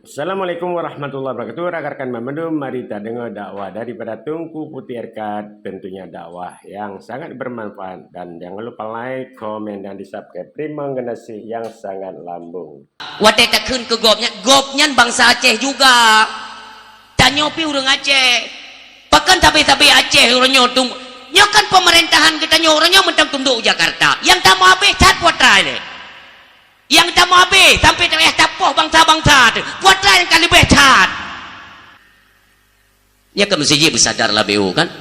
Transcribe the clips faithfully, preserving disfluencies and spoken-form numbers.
Assalamualaikum warahmatullahi wabarakatuh. Rakan-rakan banmandum, mari tadeungoe dakwah daripada Teungku Puti R K, tentunya dakwah yang sangat bermanfaat, dan jangan lupa like, komen, dan di-subscribe. Teurimong geunaséh nyang sangat lambông. Watée takheun keu gobnyan, gobnyan bansa Aceh juga. Tanyoe pih ureuëng Aceh. Pakon sabe-sabe Aceh uroe nyoe tung-, nyoe kan pemerintahan geutanyoe uroe nyoe mantong tundok u Jakarta. Nyang tameuabéh that putra ilée. Nyang tameuabéh sampai tayah tapoh bansa-bansa teuh. Putra nyang ka leubeh that. Nyan keuh meusti jih beusadar labeu kan.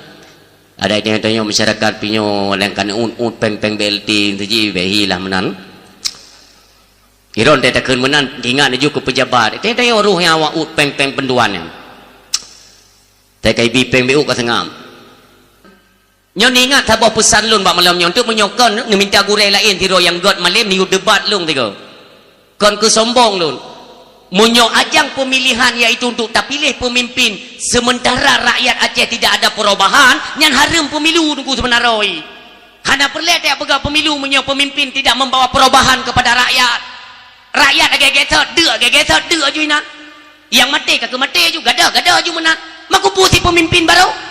Ada nyang tanyoe masyarakat pih nyoe, lam kan ut-ut péng-péng B L T, meusti jih bèk hi lah meunan. Iron teuh takheun meunan, ingat laju keu pejabat. Teuh tanyoe roh nyang awak ut péng-péng peunduan nyan. Teuh ka ibi péng B U ka seungab. Nyoe neuingat saboh peusan lôn bak malam nyoe, untuk meunyoe kon neuminta gurée laén sidroe nyang gét malém neuyue debat lôn tiga. Kon keu sombong lôn. Meunyoe ajang pemilihan yaitu untuk tapiléh pemimpin, sementara rakyat Aceh tidak ada perubahan, nyan hareuem pemilu Teungku seubeuna roe. Hana peureulée tapeugah pemilu meunyoe pemimpin tidak membawa perubahan kepada rakyat. Rakyat lagée gesot, deuk lagée gesot, deuk aju inan. Nyang maté ka keu maté aju, gadôh, gadôh aju meunan. Meukeupue si pemimpin baru.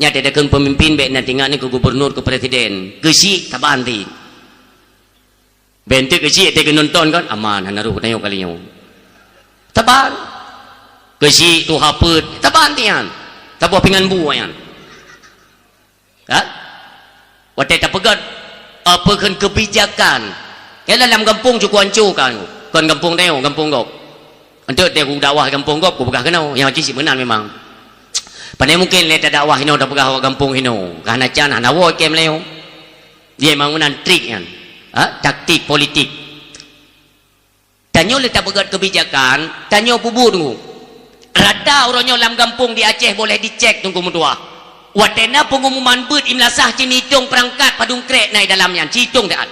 Nyan teuh takheun pemimpin bék na teuingat nyan keu gubernur, keu presiden. Keuchik taban ti. Bék enteuk keuchik teuh geunonton kan, aman, hana roh tanyoe kali nyoe. Taban. Keuchik tuha peuet, taban ti nyan. Taboh pingan bu nyan. Ha? Watée tapeugét, apa kheun kebijakan. Nyan lam gampông cukôp anco kan. Kon gampông tanyoe, gampông gob. Enteuk teuh kudakwah gampông gob, kupeugah keunoe, nyang cit meunan memang. Pane mungken lé tadakwah hinoe, tapeugah awak gampông hinoe. Ka hana can, hana woe kém lé nyoe. Dia memang meunan trik nyan. Ha? Taktik politik. Tanyoe lé tapeugét kebijakan, tanyoe peubuet Teungku. Rata uroe nyoe lam gampông di Aceh boleh dicek Teungku meutuah. Watée na pengumuman beuet i meulasah ci neutong peurangkat padum krek na i dalam nyan, ci itong that.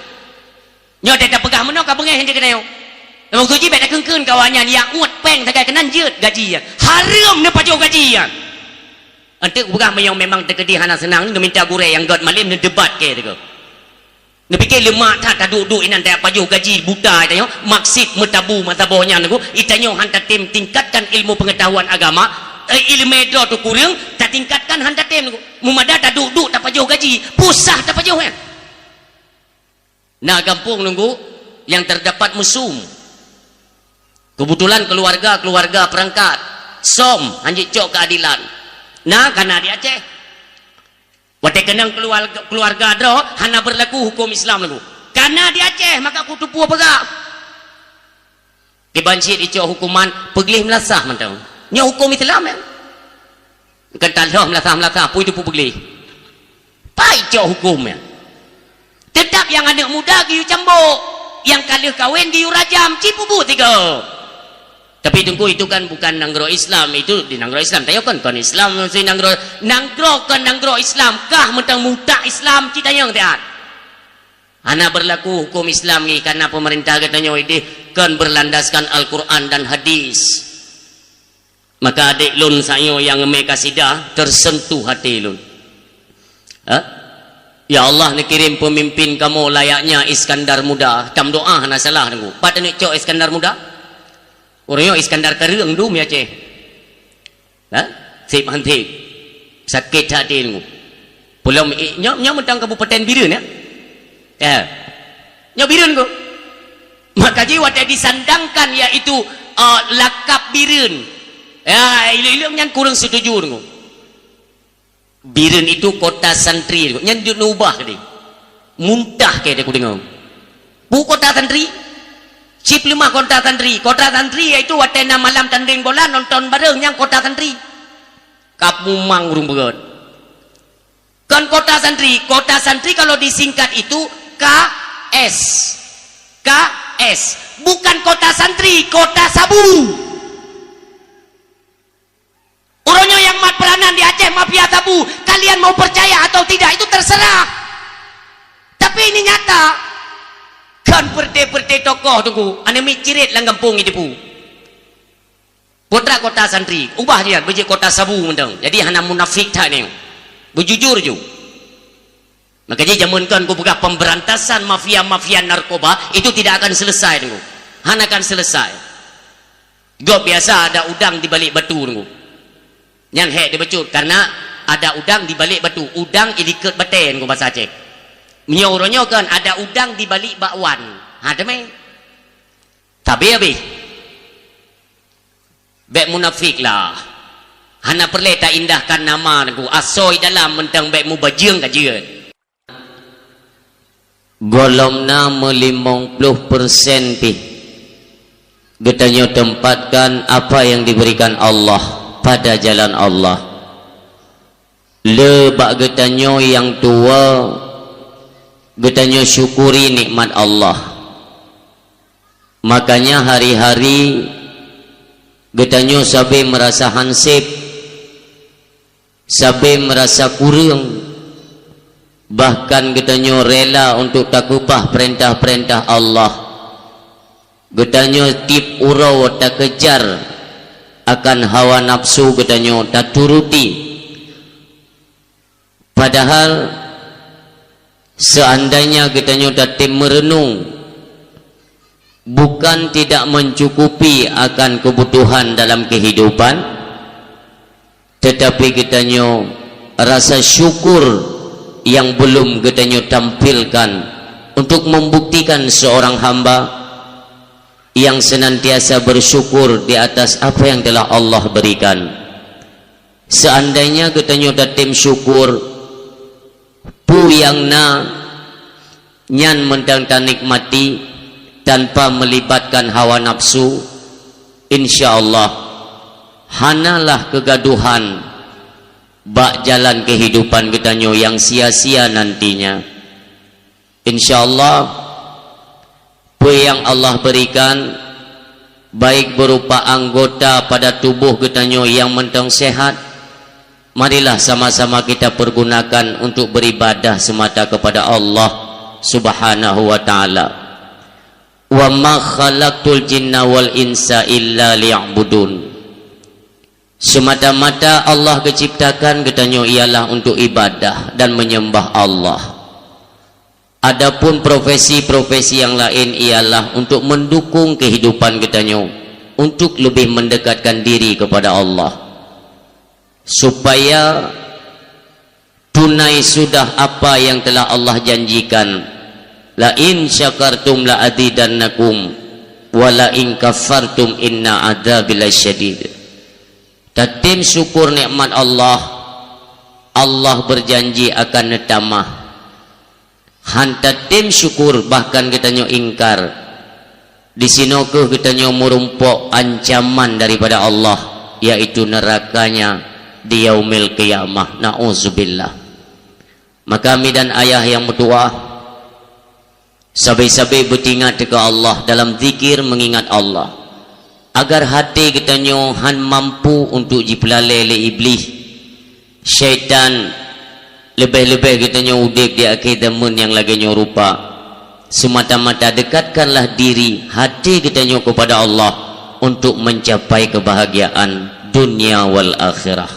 Nyoe teuh tapeugah meunoe ka beungéh hana keuneuk. Lam waktu jih bék takheun-kheun keu awaknyan nyang uet péng sagai keunan jeuet gaji nyan. Hareuem neupajoh gaji nyan. Enteuk peugah meunyoe memang teukeudi hana seunang, neuminta gurée nyang gét malém neudebat keu teuk. Neupike leumak that taduek-duek inan tapajoh gaji buta tanyoe, maksud meutabu mata boh nyan Teungku, itanyoe han tatem tingkatkan ilmu pengetahuan agama, eh, ileumé droe teuh kureueng, tatingkatkan han tatem Teungku. Meumada taduek-duek tapajoh gaji, peue sah tapajoh nyan. Na gampông Teungku nyang terdapat mesum. Kebetulan keluarga-keluarga peurangkat, som, hanjeuet cok keuadilan. Na ka na di Aceh. Watée keunong keuluarga, keuluarga droe hana beurlaku huköm Islam Teungku. Ka na di Aceh, maka kuteupue peugah. Kiban cit icok huköman peugleh meulasah mantong. Nyoe huköm Islam nyan. Kon taloh meulasah-meulasah, peue teupeu peugleh. Pai cok huköm nyan. Teutap nyang aneuëk muda geuyue cambok, nyang ka lheueh kawen geuyue rajam, ci peubuet tiga. Tapi Teungku, itu kan bukan nanggroe Islam, itu di nanggroe Islam. Tanyoe kan kon Islam, mesti nanggroe, nanggroe kon nanggroe Islam, kah mantong mutak Islam ci tanyong siat. Hana beurlaku huköm Islam ngi karena peumeurintah geutanyoe ideh kon beurlandaskan Al-Quran dan hadis. Maka adék lôn sayoe nyang mé kasidah tersentuh hati lôn. Ha? Ya Allah, neukirém peumimpin kamoe layaknya Iskandar Muda. Tam doa hana salah Teungku. Pat aneuk cok Iskandar Muda? Ureuëng nyoe Iskandar Kareueng dum ya Aceh. Ha? Seb han seb. Sakét that hati Teungku. Pulom, eh, nyoe, nyoe mantong Kabupaten Bireuen ya. Ya. Nyoe Bireuen Teungku. Maka jih watée disandangkan yaitu, eh, lakab Bireuen. Ya, ileueng-ileueng nyan kureueng setuju Teungku. Bireuen itu kota santri, nyan jeuet neuubah keudeh. Muntah keu kudeungoe. Peue kota santri? Cit peuleumah kota santri. Kota santri yaitu watée na malam tandeng bola nonton bareng nyang kota santri. Ka mumang ureuëng beugét. Kon kota santri. Kota santri kalau disingkat itu K S. K S. Bukan kota santri, kota sabu. Uroe nyoe nyang mat peuranan di Aceh mafia sabu, kalian mau percaya atau tidak, itu terserah. Tapi ini nyata. Kan perte-perte tokoh Teungku, aneuk miet ciret lam gampông jiteupeu. Putra kota santri, ubah dia, beujeuet kota sabu mantong. Jadi hana munafik that nyoe. Beujujur ju. Maka jih jameun kon kupeugah pemberantasan mafia-mafia narkoba itu tidak akan selesai Teungku. Hana akan selesai. Gob biasa ada udang di balik batu, Teungku. Nyan hék dibacut, karena ada udang di balik batu. Udang ilikot batée, Teungku, basa Aceh. Meunyoe uroe nyoe kan ada udang di balik bakwan. Ha, teumé. Tabe habéh. Bék munafik lah. Hana peureulée taindahkan nama, Teungku. Asoe dalam mantong bék mubajeueng ka jeuet. Gohlom na meulimong ploh persen pih geutanyoe tempatkan apa yang diberikan Allah pada jalan Allah. Le bak geutanyoe nyang tuwoe, geutanyoe syukuri nikmat Allah. Makanya hari-hari geutanyoe sabe meurasa hanseb, sabe meurasa kureueng, bahkan geutanyoe rela untuk takeubah peurintah-peurintah Allah. Geutanyoe tieb uroe takeujar akan hawa nafsu geutanyoe taturuti. Padahal, seandainya geutanyoe tatem meureunong, bukan tidak mencukupi akan kebutuhan dalam kehidupan, tetapi geutanyoe rasa syukur yang belum geutanyoe tampilkan untuk membuktikan seorang hamba yang senantiasa bersyukur di atas apa yang telah Allah berikan. Seandainya geutanyoe tatem syukur, peue nyang na nyan mantong tanikmati tanpa melibatkan hawa nafsu, insya Allah hanalah keugaduhan bak jalan kehidupan geutanyoe nyang sia-sia nantinya. Insya Allah, peue nyang Allah berikan, baik berupa anggota pada tuboh geutanyoe nyang mantong sehat, marilah sama-sama kita pergunakan untuk beribadah semata kepada Allah Subhanahu wa Ta'ala. "Wa ma khalaqtul jinna wal insa illa liya'budun." Semata-mata Allah geuciptakan geutanyoe ialah untuk ibadah dan menyembah Allah. Adapun profesi-profesi yang lain ialah untuk mendukung kehidupan geutanyoe untuk lebih mendekatkan diri kepada Allah, supaya tunai sudah apa yang telah Allah janjikan, "La in syakartum la azidannakum, wa la in kafartum inna adzabi lasyadid." Tatem syukur nikmat Allah, Allah berjanji akan neutamah. Han tatem syukur, bahkan geutanyoe ingkar, disinoe kheueh geutanyoe meurumpok ancaman daripada Allah, yaitu neuraka-Nya di Yaumil Qiyamah. Na'udzubillah. Maka mi dan ayah nyang meutuwah, sabe-sabe beutingat keu Allah dalam zikir meungingat Allah, agar até geutanyoe han mampu untuk jipeulalée lé Iblih, syaitan, leubeh-leubeh geutanyoe udeb di akhé zaman nyang lagée nyoe rupa. Semata-mata dekatkanlah diri até geutanyoe kepada Allah untuk mencapai kebahagiaan dunia wal akhirah.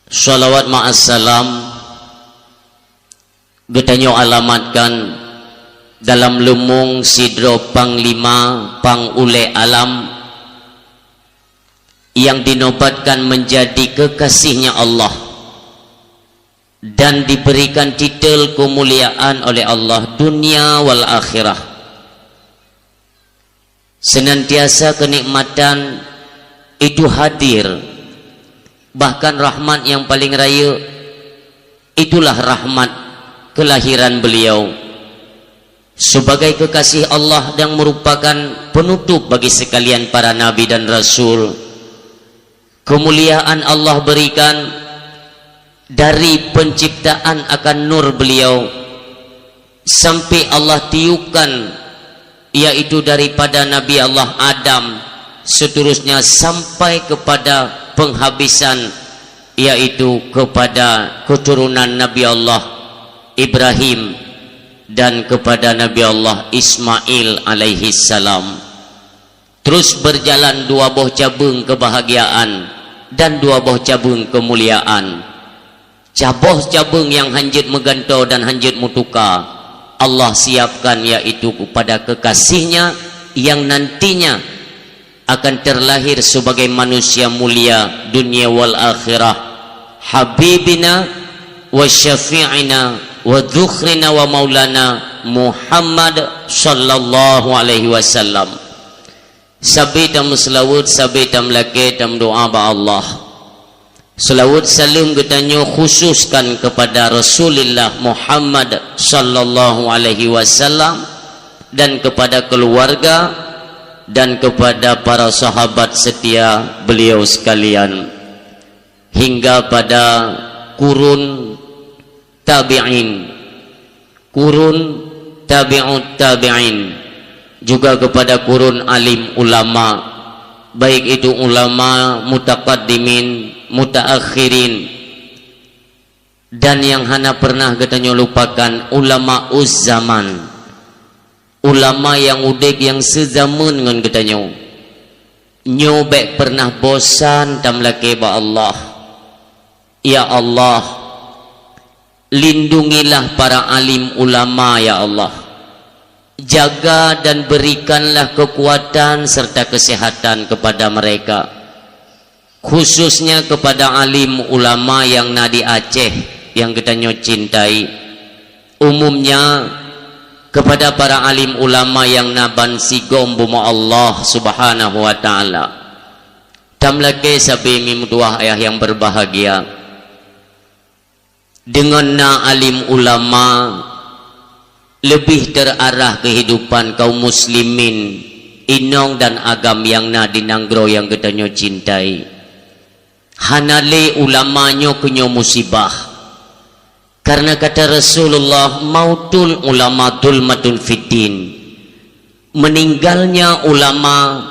Shalawat ma'as salam geutanyoe alamatkan dalam leumong sidroe panglima pang ulée alam nyang dinobatkan menjadi kekasihnya Allah dan diberikan titel kemuliaan oleh Allah dunia wal akhirah. Senantiasa kenikmatan itu hadir, bahkan rahmat nyang paling rayeuk, itulah rahmat kelahiran beliau. Sebagai kekasih Allah dan merupakan penutup bagi sekalian para nabi dan rasul, kemuliaan Allah berikan dari penciptaan akan nur beliau, sampai Allah tiupkan, yaitu daripada Nabi Allah Adam, seterusnya sampai kepada penghabisan, yaitu kepada keturunan Nabi Allah Ibrahim dan kepada Nabi Allah Ismail alaihi salam. Terus berjalan dua boh cabeueng kebahagiaan dan dua boh cabeueng kemuliaan. Saboh cabeueng nyang hanjeuet meugantoe dan hanjeuet meutuka, Allah siapkan, yaitu kepada kekasih-Nya yang nantinya akan terlahir sebagai manusia mulia dunia wal akhirah, habibina wa syafi'ina wa dzukhrina wa maulana Muhammad sallallahu alaihi wasallam. Sabe tameuseulaweuet, sabe tameulakée, tameudoá bak Allah. Seulaweuet saleuem geutanyoe khususkan kepada Rasulullah Muhammad sallallahu alaihi wasallam dan kepada keluarga dan kepada para sahabat setia beliau sekalian, hingga pada kurun tabi'in, kurun tabi'ut tabi'in, juga kepada kurun alim ulama, baik itu ulama mutaqaddimin, mutaakhirin, dan yang hana pernah geutanyoe lupakan, ulama uzzaman, ulama nyang udeb nyang seuzameun ngon geutanyoe. Nyoe bék pernah bosan tameulakée bak Allah. Ya Allah, lindungilah para alim ulama, ya Allah. Jaga dan berikanlah kekuatan serta kesehatan kepada mereka, khususnya kepada alim ulama nyang na di Aceh nyang geutanyoe cintai. Umumnya, kepada para alim ulama nyang na ban sigom bumoe Allah Subhanahu wa Ta'ala. Tameulakée sabe mimeutuwah ayah nyang berbahagia. Deungon na alim ulama, leubeh terarah keuhidupan kaum muslimin inong dan agam nyang na di nanggroe nyang geutanyoe cintai. Hana lé ulama nyoe keunyoe musibah. Karena kata Rasulullah, "Mautul ulama zulmatun fiddin." Meninggalnya ulama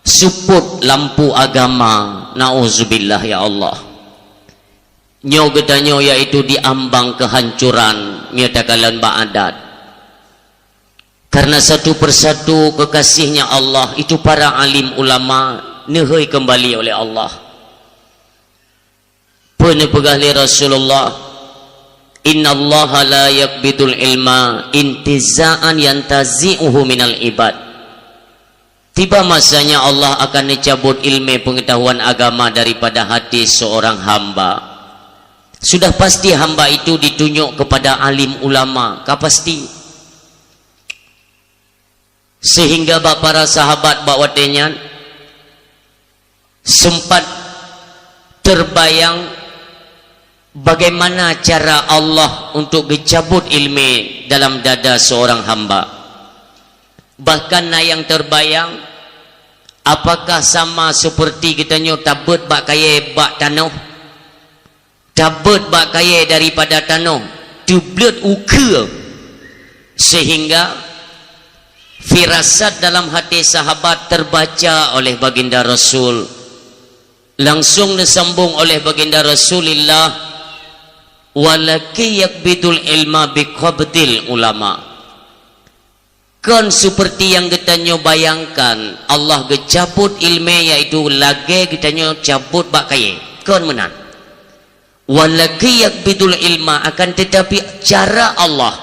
seupôt lampu agama. Nauzubillah, ya Allah. Nyoe geutanyoe yaitu di ambang kehancuran, meunyoe takalon bak adat. Karena satu persatu kekasihnya Allah, itu para alim ulama, neuhôi kembali oleh Allah. Peue neupeugah lé Rasulullah, "Innallaha la yaqbidul ilma intiza'an yantazi'uhu minal ibad." Tiba masanya Allah akan neucabot ilmé peungetahuan agama daripada hati seorang hamba. Sudah pasti hamba itu ditunyok kepada alim ulama, ka pasti. Sehingga bak para sahabat bak watée nyan sempat terbayang bagaimana cara Allah untuk geucabot ilmé dalam dada seorang hamba. Bahkan na nyang terbayang, apakah sama seperti geutanyoe tabeuet bak kayée bak tanoh? Tabeuet bak kayée daripada tanoh, teubleuet ukeue, sehingga firasat dalam hati sahabat terbaca oleh Baginda Rasul. Langsung disambung oleh Baginda Rasulullah, "Walakin yaqbidul ilma biqabdil ulama." Kon seperti yang geutanyoe bayangkan, Allah geucabot ilmé, yaitu lagée geutanyoe cabot bak kayée. Kon meunan. "Walakin yaqbidul ilma", akan tetapi cara Allah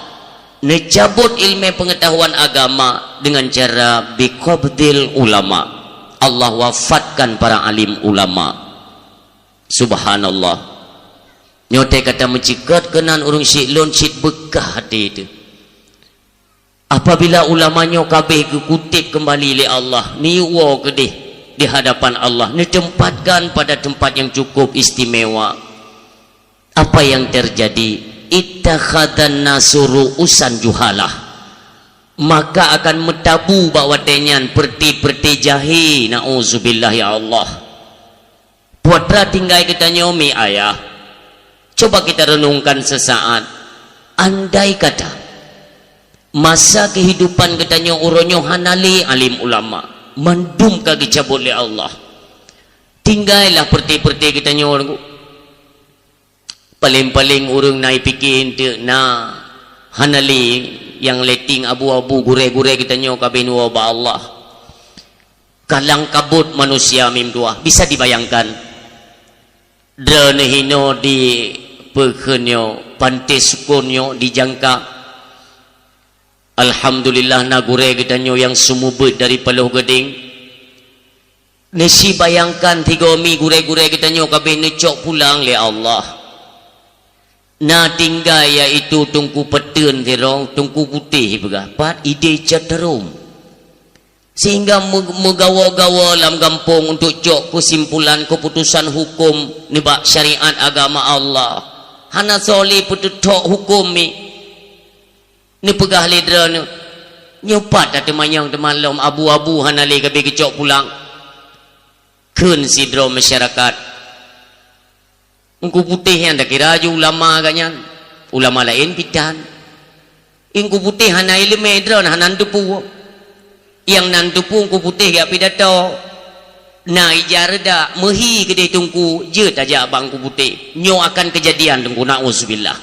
neucabot ilmé peungetahuan agama dengan cara biqabdil ulama. Allah wafatkan para alim ulama. Subhanallah. Nyoe teuh ka tameuceukat keunan ureuëng syiek lôn cit beukah até teuh. Apabila ulama nyoe ka abéh geukuteb keumbali lé Allah, neuyue woe keudeh di hadapan Allah, neuteumpatkan pada teumpat nyang cukup istimewa. Apa yang terjadi? Ittakhadhan nasu ru'usan juhalah. Maka akan meutabu bak watée nyan peureuté-peureuté jahé, na'uzubillah ya Allah. Putra tinggai geutanyoe mi ayah. Coba kita renungkan sesaat. Andai kata masa kehidupan geutanyoe uroe nyoe hana lé alim ulama, mandum ka geucabot lé Allah. Tinggailah peureuté-peureuté geutanyoe. Paleng-paleng ureuëng na jipike eunteuk na hana lé nyang letting abu-abu gurée-gurée geutanyoe ka beuneue bak Allah. Kalang kabut manusia mim tuah bisa dibayangkan. Droeneuh hinoe di peukheun nyoe, panté sukon nyoe dijangka. Alhamdulillah na gurée geutanyoe nyang seumeubeuet dari Paloh Gadeng. Neusi bayangkan tiga mi gurée-gurée geutanyoe ka abéh neucok pulang lé Allah. Na tinggai yaitu Teungku Peuteueng sidroe, Teungku Putéh peugah, pat idéh cot tarom. Sehingga me-, meugawa-gawa lam gampông untuk cok keusimpulan keuputusan huköm nibak syariat agama Allah. Hana soe lé peuteuthok huköm mi. Neupeugah lé droeneuh, "Nyoe pat tateumanyong teuma lom abu-abu hana lé ka abéh geucok pulang." Kheun sidroe masyarakat, "Teungku Putéh nyan takira ju ulama gata nyan, ulama laén pih tan. Teungku Putéh hana iéleumé droeneuh hana neuteupeue. Nyang na neuteupeue Teungku Putéh jak pidato. Na ija reudak meuhi keudéh Teungku, jeuet tajak bak Teungku Putéh. Nyoe akan keujadian Teungku, na'uzubillah."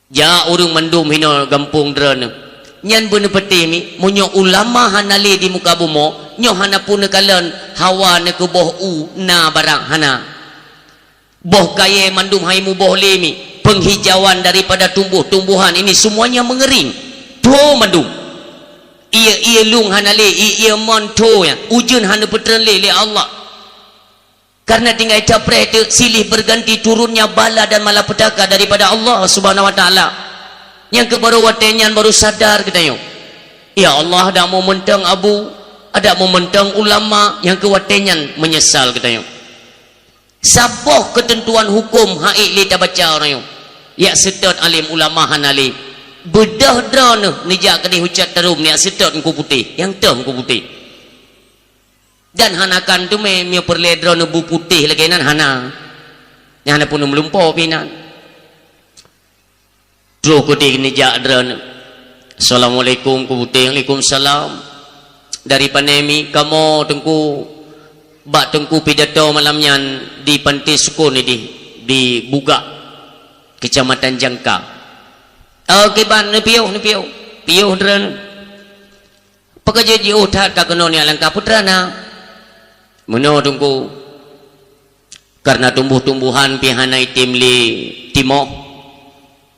Jak ureuëng mandum hinoe gampông droeneuh. Nyan beuneupeuteh mi, meunyoe ulama hana lé di muka bumoe, nyoe hana peue neukalon hawa neukeuboh u na barang hana. Boh kayée mandum hai muboh lé mi, penghijauan daripada tumbuh-tumbuhan ini semuanya mengering. Tho mandum. Ié-ié lueng hana lé, ié-ié mon tho nyan, ujeuen hana peutreun lé, lé Allah. Karena tinggai capreh teuk silih berganti turunnya bala dan malapetaka daripada Allah Subhanahu wa Taala. Nyang keu baru watée nyan baru sadar geutanyoe. Ya Allah, adak meumeunteung abu, adak meumeunteung ulama, nyang keu watée nyan meunyeusal geutanyoe. Saboh keuteuntuan huköm hana ék lé tabaca uroe nyoe. Jak seutôt alim ulama hana lé. Beudôh droeneuh neujak keudéh u cot tarom jak seutôt Teungku Putéh, nyang teuh Teungku Putéh. Dan hana kan teumé meunyoe peureulée droeneuh bu putéh lagée nyan hana. Nyan hana peuneuk meulumpo pih nyan. Troh keudéh neujak droeneuh. "Assalamualaikum," Teungku Putéh. "Waalaikumsalam." "Dari pane mi?" "Kamoe Teungku, bak Teungku pidato malam nyan di Panté Sukon idéh di Bugak, Kecamatan Jangka." "Oh, kiban, neupiôh, neupiôh." Piôh droeneuh. Pakon jeuet jiôh that ka keunoe nyak langkah putra na. Meunoe Teungku, karena tumbuh-tumbuhan pih hana item lé timoh.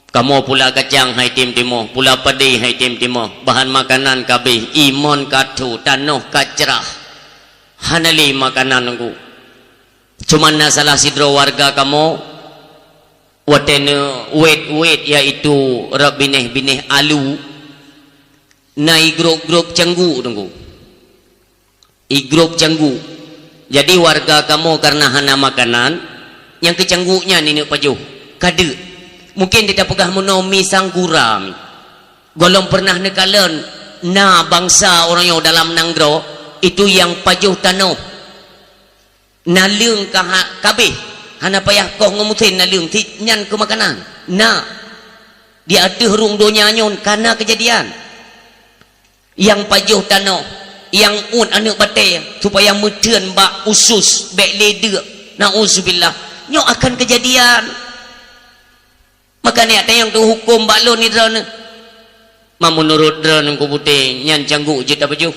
Kamoe pula kacang hana item timoh, pula padé hana item timoh, bahan makanan ka abéh, imon ka tho, tanoh ka crah. Hana lé makanan Teungku. Cuman na salah sidroe warga kamoe, watée neuwet-wet, yaitu rab binéh-binéh alu, na igrôp-grôp cangguk Teungku. Igrôp cangguk. Jadi warga kamoe karena hana makanan, nyang keu cangguk nyan ineuk pajoh. Ka deuk. Mungkin di tapeugah meunoe mi sanggura mi. Gohlom pernah neukalon na bansa uroe nyoe dalam nanggroe, itu nyang pajoh tanoh. Naleueng ka ha-, ka abéh, hana payah koh ngon musén naleueng, si nyan keu makanan. Na, di ateueh rhueng donya nyoe ka na keujadian. Nyang pajoh tanoh, nyang uet aneuk batée, supaya meuteun bak usus, bék lé deuk. Nauzubillah. Nyoe akan keujadian. Maka nyak tanyong teuh huköm bak lôn nyoe droeneuh. Ma meunurot droeneuh Teungku Putéh, nyan cangguk jeuet tapajoh.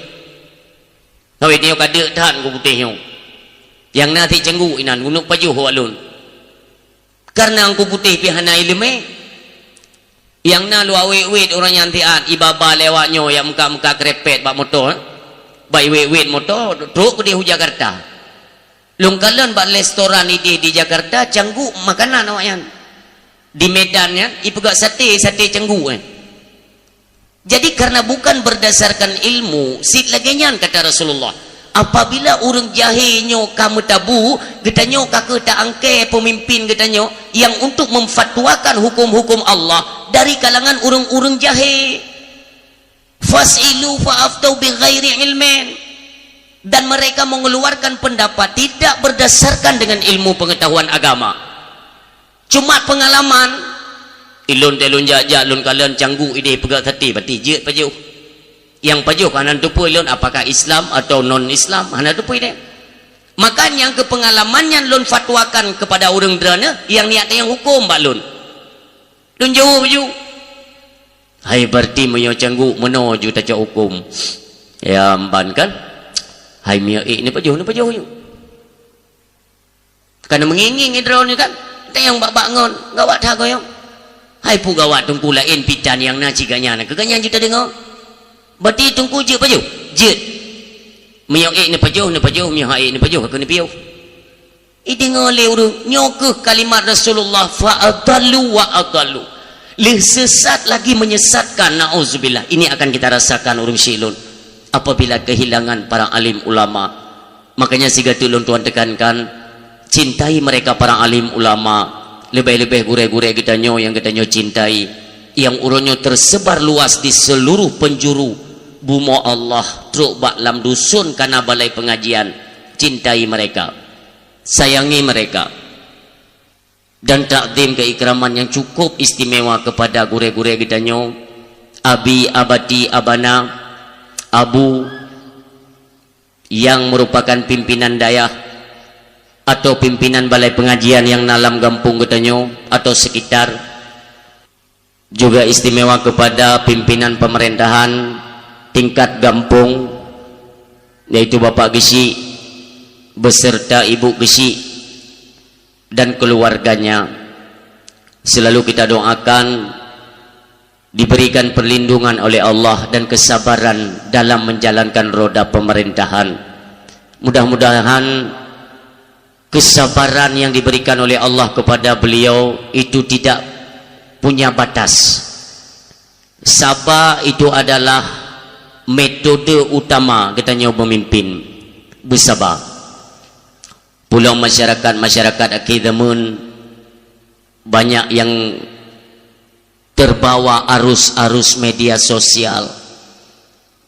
Awai nyoe ka deuk that Teungku Putéh nyoe. Nyang na sit cangguk inan, keuneuk pajoh bak lôn. Karena Teungku Putéh pih hana iéleumé. Nyang na lôn wet-wet ureuëng nyan siat, iba-ba lewat nyoe nyang muka-muka keureumpet bak moto, eh. Bak iwet-wet moto, trok keudéh u Jakarta. Lôn kalon bak restoran idéh di Jakarta, cangguk makanan awaknyan. Di Medan nyan, ipeugah saté, saté cangguk, eh. Jadi, karena bukan berdasarkan ilmu, sit lagée nyan kata Rasulullah. Apabila ureuëng jahé nyoe ka meutabu, geutanyoe ka kheueh ta-angkée peumimpin geutanyoe nyang untuk memfatwakan huköm-huköm Allah dari kalangan ureuëng-ureuëng jahé. Fas'ilu fa'aftau bighairi ilmin. Dan mereka mengeluarkan pendapat tidak berdasarkan dengan ilmu pengetahuan agama. Cuma pengalaman, ilôn teuh lôn jak-jak lôn kalon cangguk idéh peugah saté, berarti jeuet pajoh. Nyang pajoh hana teupeue ilôn apakah Islam atau non-Islam, hana teupeue idéh. Maka nyang keu pengalaman nyan lôn fatwakan kepada ureuëng droeneuh nyang nyak tanyong huköm bak lôn. Lôn jaweueb ju. Hai berarti meunyoe cangguk meunoe ju tacok huköm. Ya, mban kan? Hai meunyoe ék neupajoh, neupajoh ju. Ka na meungieng-ngieng droeneuh kan? Tanyong bak-bak ngon, gawat that goyong. Hai peue gawat Teungku laén pih tan nyang na cit gata nyan, keu gata nyan ju tadeungoe. Berarti Teungku jeuet pajoh? Jeuet. Meunyoe ék neupajoh, neupajoh, meunyoe hana ék neupajoh, ka neupiôh. Ideungoe lé ureuëng, nyoe kheueh kalimat Rasulullah, fa adallu wa adallu. Lheueh sesat lagi menyesatkan, naudzubillah. Ini akan kita rasakan ureuëng syiek lôn apabila kehilangan para alim ulama. Makanya sigoe teuk lôn tuan tekankan, cintai mereka para alim ulama, leubeh-leubeh gurée-gurée geutanyoe nyang geutanyoe cintai, nyang uroe nyoe tersebar luas di seluruh penjuru bumoe Allah, trok bak lam dusun kana balai pengajian, cintai mereka, sayangi mereka, dan takzim keikraman yang cukup istimewa kepada gurée-gurée geutanyoe, abi, abati, abana, abu, yang merupakan pimpinan dayah atau pimpinan balai pengajian yang na lam gampông geutanyoe atau sekitar, juga istimewa kepada pimpinan pemerintahan tingkat gampông, yaitu Bapak Geuchik beserta Ibu Geuchik dan keluarganya. Selalu kita doakan diberikan perlindungan oleh Allah dan kesabaran dalam menjalankan roda pemerintahan. Mudah-mudahan kesabaran yang diberikan oleh Allah kepada beliau itu tidak punya batas. Saba itu adalah metode utama geutanyoe memimpin. Beusaba. Pulang masyarakat-masyarakat akhir zaman banyak yang terbawa arus-arus media sosial.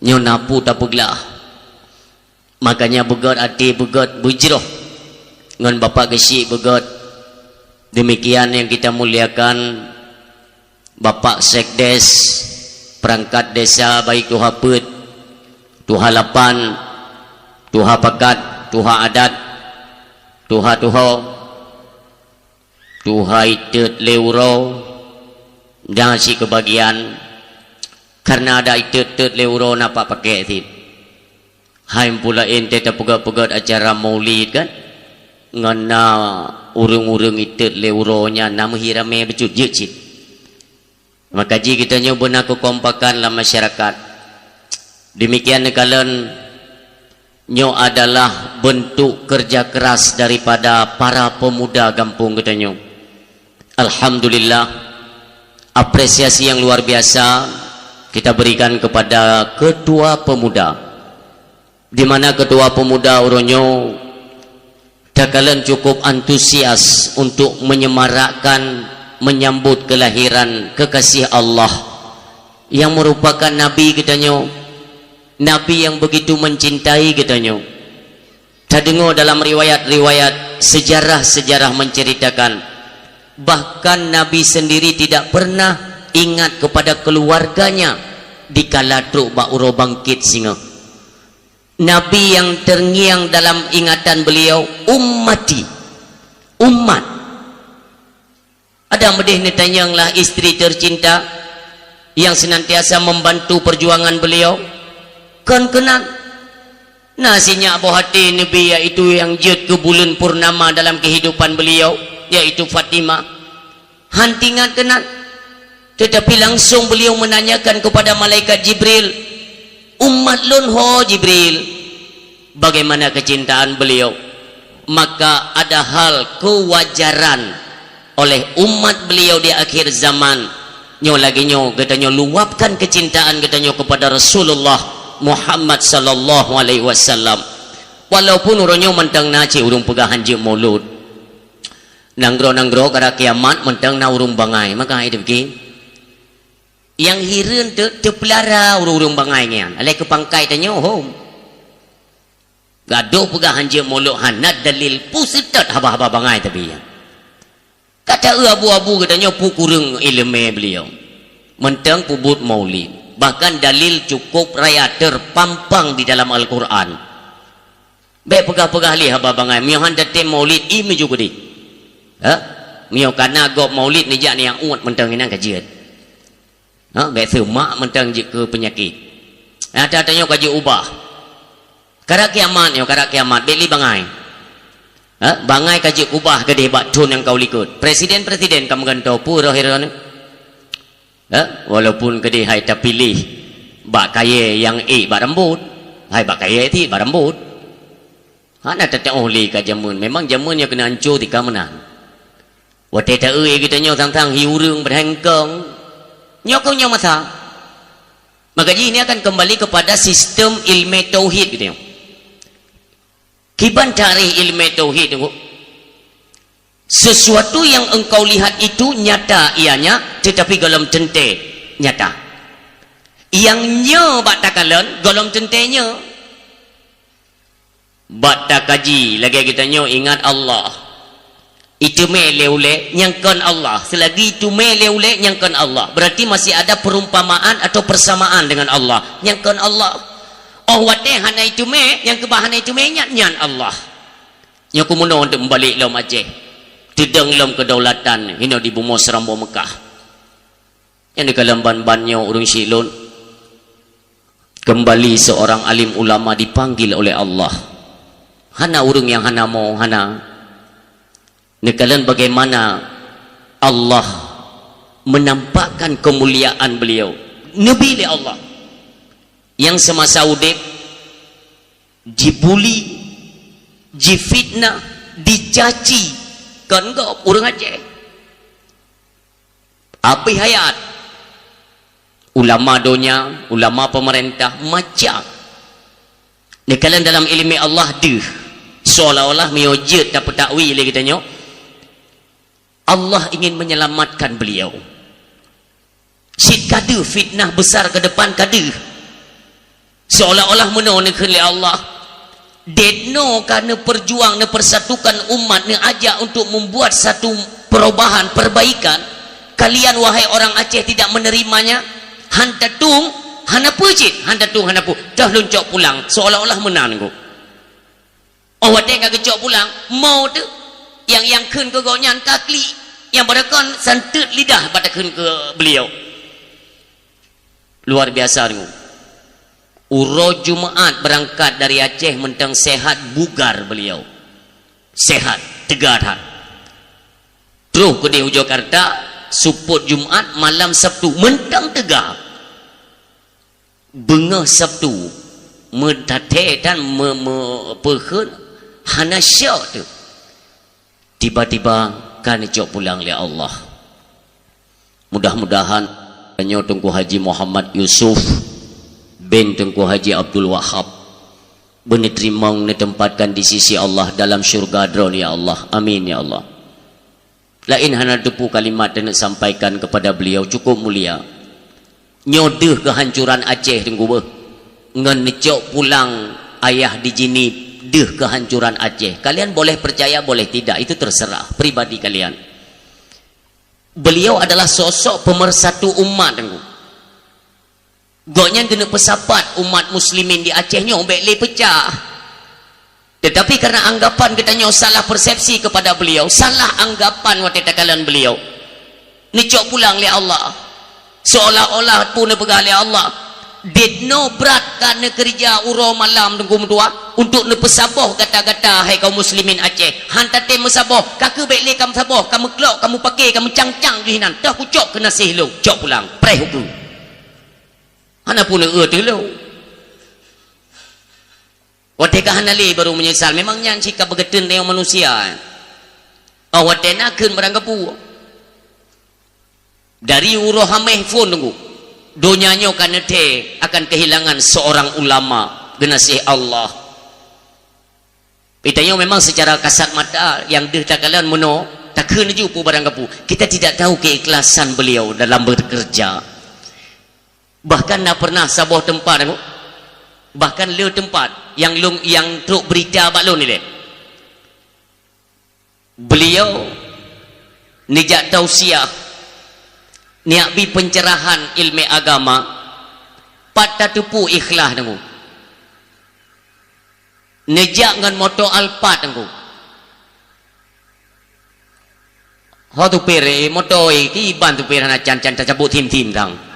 Nyoe na peue tapeuglah. Makanya beugét até, beugét beujroh ngon Bapak Geuchik beugét. Demikian yang kita muliakan Bapak Sekdes, perangkat desa, baik tuha peuet, tuha lapan, tuha pakat, tuha adat, tuha-tuha, tuha itot lé uroe, dan sikeubagian, karena ada itot-tot lé uroe na pak pakék cit. Hai meupeue laén teuh tapeugét-peugét acara maulid kan? Ngon na ureuëng-ureuëng itot lé uroe nyan na meuhi ramé bacut jeuet cit. Maka jih geutanyoe beuna keukompakan lam masyarakat. Demikian neukalon, nyoe adalah bentuk kerja keras daripada para pemuda gampông geutanyoe. Alhamdulillah, apresiasi yang luar biasa kita berikan kepada ketua pemuda, di mana ketua pemuda uroe nyoe takalon cukup antusias untuk menyemarakkan menyambut kelahiran kekasih Allah yang merupakan Nabi geutanyoe, Nabi yang begitu mencintai geutanyoe. Tadeungoe dalam riwayat-riwayat sejarah-sejarah menceritakan, bahkan Nabi sendiri tidak pernah ingat kepada keluarganya dikala trok bak uroe bangkit singoh. Nabi yang terngiang dalam ingatan beliau, "Ummati, umat." Ada meudeh neutanyong lah istri tercinta yang senantiasa membantu perjuangan beliau? Kon keunan. Na sinyak boh até Nabi, yaitu yang jeuet keu buleuen purnama dalam kehidupan beliau, yaitu Fatimah. Han teuingat keunan. Tetapi langsung beliau menanyakan kepada malaikat Jibril, "Umat lôn ho, Jibril?" Bagaimana kecintaan beliau, maka ada hal kewajaran oleh umat beliau di akhir zaman. Nyoe lagée nyoe geutanyoe luwapkan kecintaan geutanyoe kepada Rasulullah Muhammad sallallahu alaihi wasallam. Walaupun uroe nyoe mantong na cit ureuëng peugah hanjeuet mulod. Nanggroe-nanggroe karab kiamat mantong na ureuëng bangai, maka hai teupiké. Nyang hireuen teu-, teupeulara ureuëng-ureuëng bangai nyan. Alah keu pangkai tanyoe hom. Gadôh peugah hanjeuet mulod hana dalil, peue seutôt haba-haba bangai tapi nyan. Kata eu abu-abu geutanyoe peue kureueng iéleumé beliau. Mantong peubuet maulid. Bahkan dalil cukup raya terpampang di dalam Al-Quran. Bék peugah-peugah lé haba bangai, meunyoe han tatem maulid, ie meujeuet keudeh. Ha? Meunyoe kana gob maulid neujak neujak uet mantong inan ka jeuet. Ha, bék seumak mantong jeuet keu peunyakét. Nyata tanyoe ka jeuet ubah. Karab kiamat nyoe, karab kiamat, bék lé bangai. Ha, bangai ka jeuet ubah keudeh bak thon nyang ka u likot. Presiden-presiden ka meugantoe peue roh droeneuh. Ha, walaupun keudeh hai tapiléh bak kayée nyang ék bak rambot. Hai bak kayèe ti, bak rambôt. Hana tateuôh lé ka jameun. Memang jameun nyang keuneuk anco tika meunan. Watèe ta-eu geutanyoe sang-sang hi ureueng padahai eungkong. Nyoe keuh nyoe masa. Maka jih ini akan kembali kepada sistem ilmu tauhid geutanyoe. Kiban tarikh ilmu tauhid tu, sesuatu yang engkau lihat itu nyata ianya, tetapi gohlom teuntèe nyata. Nyang nyoe bak takalon, gohlom teuntèe nyoe. Bak takaji, lagèe geutanyoe ingat Allah. Iteumèe lé ulèe nyang kon Allah. Seulagi iteumèe lé ulèe nyang kon Allah, berarti masih ada perumpamaan atau persamaan dengan Allah. Nyang kon Allah. Óh watèe hana iteumèe, nyang keubah hana iteumèe, nyan, nyan Allah. Nyoe keuh meunoe untuk meubalek lom Aceh. Teudong lom kedaulatan, hino di bumoe Seuramoe Meukah. Nyang di kalam ban-ban nyoe ureueng syiek lôn. Kembali seorang alim ulama dipanggil oleh Allah. Hana ureueng nyang hana mo, hana. Neukalon bagaimana Allah menampakkan kemuliaan beliau. Neubi lé Allah. Nyang semasa udép jibuli, jifitnah, dicaci, kon gob ureueng Aceh. Abéh hayat. Ulama donya, ulama pemerintah, macam. Neukalon dalam ileumèe Allah deuh. Seolah-olah meunyoe jeuet tapeutakwil lé geutanyoe, Allah ingin menyelamatkan beliau. Cit ka deuh fitnah besar ke depan ka deuh. Seolah-olah meunoe neukheun lé Allah, "Deungoe ka neupeujuang, neupeusatukan umat, neuajak untuk membuat satu perubahan, perbaikan. Kalian, wahai orang Aceh, tidak menerimanya. Han tatueng, hana peue cit, han tatueng, hana peue. Toh lôn cok pulang," seolah-olah meunan kok. Óh watèe ka geucok pulang, mo teuh, nyang, nyang kheun keu gobnyan ka klik, nyang bak kon santeut lidah bak takheun keu beliau. Luar biasa deungoe. Uroe Jumaat beurangkat dari Aceh mantong sehat bugar beliau. Sehat, teuga that. Troh keudeh u Jakarta, seupôt Jumaat, malam Sabtu, mantong teuga. Beungoh Sabtu, meutatèe dan me-, me-, peukheun hana syok teuh. Tiba-tiba ka neucok pulang lé Allah. Mudah-mudahan tanyoe Teungku Haji Muhammad Yusuf bin Teungku Haji Abdul Wahab beuneuteurimong neuteumpat di sisi Allah dalam syeuruga Droeneuh, ya Allah. Amin, ya Allah. Laén hana teupeu kalimat taneuk sampaikan kepada beliau, cukup mulia. Nyoe deuh keuhancuran Aceh, Teungku, beuh. Ngon neucok pulang ayah di Jeunieb, deuh keuhancuran Aceh. Kalian boleh percaya, boleh tidak, itu terserah pribadi kalian. Beliau adalah sosok pemersatu umat, Teungku. Gobnyan keuneuk peusapat umat muslimin di Aceh nyoe bèk lé peucah. Tetapi karena anggapan geutanyoe salah persepsi kepada beliau, salah anggapan watèe takalon beliau, neucok pulang lé Allah. Seolah-olah peue neupeugah lé Allah, "Deungoe brat ka neukeurija uroe malam Teungku meutuah untuk neupeusaboh gata-gata, hai kaum muslimin Aceh. Han tatem meusaboh, ka keuh bèk lé ka meusaboh, ka meuklok, ka mupakè, ka meucang-cang jih nan. Toh kucok keunaséh lôn, cok pulang, preh ukeue." Hana pun eu teuh lôn. Watèe ka hana lé baru meunyeusal. Memang nyan cit ka beugeuteun lé manusia. Óh watèe na kheun barang gapu. Dari uroe Hamèh phon Teungku. Donya nyoe ka neuthèe akan kehilangan seorang ulama geunaséh Allah. Geutanyoe memang secara kasat mata nyang deuh takalon meunoe, takheun ju peue barang gapu. Kita tidak tahu keikhlasan beliau dalam bekerja. Bahkan na pernah saboh teumpat, bahkan le teumpat nyang lôn, nyang trok berita bak lôn ilèe. Beliau neujak tausiah, neujak bi pencerahan ilmu agama, pat tateupeue ikhlas Teungku. Neujak ngon moto Alphard Teungku. Ho supir, eh, moto, eh, kiban supir hana can-can tacabut thim-thim sang.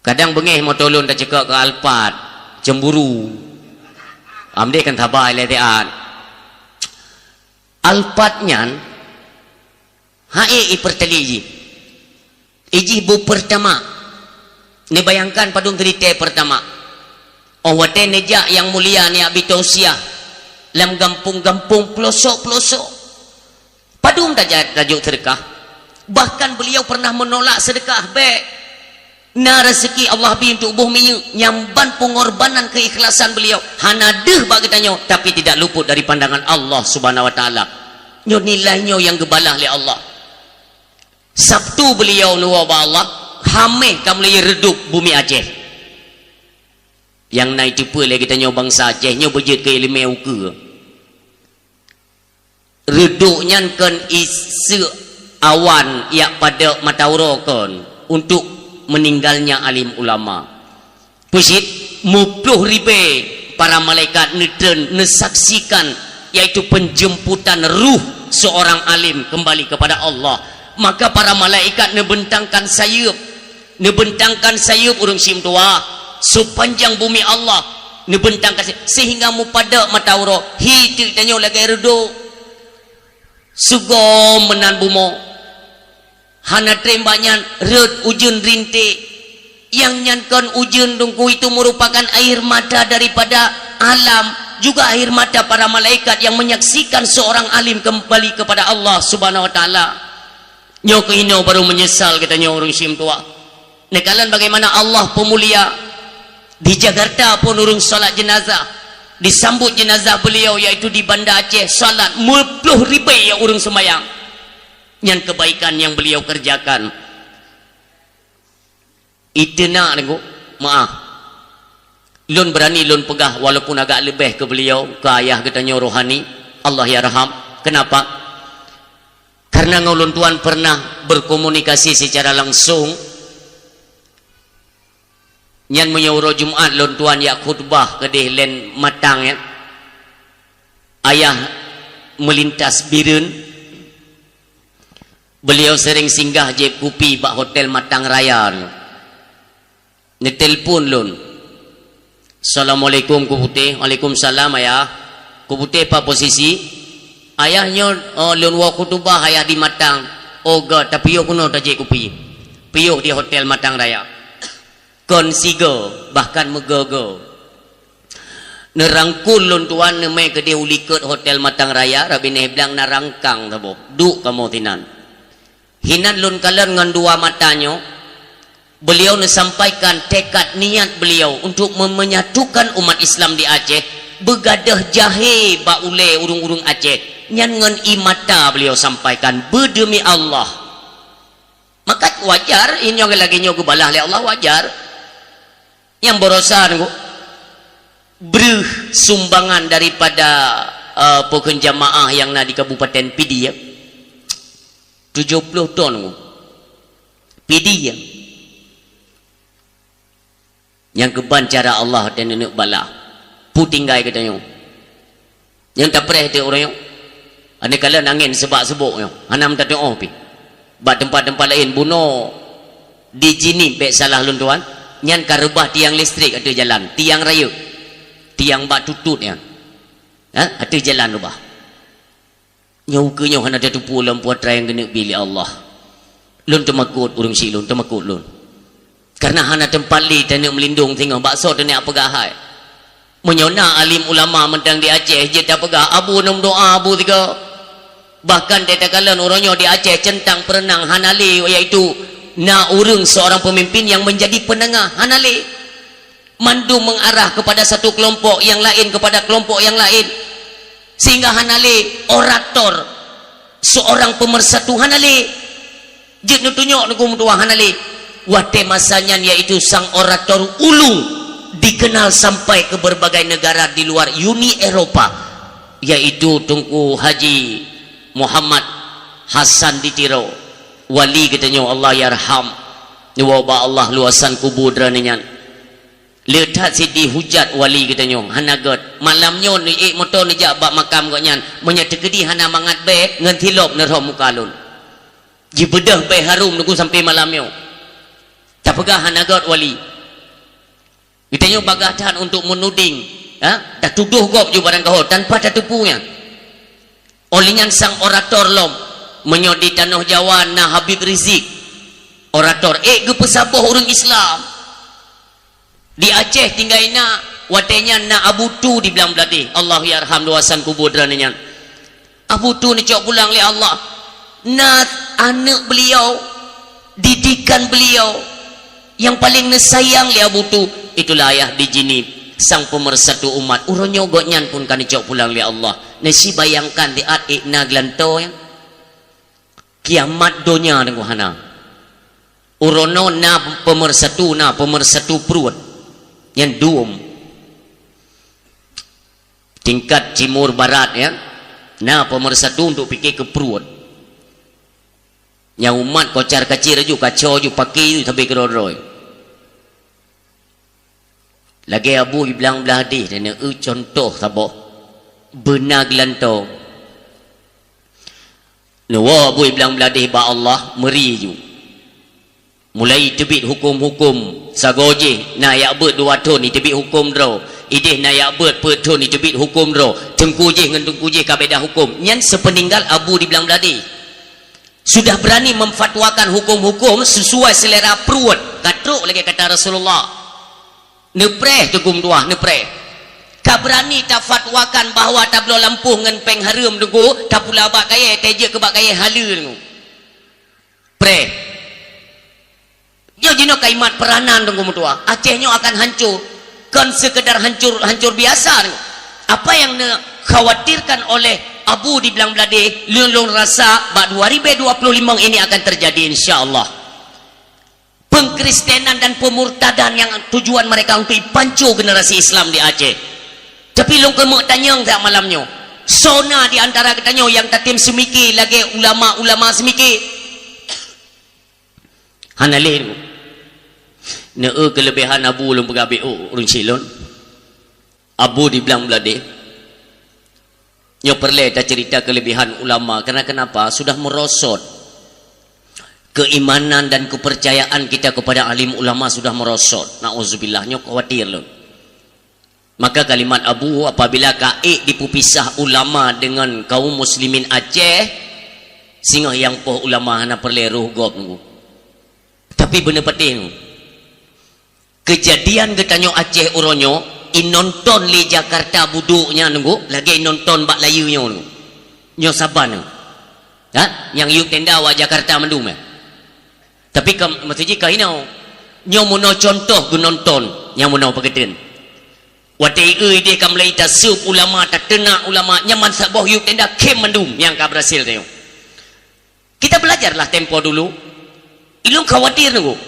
Kadang beungéh moto lôn taceukok keu Alphard, cemburu. Amdeh kan sabai lé siat. Alphard nyan, hai ipeurtali jih. Ijih bu Pertamax. Neubayangkan padum teuritée Pertamax. Oh watée neujak Yang Mulia Nyak Abi Tausiah lam gampông-gampông peulosok-peulosok. Padum tajak rajuk seudeukah. Bahkan beliau pernah menolak seudeukah, bék. Na raseuki Allah bi untuk boh minyeuk, nyang ban peungorbanan keikhlasan beliau hana deuh bak geutanyoe, tapi tidak luput dari pandangan Allah Subhanahu wa Taala. Nyoe nilai nyoe nyang geubalah lé Allah. Sabtu beliau neuwoe bak Allah, Haméh ka mulai reudôk bumi Aceh. Nyang na iteupeue lé geutanyoe bansa Aceh nyoe beujeuet keu iéleumé ukeue. Reudôk nyan kon iseuk awan jak padub mata uroe kon untuk meninggalnya alim ulama. Peucit muploh ribée para malaikat neutreun neusaksikan, yaitu penjemputan ruh seorang alim kembali kepada Allah. Maka para malaikat neubentangkan sayeuep, neubentangkan sayeuep ureuëng simeutuwah, sepanjang bumi Allah neubentangkan sayeuep, sehingga mupadub mata uroe, hi teuk tanyoe lagée reudôk. Seugom meunan bumoe. Hana treb bak nyan rhot ujeuen rinték. Nyang nyan kon ujeuen teungku, itu merupakan air mata daripada alam, juga air mata para malaikat yang menyaksikan seorang alim kembali kepada Allah Subhanahu wa Taala. Nyoe keuh inoe baru meunyeusal geutanyoe ureuëng simeutuwah. Neukalon bagaimana Allah peumulia. Di Jakarta pun ureuëng salat jenazah, disambut jenazah beliau, yaitu di Banda Aceh, salat muploh ribée ureuëng seumayang. Nyan kebaikan yang beliau kerjakan. Iteunak teungku, meuáh. Lôn beurani lôn peugah walaupun agak leubeh keu beliau, keu ayah geutanyoe rohani, Allah yarham. Kenapa? Karena ngon lôn tuan pernah berkomunikasi secara langsung. Nyan meunyoe uroe Jumat lôn tuan jak khutbah keudeh len Matang nyan. Ayah meulintas Bireuen. Beliau sering singgah jép kupi bak hotel Matang Raya nyoe. Neutelepon lôn. "Assalamualaikum Ku Putéh." "Waalaikumsalam, Ayah." "Ku Putéh, pat posisi?" "Ayah nyoe, oh, lôn woe khutubah Ayah di Matang." "Oh, göt, tapiôh keunoe tajép kupi." Piôh di hotel Matang Raya. Kon sigoe, bahkan meugoe-goe. Neurangkul lôn tuan neumé keudeh u likot hotel Matang Raya, Rabineh Blang na rangkang saboh. "Duek kamoe sinan." Hinan lôn kalon ngon dua mata nyoe, beliau neusampaikan tekad niat beliau untuk mem-, menyatukan umat Islam di Aceh, beugadôh jahé bak ulée ureuëng-ureuëng Aceh. Nyan ngon ié mata beliau sampaikan, beudemi Allah. Maka wajar, inyoe lagée nyoe geubalah lé Allah, wajar. Nyang barosa nunggu breuh sumbangan daripada, eh, pokon jamaah nyang na di Kabupaten Pidie, ya. Tujoh ploh ton nunggu. Pidie, ya. Nyang keuban cara Allah dan neuk balah. Pu tinggai geutanyoe. Nyang tapreh teuh uroe nyoe. Aneuk kalon angén seubak-seubok nyoe. Hana meutatuoh pih. Bak teumpat-teumpat laén bunoe di Jeunieb bék salah lôn tuan. Nyan ka reubah tiang listrik ateueh jalan. Tiang rayeuk. Tiang bak tutut nyan. Ha? Ateueh jalan reubah. Nyoe ukeue nyoe hana tateupeue lam putra nyang geuneuk bi lé Allah. Lôn teumakot ureuëng syiek lôn, teumakot lôn. Karena hana teumpat lé taneuk meulindong singoh, bak soe taneuk peugah hai. Meunyoe na alim ulama mantong di Aceh, jeuet tapeugah, "Abu, neumeudoa, Abu," sigoe. Bahkan teuh takalon uroe nyoe di Aceh centang peureunang hana lé, yaitu na ureuëng seorang pemimpin yang menjadi penengah, hana lé. Mandum mengarah kepada satu kelompok, yang lain kepada kelompok yang lain. Sehingga hana lé orator, seorang pemersatu, hana lé. Jeuet neutunyok neuku meutuah, hana lé. Watée masa nyan, yaitu sang orator ulung dikenal sampai ke berbagai negara di luar Uni Eropa, yaitu Teungku Haji Muhammad Hasan di Tiro, wali geutanyoe, Allah yarham. Neuwoe bak Allah luasan kubu droeneuh nyan. Le that sideh hujat wali geutanyoe, hana göt. Malam nyoe neuék moto neujak bak makam gobnyan, meunyoe teukeudi hana mangat bée, ngon silop neurhom muka lôn. Jibeudôh bée harum neuku sampoe malam nyoe. Tapeugah hana göt wali. Geutanyoe bagaih that untuk meunuding, ha? Tatudoh gob ju barangkaho tanpa tateupeue nyan. Óh lheueh nyan sang orator lom, meunyoe di tanoh Jawa na Habib Rizik, Orator, ék geupeusaboh ureuëng Islam. Di Aceh tinggai na, watée nyan na Abu Tu di Blang Bladeh. Allahyarham, luwasan kubur droeneuh nyan. Abu Tu neucok pulang lé Allah. Na aneuëk beliau, didikan beliau yang paling neusayang lé Abu Tu, itulah ayah di Jinib, sang pemersatu umat. Uroe nyoe gobnyan pun ka neucok pulang lé Allah. Neusi bayangkan di at ék na geulantoe nyan. Kiamat donya teungoh hana. Uroe nyoe na pemersatu, na pemersatu pruet. Nyan dum. Tingkat Timur Barat, ya. Na pemersatu untuk pike keu pruet. Nyang umat kocar-kacir aju, kaco aju, paki aju, sabe keudroe-droe. Lagée Abu Iblang Bladeh dan eu contoh saboh. Beuna geulantoe. Neuwoe Abu Iblang Bladeh bak Allah, meuri ju. Mulai teubiet huköm-huköm, sagoe jih na yak beuet dua thon, iteubiet huköm droe. Ideh na yak beuet peuet thon, iteubiet huköm droe. Teungku jih ngon teungku jih ka beda huköm. Nyan sepeninggal Abu di Blang Bladeh. Sudah berani memfatwakan huköm-huköm sesuai selera pruet. Ka trok lagée kata Rasulullah. Neupreh teungku meutuah, neupreh. Ka berani tafatwakan bahwa tabloe lampôh ngon péng hareuem teungku, tapula bak kayée, tajeuet keu bak kayée haleue teungku. Preh. Nyoe jinoe kalimat peranan teungku meutuah. Aceh nyoe akan hancur. Kon sekedar hancur, hancur biasa teungku. Apa yang dikhawatirkan oleh Abu di Blang Bladeh, lôn, lôn rasa bak dua ribu dua puluh lima ini akan terjadi, insya Allah. Pengkristenan dan pemurtadan yang tujuan mereka untuk ipanco generasi Islam di Aceh. Tapi lôn keumeuk tanyong siat malam nyoe. Soe na di antara geutanyoe nyang tatem seumike lagée ulama-ulama seumike? Hana lé. Neu keulebihan Abu lôn peugah beu ureuëng silon. Abu di Blang Bladeh. Nyoe peureulée tacerita keulebihan ulama, karena kenapa? Sudah merosot. Keimanan dan kepercayaan kita kepada alim ulama sudah merosot. Nauzubillah, nyoe khawatir lôn. Maka kalimat Abu, apabila ka ék dipeupisah ulama dengan kaum muslimin Aceh, singoh nyang poh ulama hana peureulée roh gob teungku. Tapi beuneupatéh teungku. Keujadian geutanyoe Aceh uroe nyoe, inonton lé Jakarta budok nyan teungku, lagée inonton bak layeue nyoe teungku. Nyoe saban teungku. Ha? Nyang yub tenda awak Jakarta mandum, eh? Tapi ka, maksud jih ka hinoe. Nyoe meunoe contoh geunonton nyang meunoe peugeuten. Watée ideh ka mulai taseup ulama, tateunak ulama, nyan ban saboh yub tenda khém mandum nyang ka berhasil tanyoe. Kita belajarlah tempo dulu. Ilôn khawatir teungku.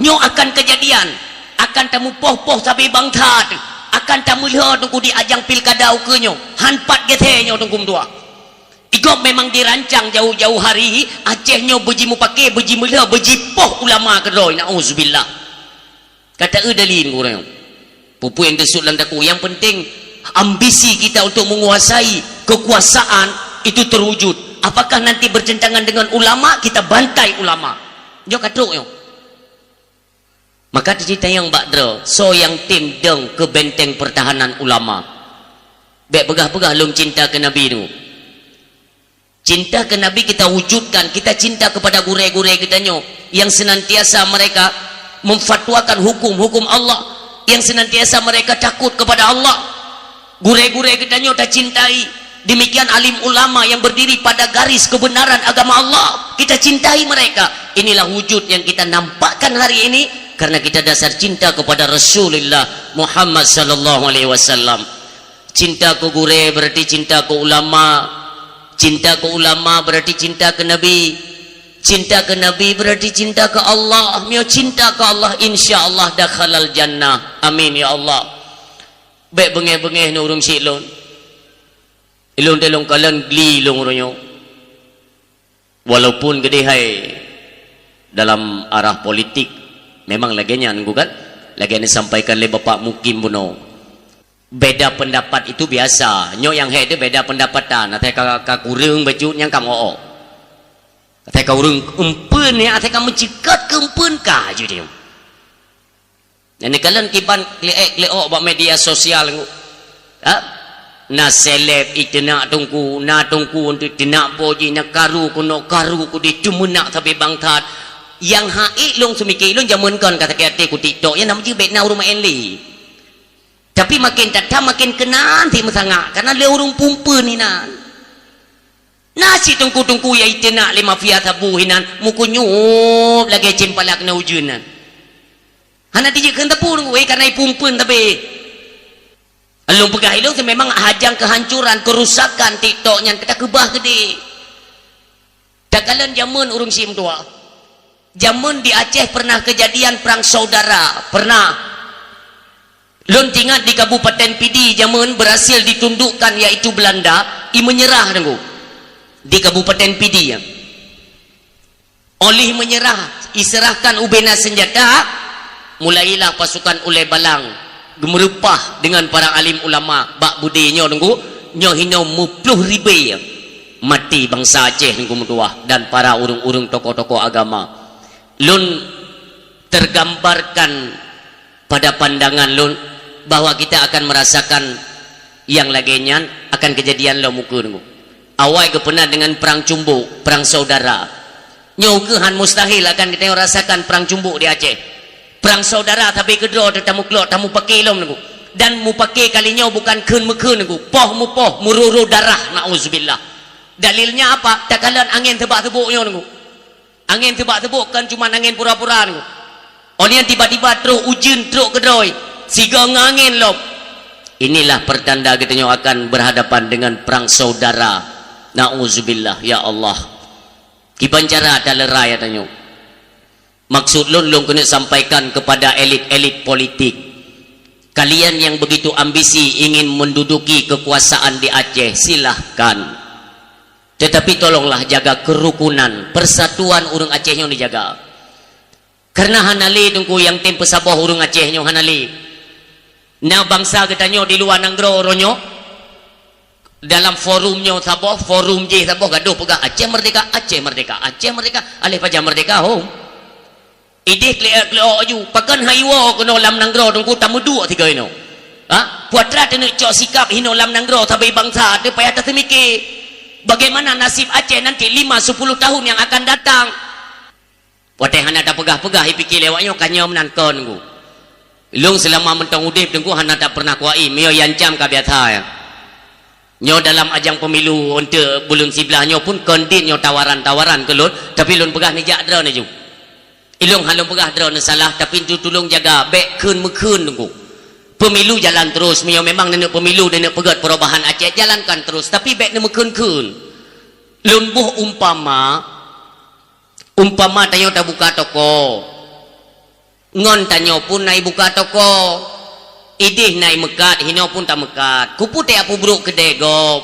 Nyoe akan keujadian, akan tameupoh-poh sabe bangsa, akan tameulhö teungku di ajang pilkada ukeue nyoe. Han pat geuthée nyoe teungku meutuah. Igob memang dirancang jauh-jauh hari, Aceh nyoe beuji mupake, beuji meulhö, beuji poh ulama keudroe, nauzubillah. Kata eu dalil ureuëng. Pupui yang teusut lam daku. Yang penting, ambisi kita untuk menguasai kekuasaan itu terwujud. Apakah nanti bertentangan dengan ulama, kita bantai ulama. Nyoe ka trok nyoe. Maka teuceurita nyang bak droe, soe nyang tem dong keu benteng pertahanan ulama. Bék peugah-peugah lôn cinta keu Nabi tu. Cinta ke Nabi kita wujudkan, kita cinta kepada gurée-gurée geutanyoe yang senantiasa mereka memfatwakan hukum-hukum Allah, yang senantiasa mereka takut kepada Allah. Gurée-gurée geutanyoe tacintai, demikian alim ulama yang berdiri pada garis kebenaran agama Allah, kita cintai mereka. Inilah wujud yang kita nampakkan hari ini karena kita dasar cinta kepada Rasulullah Muhammad sallallahu alaihi wasallam. Cinta keu gurée berarti cinta keu ulama. Cinta keu ulama berarti cinta keu Nabi. Cinta keu Nabi berarti cinta keu Allah. Meunyoe cinta keu Allah, insya Allah dakhalal jannah. Amin ya Allah. Bék beungéh-beungéh neu ureuëng syiek lôn. Ilôn teuh lôn kalon gli lôn uroe nyoe. Walaupun geudeh hai dalam arah politik, memang lagée nyan, kan? Lagée nyang disampaikan lé Bapak Mukim bunoe. Beda pendapat itu biasa. Nyoe nyang hék teuh beda pendapatan. Asai ka, ka kureueng bacut nyang ka meu-ok. Asai ka ureuëng eumpeuen nyan, asai ka meuceukat keu eumpeuen ka jih nyoe. Nyang neukalon kiban kleuk-kleuk bak media sosial nyoe. Ha? Na seleb iteunak teungku, na teungku untuk teunak po jih, na karu keunoe, karu keudeh, teumeunak sabe bangkat. Nyang hak ék lôn seumike lôn jameun kon ka sakét até ku TikTok, nyang na meujeuet bèk na ureueng maén lé. Tapi makin that-that makin keunan si meusangat, karena lé ureueng pumpeuen inan. Na cit teungku-teungku nyang iteunak lé mafia sabu inan, meukunyup lagèe cempalak na ujeuen nan. Hana tijeuet kheun teupeu, weh, karena ipumpeuen sabe. Lôn peugah ilôn si memang hajang kehancuran, kerusakan TikTok nyan ka takeubah keudéh. Takalon jameun ureueng syiek meutuwah. Jameun di Aceh pernah kejadian perang saudara, pernah. Lôn teuingat di Kabupaten Pidie jameun berhasil ditundukkan, yaitu Belanda, i menyerah, Teungku. Di Kabupaten Pidie, ya. Oleh menyerah, iserahkan ubena senjata, mulailah pasukan Ulèe Balang geumeureupah dengan para alim ulama bak beudé nyoe, Teungku. Nyoe hinoe meuploh ribèe maté bansa Aceh, Teungku meutuwah, dan para ureueng-ureueng tokoh-tokoh agama. Lôn tergambarkan pada pandangan lôn bahwa kita akan merasakan nyang lagèe nyan akan kejadian lom ukeue, Teungku. Awai geupeuna dengan perang cumbok, perang saudara. Nyoe ukeue han mustahil akan geutanyoe rasakan perang cumbok di Aceh. Perang saudara sabe keudroe teuh tameuklok, tamupake lom, Teungku. Dan mupake kali nyoe bukan kheun-meukheun, Teungku. Poh mupoh, meuroro darah, naudzubillah. Dalilnya apa? Takalon angén seubak-seubok nyoe, Teungku. Angén seubak-seubok kon cuman angén pura-pura, Teungku. Oh nyan tiba-tiba troh ujeuen trok keudroe, sigoe ngon angén lom. Inilah pertanda geutanyoe akan berhadapan dengan perang saudara. Naudzubillah, ya Allah. Kiban cara taleurai tanyoe. Maksud lôn, lôn keuneuk sampaikan kepada elit-elit politik. Kalian yang begitu ambisi ingin menduduki kekuasaan di Aceh, silahkan. Tetapi tolonglah jaga kerukunan, persatuan ureueng Aceh nyoe dijaga. Karena hana lé, Teungku, nyang tem peusaboh ureueng Aceh nyoe, hana lé. Na bansa geutanyoe di luwa nanggroe uroe nyoe, dalam forum nyoe saboh, forum jéh saboh, gadoh peugah, "Aceh merdeka, Aceh merdeka, Aceh merdeka." Aléh pajan merdeka, hom? Idéh kleuek-kleuok aju, pakon han iwoe keunoe lam nanggroe, Teungku, tameuduek sigoe inoe. Ha? Peue atra taneuk cok sikap hinoe lam nanggroe sabe bansa, teuh payah taseumike. Bagaimana nasib Aceh nanti lima sepuluh tahun yang akan datang? Watèe hana tapeugah-peugah, ipike lé awak nyoe ka nyoe meunan kon, Teungku. Lôn seulama mantong udép, Teungku, hana tapeureunah kuai, meunyoe iancam ka biasa, ya. Nyoe dalam ajang pemilu, eunteuk buleuen siblaih nyoe pun kon dit nyoe tawaran-tawaran keu lôn, tapi lôn peugah neujak droeneuh ju. Ilôn han lôn peugah droeneuh salah, tapi tu tulông jaga, bèk kheun-meukheun, Teungku. Pemilu jalan terus, meunyoe memang neuneuk pemilu, neuneuk peugöt perubahan Aceh, jalankan terus, tapi bèk neumeukheun-kheun. Lôn boh umpama, umpama tanyoe tabuka toko. Ngon tanyoe pun na ibuka toko. Idéh na imeukat, hinoe pun tameukat. Keupeue teuka peubrôk keudè gob?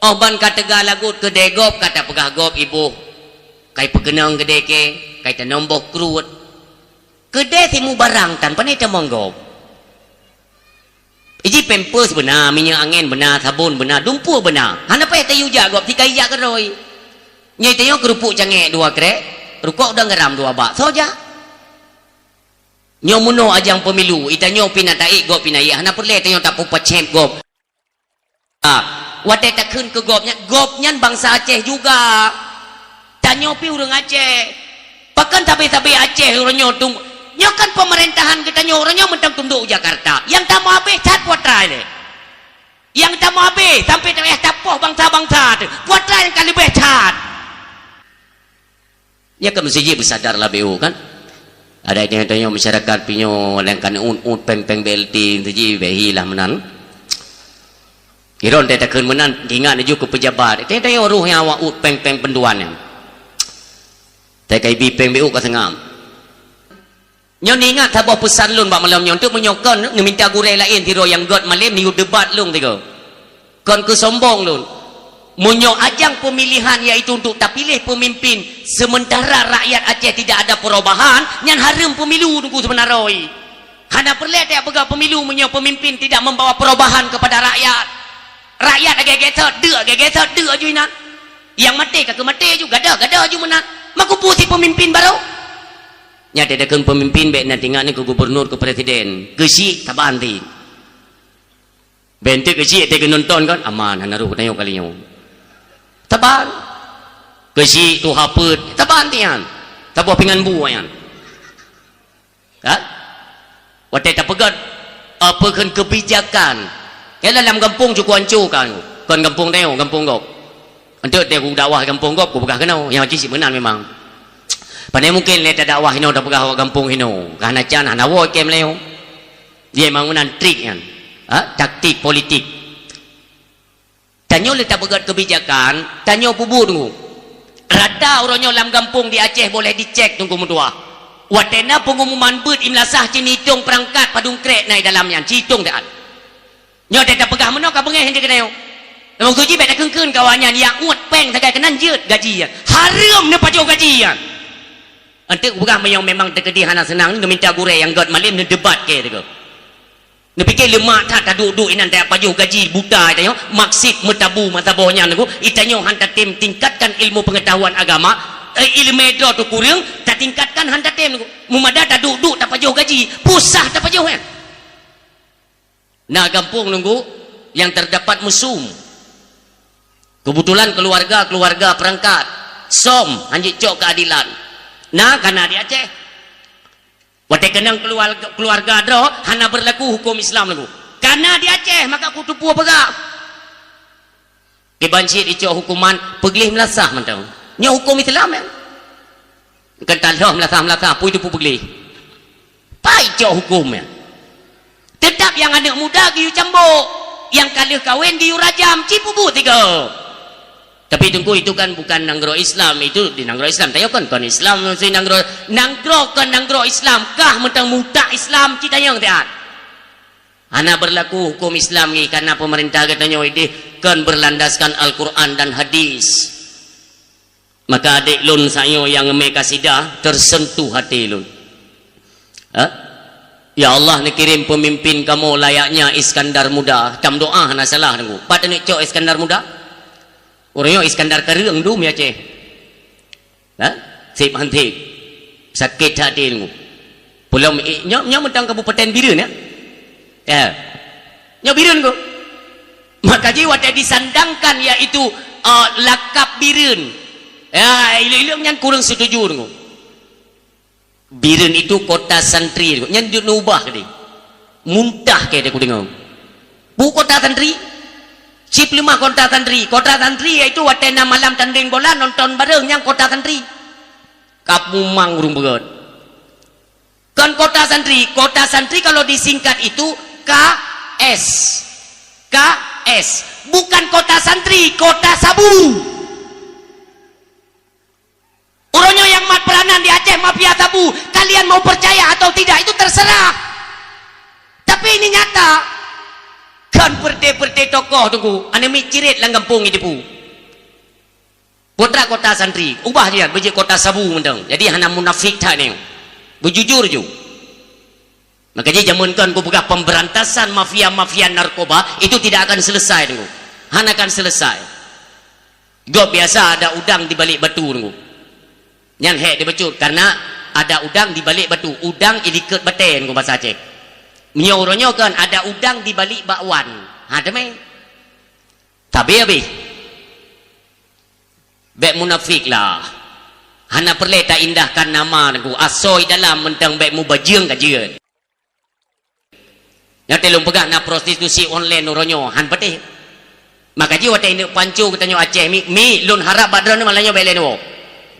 Oh ban ka teuga lagot keudè gob, ka tapeugah gob iboh. Kai peukeunong keudè kèe, kai tanom boh kruet. Keudè simubarang tan, pane tamong gob. Iji pampers beuna, minyeuk angén beuna, sabon beuna, dumpeue beuna. Hana payah tayue jak gob, sikai jak keudroe. Nyoe tanyoe keureupuk cangèk dua krèk, rukok dan garam dua bak, soe jak. Nyoe meunoe ajang pemilu, itanyoe pih na taék gob pih na ék, hana peureulèe tanyoe tapeupaccép gob. Ah, watèe takheun keu gob nyan, gob nyan bansa Aceh juga. Tanyoe pih ureueng Aceh. Pakon sabe-sabe Aceh uroe nyoe tung-, nyoe kan pemerintahan geutanyoe uroe nyoe mantong tundok u Jakarta. Nyang tameuhabéh that peue atra lé. Nyang tameuhabéh sampai teuh tapoh bansa-bansa teuh. Peue atra nyang ka leubeh that. Nyan keuh meusti jih beusadar lah B O kan. Ada tanyoe masyarakat pih nyoe nyang ka neuôt-ôt péng-péng B L T tu jih bèk hi lah meunan. Iron teuh takheun meunan, ingat laju keu pejabat. Tanyoe roh nyang awak ôt péng-péng peunduan nyan. Teuka ibi péng B O ka seungab. Nyoe neuingat saboh peusan lôn bak malam nyoe, eunteuk meunyoe kon neuminta gurèe laén sidroe nyang göt malém neuyue debat lôn sigoe. Kon keu sombong lôn. Meunyoe ajang pemilihan yaitu untuk tapiléh pemimpin, sementara rakyat Aceh tidak ada perubahan, nyan hareuem pemilu Teungku seubeuna roe. Hana peureulèe tapeugah pemilu meunyoe pemimpin tidak membawa perubahan kepada rakyat. Rakyat lagèe gesot, deuk lagèe gesot, deuk aju inan. Nyang maté ka keu maté aju, gadôh, gadôh aju meunan. Meukeupue si pemimpin barô. Nyan teuh takheun pemimpin bèk na teuingat nyan keu gubernur, keu presiden. Keu syiek taban ti. Bèk eunteuk keu syiek teuh geunonton kan, aman, hana roh tanyoe kali nyoe. Taban. Keu syiek tuha peuet, taban ti nyan. Saboh pingan bu nyan. Ha? Watée tapeugét, apa kheun kebijakan. Ya, dalam gampông cukup anco kan. Kon gampông tanyoe, gampông gob. Enteuk teuh kudakwah gampông gob, kupeugah keunoe. Nyang cit meunan memang. Pane mungkin lé tadakwah inoe tapeugah awak gampông inoe. Ka hana can, hana woe kém lé. Dia memang meunan trik nyan. Ha? Taktik politik. Tanyoe lé tapeugét kebijakan, tanyoe peubuet ngu. Rata uroe nyoe lam gampông di Aceh boleh dicek teungku meutuah. Watée na pengumuman beuet imlasah ci itong peurangkat padum krek na i dalam nyan, ci itong dak. Nyoe teuh tapeugah meunoe ka beungéh di keunoe. Maksud jih bék takheun-kheun kawan nyan, nyang uet péng sagai keunan jeuet gaji nyan. Hareuem neupajoh gaji nyan. Enteuk peugah meunyoe memang teukeudi hana seunang, neuminta gurée nyang gét malem neudebat keu teuk. Neupike leumak that taduek-duek inan tapajoh gaji buta itanyoe, maksud meutabu meusaboh nyan teungku, itanyoe han tatem tingkatkan ilmu pengetahuan agama, eh, ileumé droe teuh kureueng, tatingkatkan han tatem teungku. Meumada taduek-duek tapajoh gaji, peue sah tapajoh nyan. Na gampông teungku nyang terdapat mesum. Keubeutulan keuluwarga-keuluwarga peurangkat, som, hanjeuet cok keuadilan. Na ka na di Aceh. Watée keunong keuluwarga, keuluwarga droe hana beurlaku huköm Islam laju. Ka na di Aceh maka kuteupeue peugah. Kiban cit icok huköman peugleh meulasah mantong. Nyoe huköm Islam nyan. Keu taloh meulasah-meulasah pui teupeu peugleh. Pai cok huköm nyan. Teutap nyang aneuëk muda geuyue cambok, nyang ka lheueh kawen geuyue rajam, ci peubuet tiga. Tapi teungku, itu kan bukan nanggroe Islam, itu di nanggroe Islam. Tanyoe kan kon Islam, si nanggroe, nanggroe kon nanggroe Islam, kah mantong mutak Islam, ci tanyong tiat. Hana beurlaku huköm Islam ngi karena pemerintah geutanyoe ideh kon berlandaskan Al-Quran dan hadis. Maka adék lôn sayoe nyang ngeumé kasidah, tersentuh hati lôn. Ha? Ya Allah, neukirém peumimpin kamoe layaknya Iskandar Muda. Cam doa hana salah teungku. Pat aneuk cok Iskandar Muda? Ureuëng nyoe Iskandar Kareueng dum ya Aceh. Ha? Seb hanté. Sakét hati teungku. Peulom, eh, nyoe, nyoe mantong Kabupaten Bireuen ya? Ya. Nyoe Bireuen ko. Maka jih watée disandangkan yaitu, eh, lakab Bireuen. Ya, ileueng-ileueng nyan kureueng setuju teungku. Bireuen itu kota santri, nyan jeuet neubah keudeh. Muntah keu deungoe. Peue kota santri? Cit peuleumah kota santri. Kota santri yaitu watée na malam tandeng bola nonton bareng, nyan kota santri. Ka mumang ureuëng beugét. Kon kota santri. Kota santri kalau disingkat itu K S. K S. Bukan kota santri, kota sabu. Uroe nyoe nyang mat peuranan di Aceh mafia sabu, kalian mau percaya atau tidak itu terserah. Tapi ini nyata. Kan peureute-peureute tokoh teungku, aneuk miet ciret lam gampông itu. Putra kota santri, ubah dia beujeuet kota sabu mantong. Jadi hana munafik that ni. Beujujur ju. Maka jih jameun kon kupeugah pemberantasan mafia-mafia narkoba itu tidak akan selesai teungku. Hana akan selesai. Gob biasa ada udang di balik batu teungku. Nyan hék dibacut karena ada udang di balik batu. Udang ilikot batée teungku bahasa Aceh. Meunyoe uroe nyoe kan ada udang di balik bakwan. Ha, teumé. Tabe habéh. Bék munafik lah. Hana peureulée taindahkan nama teungku. Asoe dalam mantong bék mubajeueng ka jeuet. Nyoe teuh lôn peugah na prostitusi online uroe nyoe, han patéh. Maka jih watée ineuk panco geutanyoe Aceh, mi, mi, lôn harab bak droeneuh malam nyoe bék lé neuwoe.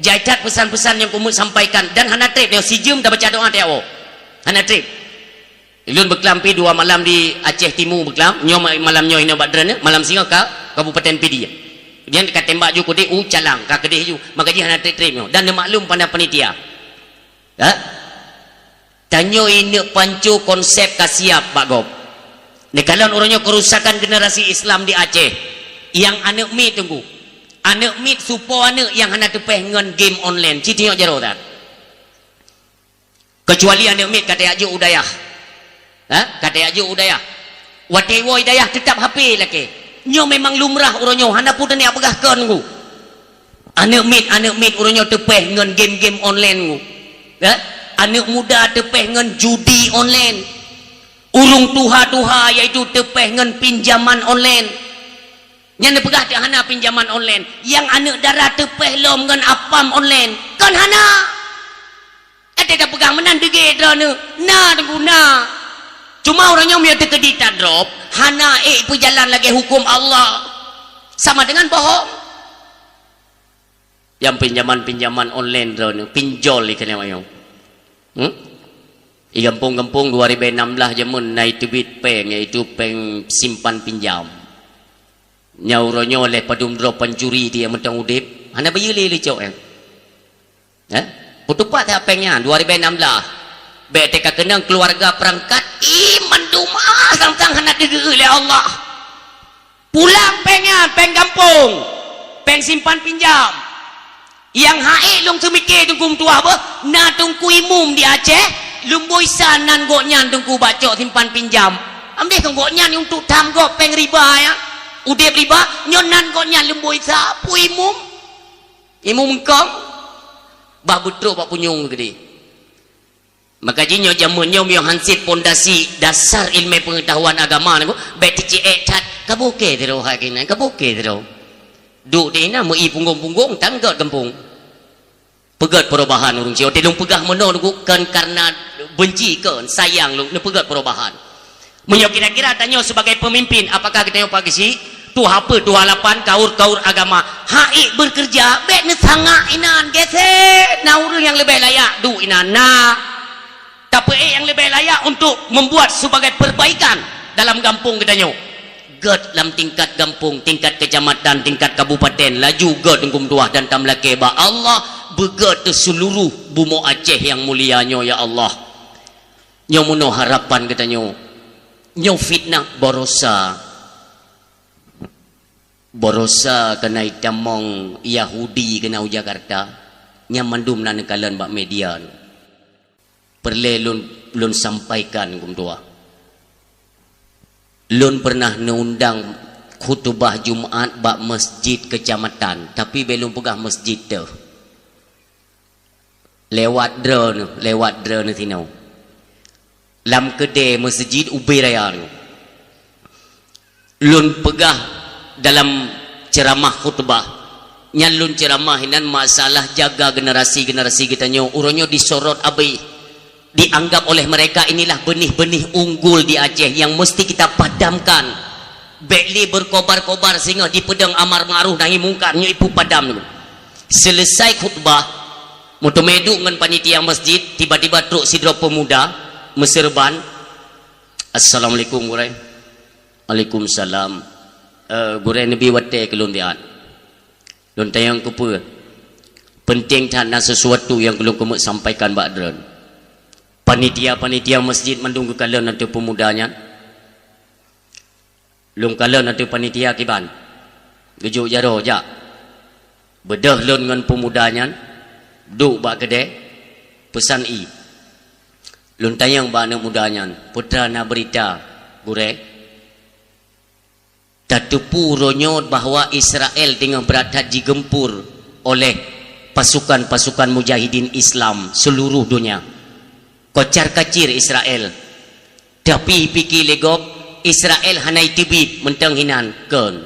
Jai that peusan-peusan nyang kumeusampaikan dan hana treb nyoe sijeuem tabaca doa tiap woe. Hana treb. Lôn beuklam pi dua malam di Aceh Timu beuklam, nyoe ma-, malam nyoe inoe bak droeneuh, malam singoh ka Kabupaten Pidie. Nyan ka tembak ju keudeh u Calang, ka keudeh ju. Maka jih hana treb-treb nyoe dan neumaklum pada panitia. Ya? Tanyoe ineuk panco konsep ka siap bak gob. Neukalon uroe nyoe kerusakan generasi Islam di Aceh. Nyang aneuk miet teungku. Aneuk miet supo aneuk nyang hana teupéh ngon game online. Ci tiyok jaroe that. Kecuali aneuk miet ka tajak jok u dayah. Ha? Ka tajak jok u dayah. Watée woe i dayah teutap H P lakée. Nyoe memang lumrah uroe nyoe, hana peue taniyak peugah kon teungku. Aneuk miet, aneuk miet uroe nyoe teupéh ngon game-game online teungku. Ya? Aneuk muda teupéh ngon judi online. Ureuëng tuha-tuha yaitu teupéh ngon pinjaman online. Nyan neupeugah teuk hana pinjaman online. Nyang aneuk dara teupéh lom ngon apam online. Kon hana. Teuka peugah meunan deungon droeneuh. Na, Teungku, na. Cuma ureuëng nyoe meunyoe teukeudi tadrop, hana ék peujalan lagée huköm Allah. Sama dengan bohong. Nyang pinjaman-pinjaman online droeneuh, pinjol di keuneuk ayong. Hmm? Di gampông-gampông dua ribu enam belas jameun na iteubiet péng, yaitu péng simpan pinjam. Nyang uroe nyoe lé padum droe pancuri dia mantong udeb, hana bayeue lé licok nyan. Eh? Peutupat that péng nyan dua ribu enam belas. Bék teuka keunong keuluwarga peurangkat, ih, mandum ah sang-sang hana teugeue lé Allah. Pulang péng nyan, péng gampông, péng simpan pinjam. Nyang ha'ék lôn seumiké Teungku meutuah beuh, na Teungku Imum di Aceh, leumboi sa nan gobnyan Teungku bak cok simpan pinjam. Ambéh keu gobnyan untuk tham gob péng riba nyan, udeb riba, nyoe nan gobnyan leumboi sa, peue Imum? Imum eungkong, bah beutrok bak punyueng geudeh. Maka jih nyoe jameun nyoe meunyoe han cit pondasi dasar ileumèe peungeutahuan agama nyan, bék teuciek that, ka bukée sidroe hai keunan, ka bukée sidroe. Duek di inan meu-i punggong-punggong, tan gét gampông. Peugét perubahan ureueng sinoe. Lôn peugah meunoe nunggu kon karena benci, kon sayang lôn, neupeugét perubahan. Meunyoe kira-kira tanyoe sebagai pemimpin, apakah geutanyoe Pak Geuchik, tuha peuet, tuha lapan, kaur-kaur agama, ha'ék beureukeureuja, bék neusangak inan, gesé, na ureueng nyang leubeh layak duek inan, na. Tapeuék nyang leubeh layak untuk membuat sebagai perbaikan dalam gampông geutanyoe. Gét lam tingkat gampông, tingkat kecamatan, tingkat kabupaten, laju gét Teungku meutuah dan tameulakée bak Allah, beugét teuh seuluruh bumoe Aceh nyang mulia nyoe, ya Allah. Nyoe meunoe harapan geutanyoe. Nyoe fitnah baroesa. Baroesa keunan itamong Yahudi keunan u Jakarta. Nyan mandum na neukalon bak media. Peureulée lôn, lôn sampaikan Teungku meutuah. Lôn peureunah neuundang khutubah Jumat bak masjid kecamatan, tapi bék lôn peugah masjid teuh. Lewat droeneuh, lewat droeneuh sinoe. Lam keudée meuseujid ubé raya nyoe. Lôn peugah dalam ceuramah khutubah, nyan lôn ceuramah inan masalah jaga generasi-generasi geutanyoe. Uroe nyoe disorot abéh, dianggap oleh mereka inilah benih-benih unggul di Aceh yang mesti kita padamkan. Bék lé berkobar-kobar singoh dipeudong amar ma'ruf nahi mungkar, nyoe ipeue padam nyoe. Selesai khutbah, meuteumé duek ngon panitia masjid, tiba-tiba trok sidroe peumuda meuseureuban, "Assalamualaikum, Gurée." "Waalaikumsalam." "Eh, Gurée, neubi watée keu lôn biat. Lôn tanyong keupeue? Peunteng that na sisuatu nyang keu lôn keumeuk sampaikan bak droen." Panitia-panitia masjid mandum geukalon ateueh peumuda nyan. Lôn kalon ateueh panitia kiban. Geujok jaroe jak. Beudôh lôn ngon peumuda nyan, duek bak keudée, peusan ie. Lôn tanyong bak aneuëk muda nyan, "Peue teuma na beurita, Gurée?" "Tateupeue uroe nyoe bahwa Israel teungoh brat that jigeumpur oleh pasukan-pasukan mujahidin Islam seuluruh donya. Kocar-kacir Israel. Tapi pike lé gob, Israel hana iteubiet mantong hinan kon.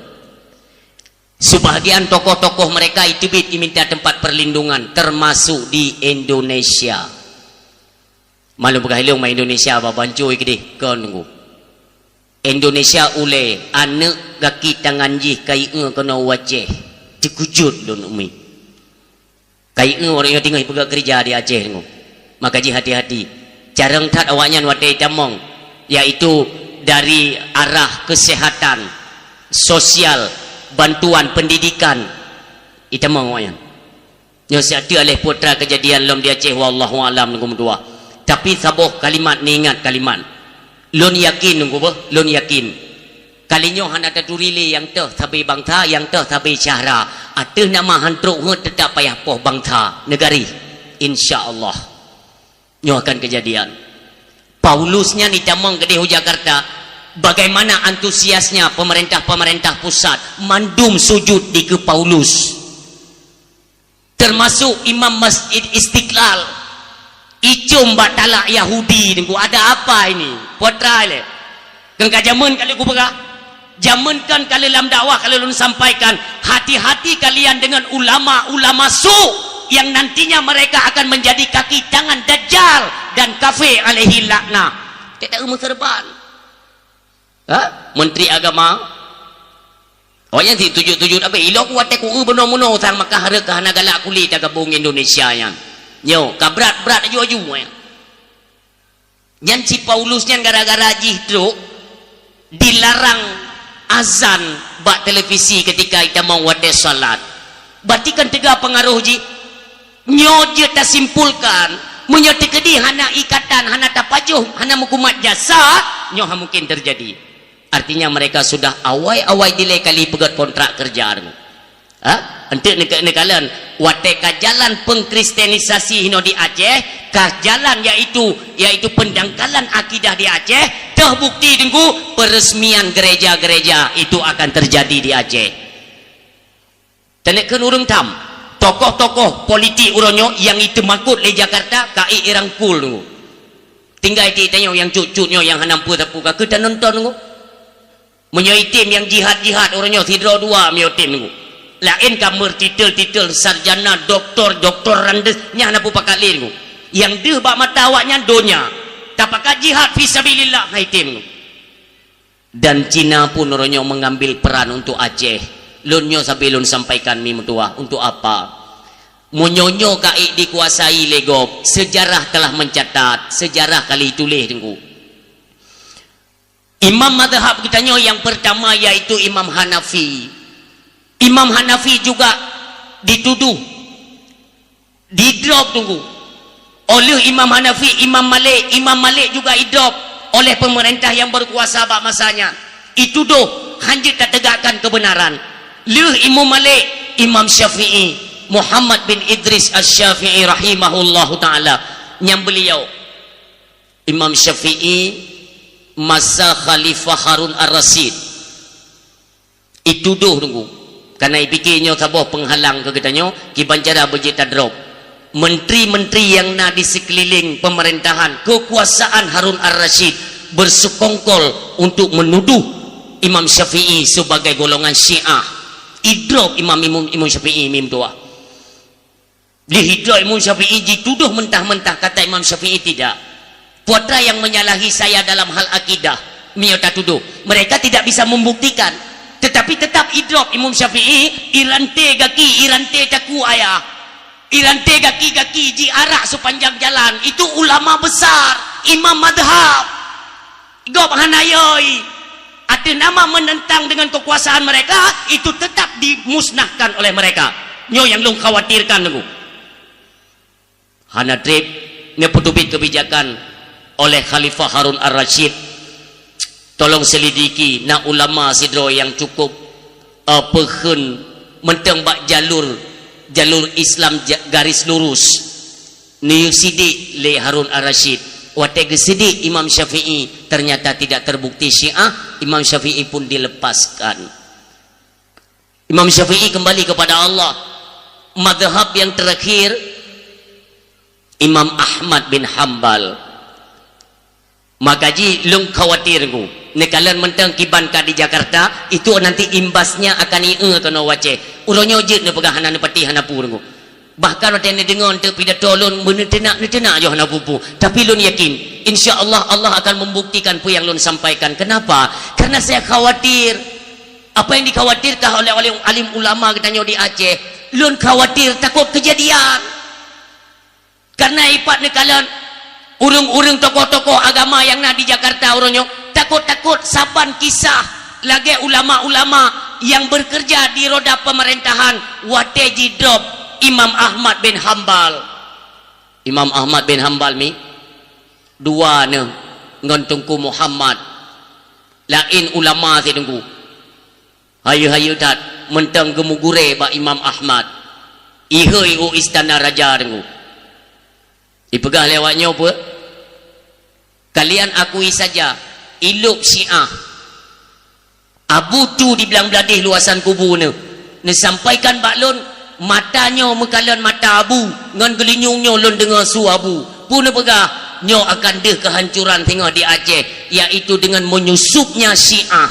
Sebahagian tokoh-tokoh mereka iteubiet iminta tempat perlindungan, termasuk di Indonesia." Malum peugah ilong ma Indonesia ba bancoi keudeh kon nunggu. Indonesia ulée, aneuëk gaki tangan jih ka ié keunoe u Aceh. Teukeujot lôn umi. Ka ié ureuëng nyang teungoh ipeugah keureuja di Aceh nyoe. Maka jih hati-hati. Carông that awaknyan watée itamong, yaitu dari arah kesehatan, sosial, bantuan pendidikan, itamong awaknyan. Nyoe siat teuk aléh putra kejadian lom di Aceh, wallahu alam nunggu meutuah. Tapi saboh kalimat, neuingat kalimat. Lôn yakin nunggu beuh, lôn yakin. Kali nyoe hana taturi lé nyang toh sabe bansa, nyang toh sabe syahra. Ateueh nama han trok heuet teutap payah poh bansa, neugari. Insya Allah. Nyoe akan kejadian. Paulus nyan itamong keudeh u Jakarta. Bagaimana antusiasnya pemerintah-pemerintah pusat mandum sujud dikeue Paulus. Termasuk Imam Masjid Istiqlal. Icom bak talak Yahudi nunggu, ada apa ini? Putra le. Kengka jameun kali kupeugah. Jameun kan kali lam dakwah kali lôn sampaikan, hati-hati kalian dengan ulama-ulama su. yang nantinya mereka akan menjadi kaki tangan Dajjal dan kafir alaihi laknah. Tidak meuseureuban. Ha? Menteri Agama. Oh, nyan si tujuh-tujuh tapi ilok watée ku bunoe-bunoe sang maka hareuka hana galak kulét ta gabong Indonesia nyan. Nyo, ka brat-brat aju-aju, eh. Nyan si Paulus nyan gara-gara jih trok dilarang azan bak televisi ketika itamong watée salat. Berarti kan teuga pengaruh jih. Nyoe jeuet tasimpulkan, meunyoe teukeudi hana ikatan, hana tapajoh, hana meukumat jasad, nyoe han mungkin terjadi. Artinya mereka sudah awai-awai dilée kali peugét kontrak kerja. Ha? Enteuk neuka-, neukalon, watée ka jalan pengkristenisasi hinoe di Aceh, ka jalan yaitu, yaitu pendangkalan akidah di Aceh, toh bukti teungku, peresmian gereja-gereja itu akan terjadi di Aceh. Taneuk kheun ureuëng tham, tokoh-tokoh politik uroe nyoe nyang iteumakot lé Jakarta, ka ék irangkul teungku. Tinggai ti tanyoe nyang cut-cut nyoe nyang hana peue sapeue ka keuh tanonton teungku. Meunyoe item nyang jihad-jihad uroe nyoe sidroe dua meunyoe tem teungku. Laén ka meurtitel-titel sarjana, doktor, doktor randes, nyan hana peue pakat lé teungku. Nyang deuh bak mata awaknyan donya. Tapakat jihad fi sabilillah, hai tem teungku. Dan Cina pun uroe nyoe mengambil peran untuk Aceh. Lôn nyoe sabe lôn sampaikan mi meutuwah, untuk apa? Meunyoe nyoe ka ék dikuasai lé gob, sejarah telah mencatat, sejarah ka lheueh tuléh teungku. Imam mazhab geutanyoe nyang pertama yaitu Imam Hanafi. Imam Hanafi juga dituduh, didrop teungku, oleh Imam Hanafi, Imam Malik. Imam Malik juga idrop oleh pemerintah yang berkuasa bak masanya. Ituduh hanjeuet tategakkan kebenaran. Lheueh Imam Malik, Imam Syafi'i, Muhammad bin Idris Asy-Syafi'i rahimahullahu taala, nyang beliau Imam Syafi'i masa Khalifah Harun Ar-Rasyid. Ituduh teungku. Karena ipike nyoe saboh penghalang keu geutanyoe, kiban cara beujeuet tadrop. Menteri-menteri yang na di sekeliling pemerintahan kekuasaan Harun Ar-Rasyid bersekongkol untuk menuduh Imam Syafi'i sebagai golongan Syiah. Idrop Imam, Imam, Imam Syafi'i mi meutuwah. Lheueh idrop Imam Syafi'i jituduh mentah-mentah, kata Imam Syafi'i tidak. Putra yang menyalahi saya dalam hal akidah, meunyoe tatuduh. Mereka tidak bisa membuktikan. Tetapi tetap idrop Imam Syafi'i, iranté gaki, iranté takue ayah. Iranté gaki-gaki jiarak sepanjang jalan. Itu ulama besar, imam madhab. Gob hana yoi. Ateueh nama menentang dengan kekuasaan mereka, itu tetap dimusnahkan oleh mereka. Nyoe nyang lôn khawatirkan teungku. Hana treb neupeuteubiet kebijakan oleh Khalifah Harun Ar-Rasyid. Tolong selidiki, na ulama sidroe nyang cukup, eh, peukheun mantong bak jalur, jalur Islam ja-, garis lurus. Neuyue sidik lé Harun Ar-Rasyid. Watée geusidik Imam Syafi'i, ternyata tidak terbukti Syiah, Imam Syafi'i pun dilepaskan. Imam Syafi'i kembali kepada Allah. Mazhab yang terakhir, Imam Ahmad bin Hambal. Maka jih lôn khawatir teungku. Neukalon mantong kiban ka di Jakarta, itu nanti imbasnya akan ie keunoe u Aceh. Uroe nyoe jeuet neupeugah hana neupatéh hana peue teungku. Bahkan watée neudeungoe eunteuk pidato lôn, meuneuteunak-neuteunak yoh hana peue-peue. Tapi lôn yakin, insya Allah, Allah akan membuktikan peue nyang lôn sampaikan. Kenapa? Karena saya khawatir. Apa yang dikhawatirkan oleh, oleh alim ulama geutanyoe di Aceh, lôn khawatir takot kejadian. Karena ipat neukalon ureuëng-ureuëng tokoh-tokoh agama nyang na di Jakarta uroe nyoe, takot-takot saban kisah lagée ulama-ulama nyang bekerja di roda pemerintahan watée jidrop Imam Ahmad bin Hambal. Imam Ahmad bin Hambal mi dua neuh ngon Teungku Muhammad, laén ulama si teungku. Hayeue-hayeue that mantong geumugurée bak Imam Ahmad. Ihôi u istana raja teungku. Ipeugah lé awak nyoe peue? Kalian akui saja, ilop Syiah. Abu tu di Blang Bladeh luasan kubu neuh. Neusampaikan bak lôn, mata nyoe meukalon mata Abu, ngon geulinyueng nyoe lôn deungoe su Abu. Peue neupeugah, nyoe akan deuh keuhancuran singoh di Aceh, yaitu dengan menyusupnya Syiah.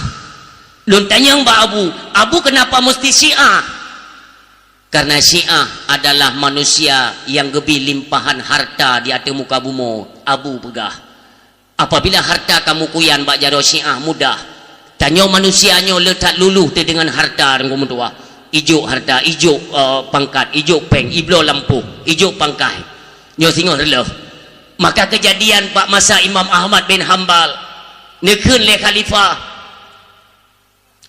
Lôn tanyong bak Abu, "Abu, kenapa mesti Syiah?" Karena Syiah adalah manusia nyang geubri limpahan harta di ateueh muka bumoe, Abu peugah, apabila harta kamu kuyan bak jaroe Syiah mudah, tanyoe manusia nyoe le that luluh teuh deungon harta, deungon meutuah. Ijok harta, ijok, eh, pangkat, ijok péng, ibloe lampôh, ijok pangkai. Nyoe singoh reuloh. Maka keujadian bak masa Imam Ahmad bin Hambal, neukheun lé khalifah,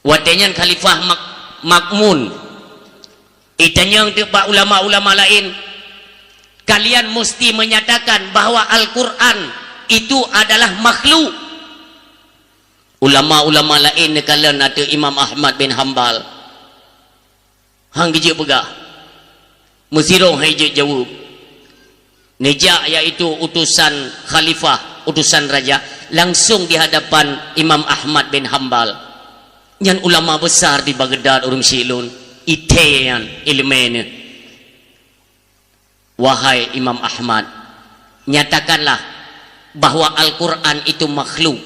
watée nyan Khalifah Mak-, Makmun, itanyong teuk bak ulama-ulama laén, "Kalian musti menyatakan bahwa Al-Quran itu adalah makhluk." Ulama-ulama laén neukalon ateueh Imam Ahmad bin Hambal. Han geujeuet peugah. Meusidroe han jeuet jaweueb. Neujak, yaitu utusan khalifah, utusan raja, langsung di hadapan Imam Ahmad bin Hambal. Nyan ulama besar di Baghdad ureuëng syiek lôn, ithée nyan iéleumé neuh. Wahai Imam Ahmad, nyatakanlah bahwa Al-Quran itu makhluk.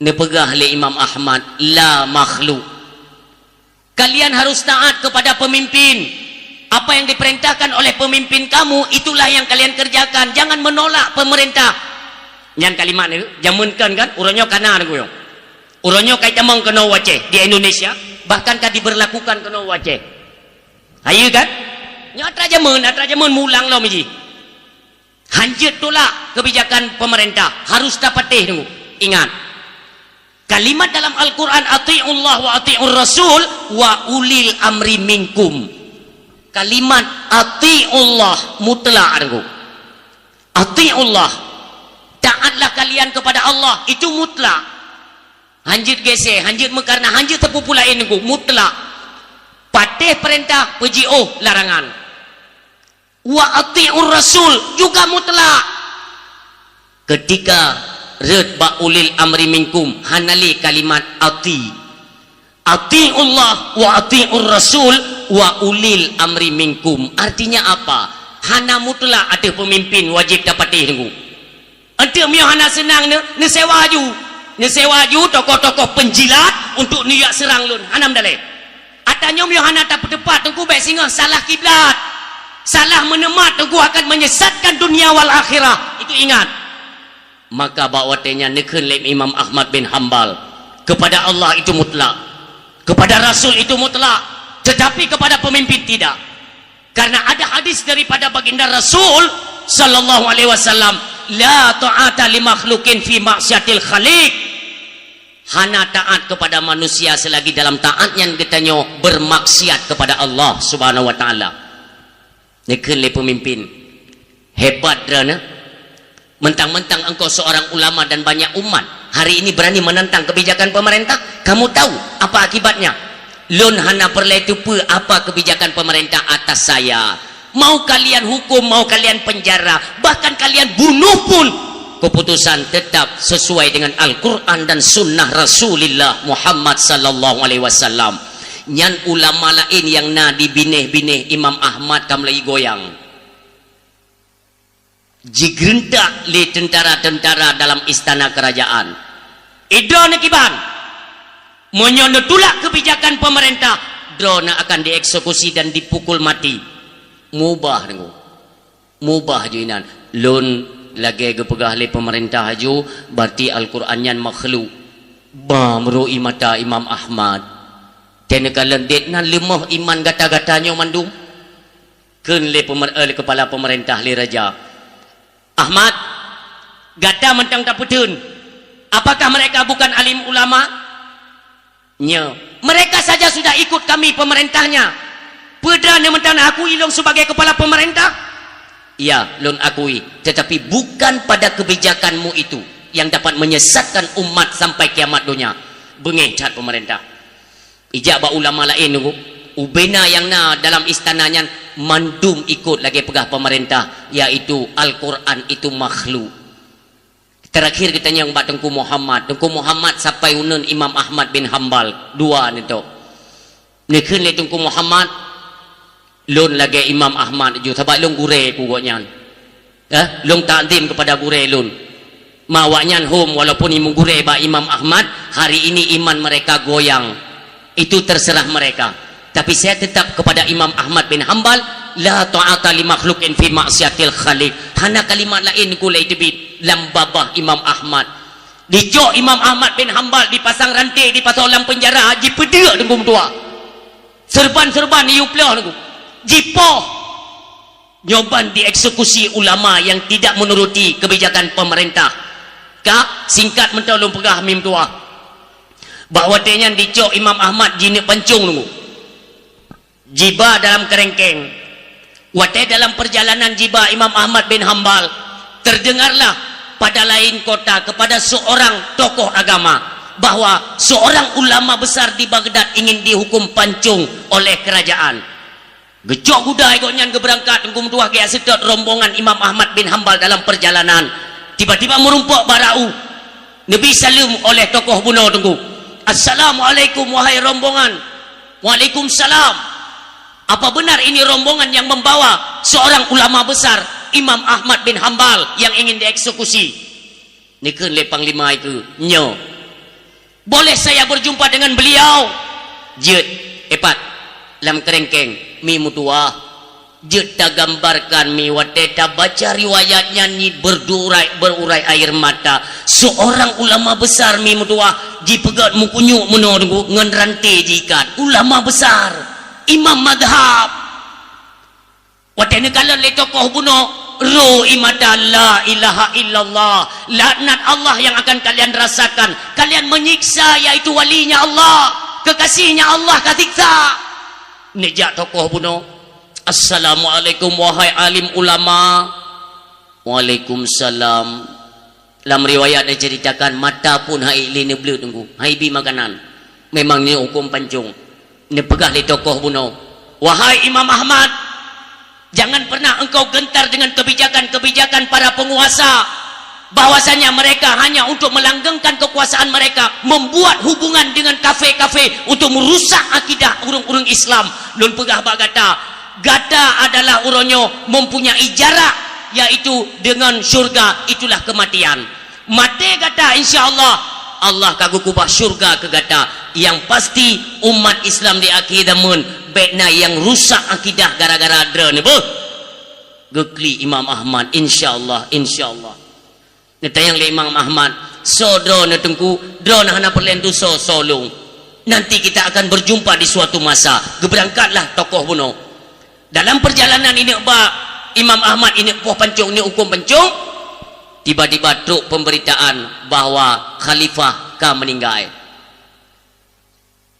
Neupeugah lé Imam Ahmad, "La makhluk." Kalian harus taat kepada pemimpin. Apa yang diperintahkan oleh pemimpin kamu, itulah yang kalian kerjakan. Jangan menolak pemerintah. Nyan kalimat ni, jameun kan, kan? Uroe nyoe kana, Teungku, yo. Uroe nyoe ka itamong keunoe u Aceh, di Indonesia, bahkan ka diberlakukan keunoe u Aceh. Hayeue kan? Nyoe atra jameun, atra jameun mulang lom jih. Hanjeuet tolak kebijakan pemerintah, harus tapatéh, Teungku. Ingat, kalimat dalam Al-Quran, "Ati'ullah wa ati'ur rasul wa ulil amri minkum." Kalimat "ati'ullah" mutlak, Teungku. "Ati'ullah", taatlah kalian kepada Allah, itu mutlak. Hanjeuet gesé, hanjeuet meukarna, hanjeuet teupeu-pue laén, Teungku, mutlak. Patéh peurintah, peujiôh larangan. "Wa ati'ur rasul" juga mutlak. Ketika rhot bak "ulil amri minkum", hana lé kalimat "ati". "Ati'ullah wa ati'ur rasul wa ulil amri minkum". Artinya apa? Hana mutlak ateueh pemimpin wajib tapatéh, Teungku. Enteuk meunyoe hana seunang neu-, neusewa aju. Neusewa aju tokoh-tokoh penjilat untuk neujak seurang lôn. Hana meudaleh. Ata nyoe meunyoe hana tapeuteupat, Teungku, bék singoh salah kiblat. Salah meuneumat, Teungku, akan menyesatkan dunia wal akhirah. Itu ingat. Maka bak watée nyan neukheun lé Imam Ahmad bin Hambal, "Kepada Allah itu mutlak. Kepada Rasul itu mutlak. Tetapi kepada pemimpin tidak." Karena ada hadis daripada Baginda Rasul sallallahu alaihi wasallam, "La ta'ata li makhluqin fi ma'siyatil khaliq." Hana taat kepada manusia selagi dalam taat nyan geutanyoe bermaksiat kepada Allah Subhanahu wa Taala. Neukheun lé peumimpin, "Hebat droeneuh. Mentang-mentang engkau seorang ulama dan banyak umat, hari ini berani menentang kebijakan pemerintah. Kamu tahu apa akibatnya? Lôn hana peureulée teupeue apa kebijakan pemerintah atas saya. Mau kalian hukum, mau kalian penjara, bahkan kalian bunuh pun, keputusan tetap sesuai dengan Al-Quran dan Sunnah Rasulullah Muhammad sallallahu alaihi wasallam." Nyan ulama laén nyang na di binéh-binéh Imam Ahmad ka mulai goyang. Jigeureuntak lé teuntara-teuntara dalam istana keurajaan. "Idroe neukiban! Meunyoe neutulak keubijakan peumeurintah, droeneuh akan dieksekusi dan dipukul mati." Mubah deungoe. Mubah ju inan. Lôn lagée geupeugah lé peumeurintah aju, berarti Al-Quran nyan makhluk. Ba meurui mata Imam Ahmad. Teuneukala dek nan leumoh iman gata-gata nyoe mandum. Kheun lé pemer-, eh, lé kepala pemerintah, lé raja, "Ahmad, gata mantong tapeutheun, apakah mereka bukan alim ulama?" "Nyo, mereka saja sudah ikut kami pemerintahnya. Peue droeneuh mantong akui lôn sebagai kepala pemerintah?" "Ya, lôn akui, tetapi bukan pada kebijakanmu itu yang dapat menyesatkan umat sampai kiamat donya." Beungéh that pemerintah. Ijak bak ulama laén nunggu. Ubena nyang na dalam istana nyan mandum ikut lagée peugah pemerintah, yaitu Al-Quran itu makhluk. Terakhir geutanyong bak Teungku Muhammad. Teungku Muhammad sampai uneun Imam Ahmad bin Hambal, dua neutôk. Neukheun lé Teungku Muhammad, "Lôn lagée Imam Ahmad ju, sabab lôn gurée keu gobnyan. Eh, lôn takzim kepada gurée lôn." Ma awaknyan hom, walaupun imum gurée bak Imam Ahmad, hari ini iman mereka goyang. Itu terserah mereka. Tapi saya tetap kepada Imam Ahmad bin Hambal, "La ta'ata li makhluqin fi ma'siyatil khaliq." Hana kalimat laén ku lé teubiet lam babah Imam Ahmad. Dicok Imam Ahmad bin Hambal, dipasang ranté, dipasoe lam penjara, jipeudeuk Teungku meutuah. Seureuban-seureuban iyue ploh Teungku. Jipoh. Nyoe ban dieksekusi ulama yang tidak menuruti kebijakan pemerintah. Ka, singkat meuntô lôn peugah mi meutuah. Bak watée nyan dicok Imam Ahmad jineuk pancong Teungku. Jiba dalam kerengkeng. Watée dalam perjalanan jiba Imam Ahmad bin Hambal, terdengarlah pada lain kota kepada seorang tokoh agama bahwa seorang ulama besar di Baghdad ingin dihukum pancong oleh kerajaan. Geucok gudai gobnyan geubeurangkat Teungku meutuah geujak seutôt rombongan Imam Ahmad bin Hambal dalam perjalanan. Tiba-tiba meurumpok bak rau. Neubi saleuem oleh tokoh bunoe Teungku. "Assalamualaikum, wahai rombongan." "Waalaikumsalam. Apa benar ini rombongan yang membawa seorang ulama besar, Imam Ahmad bin Hambal, yang ingin dieksekusi?" Neukheun lé panglima ikeu, "Nyoe." "Boleh saya berjumpa dengan beliau?" "Jeuet, eh pat, lam kerengkeng, mi meutuah. Jeuet tagambarkan mi watée tabaca riwayat nyan nyi berdurai, berurai air mata. Seorang ulama besar mi meutuah, jipeugét meukunyuk meunoe Teungku ngon ranté jiikat. Ulama besar, imam madhab." Watée neukalon lé tokoh bunoe, ro ie mata, "La ilaha illallah. Laknat Allah yang akan kalian rasakan. Kalian menyiksa yaitu walinya Allah, kekasihnya Allah ka siksa." Neujak tokoh bunoe, "Assalamualaikum, wahai alim ulama." "Waalaikumsalam." Lam riwayat neuceuritakan, mata pun hai lé neubleuet Teungku, hai bi makanan. Memang nyoe huköm pancong. Neupeugah lé tokoh bunoe, "Wahai Imam Ahmad, jangan pernah engkau gentar dengan kebijakan-kebijakan para penguasa, bahwasanya mereka hanya untuk melanggengkan kekuasaan mereka, membuat hubungan dengan kafé-kafé untuk merusak akidah ureuëng-ureuëng Islam. Lôn peugah bak gata, gata adalah uroe nyoe mempunyai jarak, yaitu dengan syurga, itulah kematian. Maté gata, insya Allah, Allah ka geukeubah syurga keu gata. Nyang pasti, umat Islam di akhé zaman bék na nyang rusak akidah gara-gara droeneuh." Beuh! Geuklik Imam Ahmad, "Insya Allah, insya Allah." Neutanyong lé Imam Ahmad, "Soe droeneuh Teungku?" "Droeneuh hana peureulée neutusoe soe lôn. Nanti kita akan berjumpa di suatu masa." Geubeurangkatlah tokoh bunoe. Dalam perjalanan ineuk bak Imam Ahmad ineuk poh pancong, ineuk huköm pancong, tiba-tiba trok pemberitaan bahwa khalifah ka meuninggai.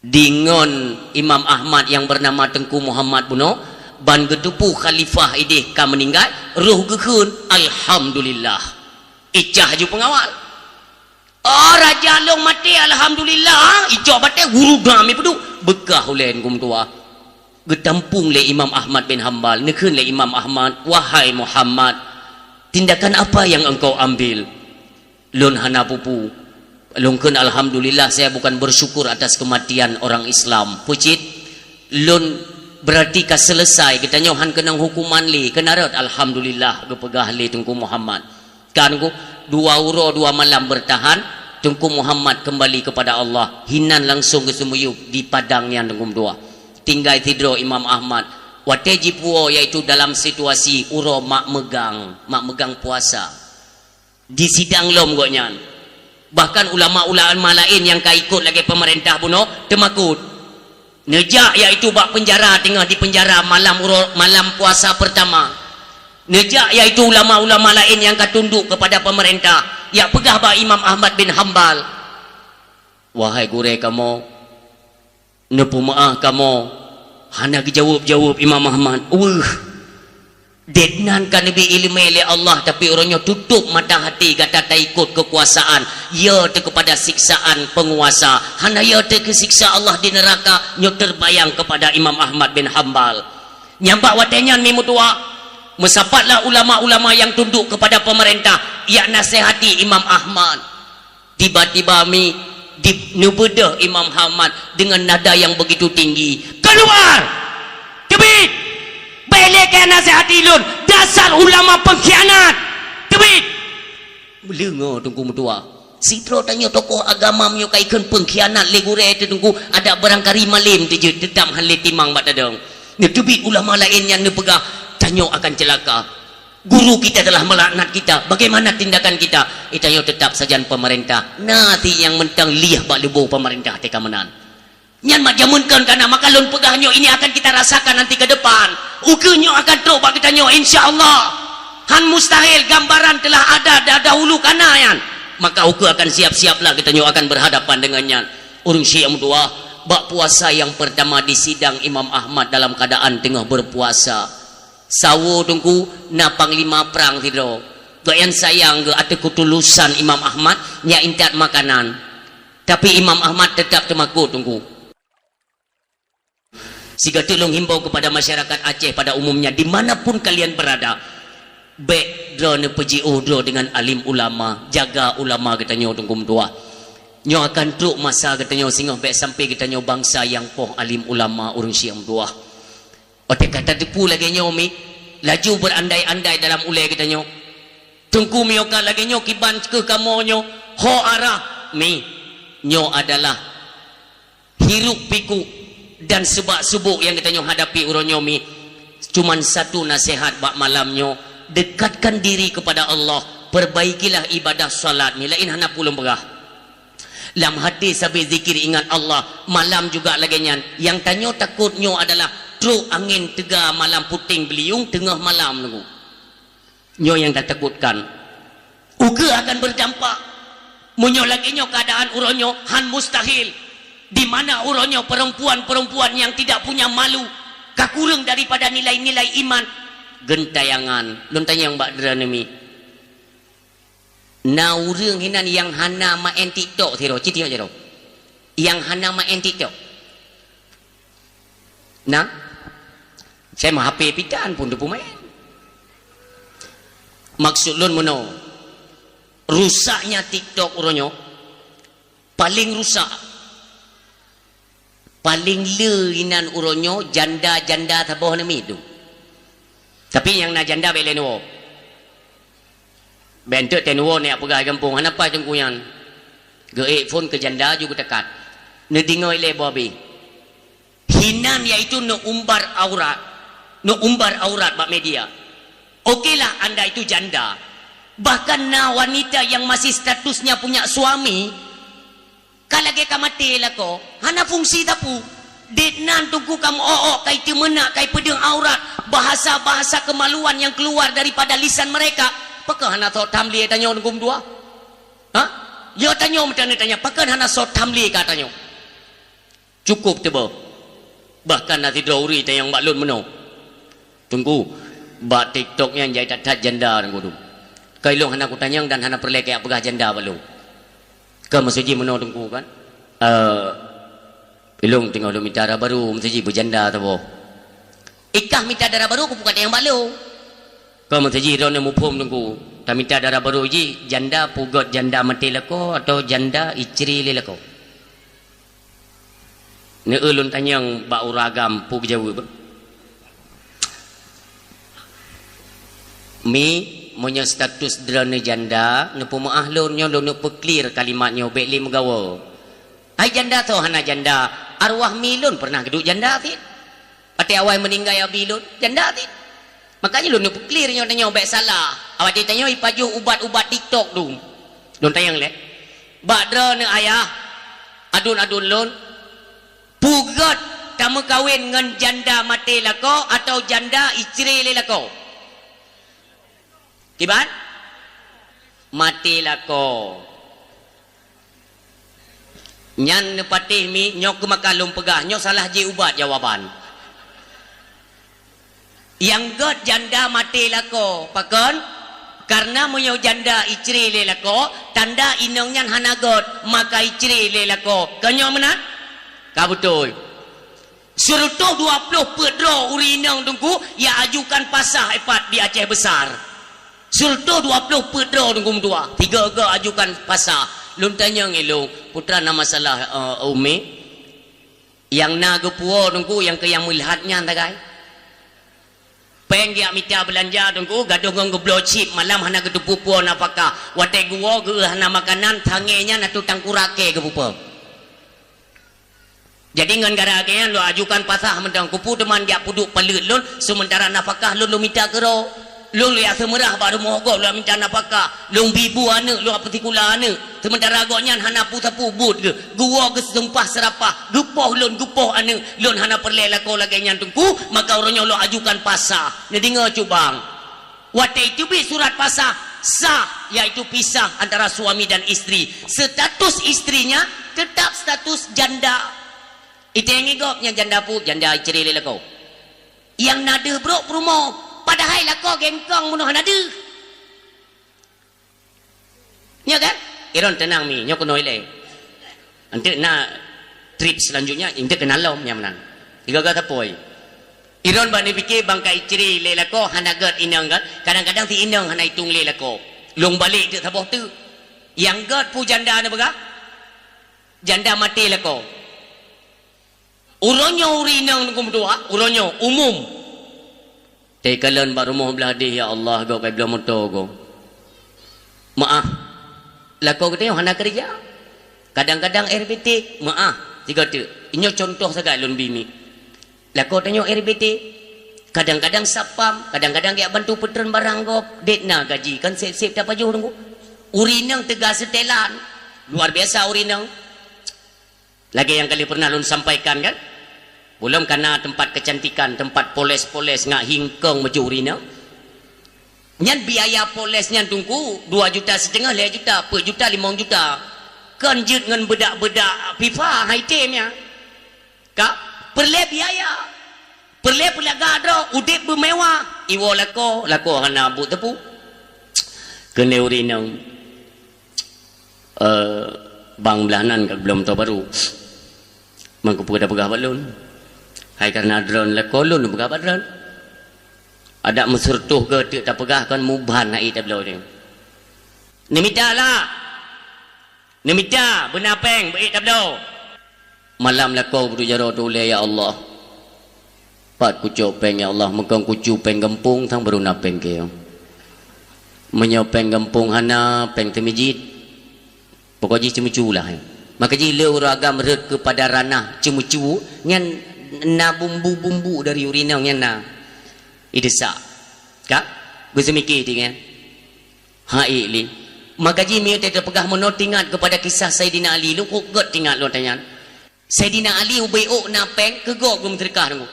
Deungon Imam Ahmad nyang bernama Teungku Muhammad bunoe, ban geuteupeue khalifah ideh ka meuninggai, roh geukheun, "Alhamdulillah." Icah ju peungawal. "Oh, raja lôn maté, alhamdulillah." Icok batée guru dam ipeuduek. Beukah ulée Teungku meutuah. Geutampong lé Imam Ahmad bin Hambal, neukheun lé Imam Ahmad, "Wahai Muhammad, tindakan apa yang engkau ambil?" "Lôn hana peue-peue. Lôn kheun alhamdulillah, saya bukan bersyukur atas kematian orang Islam. Peucit, lôn berarti ka selesai, geutanyoe han keunong hukuman lé, keuneurot alhamdulillah," geupeugah lé Teungku Muhammad. Kan ku, dua uroe dua malam bertahan, Teungku Muhammad kembali kepada Allah, hinan langsung geuseumiyueb di padang nyan Teungku meutuah. Tinggai sidroe Imam Ahmad. Watée jipuwoe, yaitu dalam situasi uroe mak meugang, mak meugang puasa. Disidang lom gobnyan. Bahkan ulama-ulama laén nyang ka ikot lagée peumeurintah bunoe teumakot. Neujak yaitu bak peunjara, teungoh dipeunjara malam uro-, malam puasa peurtama. Neujak yaitu ulama-ulama laén nyang ka tundok keupada peumeurintah, jak peugah bak Imam Ahmad bin Hambal, "Wahai gurée kamoe, neupeumeuáh kamoe." Hana geujaweueb-jaweueb Imam Ahmad. Weueh! Deungon ka neubri iéleumé lé Allah, tapi uroe nyoe tutôb mata hati gata taikot keukuasaan, ya teuh keupada siksaan peunguasa, hana ya teuh keu siksa Allah di neuraka, nyoe teubayang keupada Imam Ahmad bin Hambal. Nyang bak watée nyan mi meutuah, meusapatlah ulama-ulama nyang tundok keupada peumeurintah, jak nasihati Imam Ahmad. Tiba-tiba mi di-, neubeudôh Imam Ahmad deungon nada nyang beugitu tinggi, "Keuluar! Teubiet! Bék lé keu nasihati lôn, dasar ulama peungkhianat! Teubiet!" Meuleungoe Teungku meutuah. Sidroe tanyoe tokoh agama meunyoe ka ikheun pengkhianat lé gurée teuh Teungku, adak barangkari malem teujeuet, teutap hán lé timang bak tadong. Neuteubiet ulama laén nyan neupeugah, tanyoe akan celaka. Guru kita telah melaknat kita. Bagaimana tindakan kita? Eh, tanyoe teutap sajan pemerintah. Na sit nyang mantong lieh bak lubô pemerintah teuka meunan. Nyan mak jameun kon kana, maka lôn peugah nyoe, ini akan kita rasakan nanti ke depan. Ukeue nyoe akan trok bak geutanyoe, insya Allah. Han mustahil, gambaran telah ada da-, dahulu kana nyan. Maka ukeue akan siap-siaplah geutanyoe akan berhadapan dengan nyan. Ureuëng syiek meutuah, bak puasa yang pertama di sidang Imam Ahmad dalam keadaan teungoh berpuasa. Sawo Teungku, na panglima prang sidroe. Gobnyan sayang geuh ateueh keutulusan Imam Ahmad, nyak intat makanan. Tapi Imam Ahmad teutap teumakot Teungku. Sigoe teuk lôn himbau kepada masyarakat Aceh pada umumnya, di mana pun kalian berada, bék droeneuh peujiôh droe dengan alim ulama, jaga ulama geutanyoe Teungku meutuah. Nyoe akan trok masa geutanyoe singoh bék sampai geutanyoe bansa nyang poh alim ulama ureuëng syiek meutuah. Watée ka tateupeue lagée nyoe mi, laju berandai-andai dalam ulée geutanyoe. Teungku, meunyoe ka lagée nyoe kiban keuh kamoe nyoe, ho arah mi. Nyoe adalah hiruk pikuk dan seubak-seubok nyang geutanyoe hadapi uroe nyoe mi. Cuman satu nasihat bak malam nyoe, dekatkan diri kepada Allah, perbaikilah ibadah salat mi, laén hana peue lôn peugah. Lam hati sabe zikir ingat Allah, malam juga lagée nyan. Nyang tanyoe takot nyoe adalah trok angén teuga malam puténg beuliueng teungoh malam Teungku. Nyoe nyang tatakotkan. Ukeue akan berdampak. Meunyoe lagée nyoe keadaan uroe nyoe, han mustahil. Di mana uroe nyoe perempuan-perempuan yang tidak punya malu, ka kureueng daripada nilai-nilai iman. Geuntayangan, lôn tanyong bak droeneuh mi. Na ureuëng hinan nyang hana maén TikTok sidroe, ci tiyok jaroe. Nyang hana maén TikTok. Na? Saya mah H P pitan pun teupeumaén. Maksud lôn meunoe, rusaknya TikTok uroe nyoe, paléng rusak. Paléng le inan uroe nyoe janda-janda saboh namiet tu. Tapi nyang na janda bék lé neuwoe. Bék enteuk teuh neuwoe neujak peugah gampông, hana paih Teungku nyan. Geuék phon keu janda ju geutakat. Neudeungoe lé boh abéh. Hinan yaitu neuumbar aurat. Neuumbar aurat bak media. Okelah anda itu janda. Bahkan na wanita yang masih statusnya punya suami, ka lagée ka maté lakoe, hana fungsi sapeue. Dit nan Teungku ka meu-ôk-ôk, ka iteumeunak, ka ipeudeueng aurat, bahasa-bahasa kemaluan yang keluar daripada lisan mereka. Pakon hana sot tham lé tanyoe Teungku meutuah? Ha? Yo tanyoe meutanyoe tanya, pakon hana sot tham lé ka tanyoe? Cukup teuboh. Bahkan na sidroe ureuëng tanyong bak lôn meunoe, "Teungku, bak TikTok nyan jai that-that janda Teungku tu. Ka ilong hana kutanyong dan hana peureulée kajak peugah janda bak lôn." Ka meuseujih meunoe Teungku kan? Eh, ilong teungoh lôn mita dara barô, meuseujih beujanda saboh. Ikah mita dara barô, kupeugah tanyong bak lôn. Ka meuseujih droeneuh muphom Teungku. Tamita dara barô jih, janda peugét janda maté lakoe atau janda icre lé lakoe? Neu lôn tanyong bak ureuëng agam peue geujaweueb. Mi, meunyoe status droeneuh janda, neupeumeu'ah lôn nyoe lôn neuk peuklir kalimat nyoe bék lé meugawoe. Hai janda soe hana janda, arwah mi lôn pernah geuduek janda cit. Watée awai meuninggai abi lôn, janda cit. Makanya lôn neuk peuklir nyoe tanyoe bék salah. Awai tanyoe ipajoh ubat-ubat TikTok tu. Lôn tanyong lé. Bak droeneuh ayah, aduen-aduen lôn, peugét tameukawen ngon janda maté lakoe atau janda icre lé lakoe? Kiban? Maté lakoe. Nyan neupatéh mi, nyoe keuh maka lôn peugah, nyoe salah jih ubat jawaban. Nyang gét janda maté lakoe, pakon? Kareuna meunyoe janda icre lé lakoe, tanda inong nyan hana gét, maka icre lé lakoe. Kon nyoe meunan? Ka beutôi. Seureutôh dua ploh peuet droe ureuëng inong Teungku, ya ajukan pasah ipat di Aceh Besar. Seureutôh dua ploh peuet droe Teungku meutuah, tiga-tiga ajukan pasah. Lôn tanyong ilong, putra na masalah, eh, Umi? Nyang na geupuwoe Teungku, nyang keu nyang meulihat nyan sagai. Péng geujak mita beulanja Teungku, gadôh ngon geubloe cit, malam hana geuteupeue po nafakah. Watée geuwoe geueu hana makanan, tangé nyan ateueh tangkurak kée geupeue. Jadi ngon gara lagée nyan lôn ajukan pasah mantong, keupeue teuma geujak peuduek paleuet lôn, seumeuntara nafakah lôn, lôn mita keudroe. Lôn lôn jak seumeurah bak rumoh gob lôn mita nafakah, lôn bi bu aneuëk, lôn peusikula aneuëk. Seumeuntara gobnyan hana peue-sapeue buet geuh, geuwoe geusumpah seurapah, geupoh lôn, geupoh aneuëk, lôn hana peureulée lakoe lagée nyan Teungku, maka uroe nyoe lôn ajukan pasah. Neudeungoe cut bang. Watée teubiet surat pasah, sah, yaitu pisah antara suami dan istri. Status istrinya tetap status janda. Iténg gob nyan janda peue, janda icre lé lakoe. Nyang na deuh brok peurumoh, padahai lakoe gengkong meunoe hana deuh. Nyo kan? Iron teunang mi, nyoe keunoe ilée. Eunteuk na trip selanjutnya, eunteuk keunan lom nyang meunan. Tiga-tiga tapoi. Iron bak neupike bangkai icre lé lakoe hana gét inong kan? Kadang-kadang si inong hana itong lé lakoe. Lôn balek teuk saboh teuk. Nyang gét peue janda neupeugah? Janda maté lakoe. Uroe nyoe ureuëng inong Teungku meutuah, uroe nyoe umum. Teukalon bak rumoh blah deh, ya Allah, gob kai bloe moto gob. Meuah. Lakoe geutanyoe hana keureuja. Kadang-kadang R B T, meuah, sigoe teuk. Nyoe contoh sagai lôn bi mi. Lakoe tanyoe R B T. Kadang-kadang satpam, kadang-kadang geujak bantu peutreun barang gob. Dek na gaji kan sép-sép tapajoh Teungku. Ureuëng inong teuga seutelan. Luar biasa ureuëng inong. Lagée nyang ka lheueh pernah lôn sampaikan kan? Ulôn ka na teumpat keucantikan, teumpat poles-poles ngat hingkong meujuri nyan. Nyan biaya poles nyan Teungku dua juta siteungoh, lhée juta, peuet juta, limong juta. Kon jeuet ngon beudak-beudak pipa hai tem nyan. Ka peureulée biaya. Peureulée peulaga droe udeb beumewah. Iwoe lakoe, lakoe hana buet teupeu. Keuneuk ureuëng inong. Eh, bang blah nan ka geubloe moto barô. Mangkeupeue tapeugah bak lôn? Hai kareuna droen lakoe lôn peugah bak droen. Adak meuseureutoh geuh teuk tapeugah kon muban hai tabloe nyoe. Neumita lah. Neumita beuna péng beuék tabloe. Malam lakoe beuduek jaroe teuh ulée, ya Allah. Pat kucok péng, ya Allah, meukong kucu péng gampông sang barô na péng keu. Meunyoe péng gampông hana, péng teumijit, pokok jih ceumeucu lah. Maka jih le ureuëng agam rhot keupada ranah ceumeucu, nyan na bumbu-bumbu dari ureuëng inong nyan na. Ideusak. Ka? Geuseumike tinggai. Hai li. Maka jih meunyoe teupeugah meunoe teuingat keupada kisah Saidina Ali, lôn kok gét teuingat lôn tanyan. Saidina Ali ubé ôk na péng keu gob geumeuseudeukah Teungku.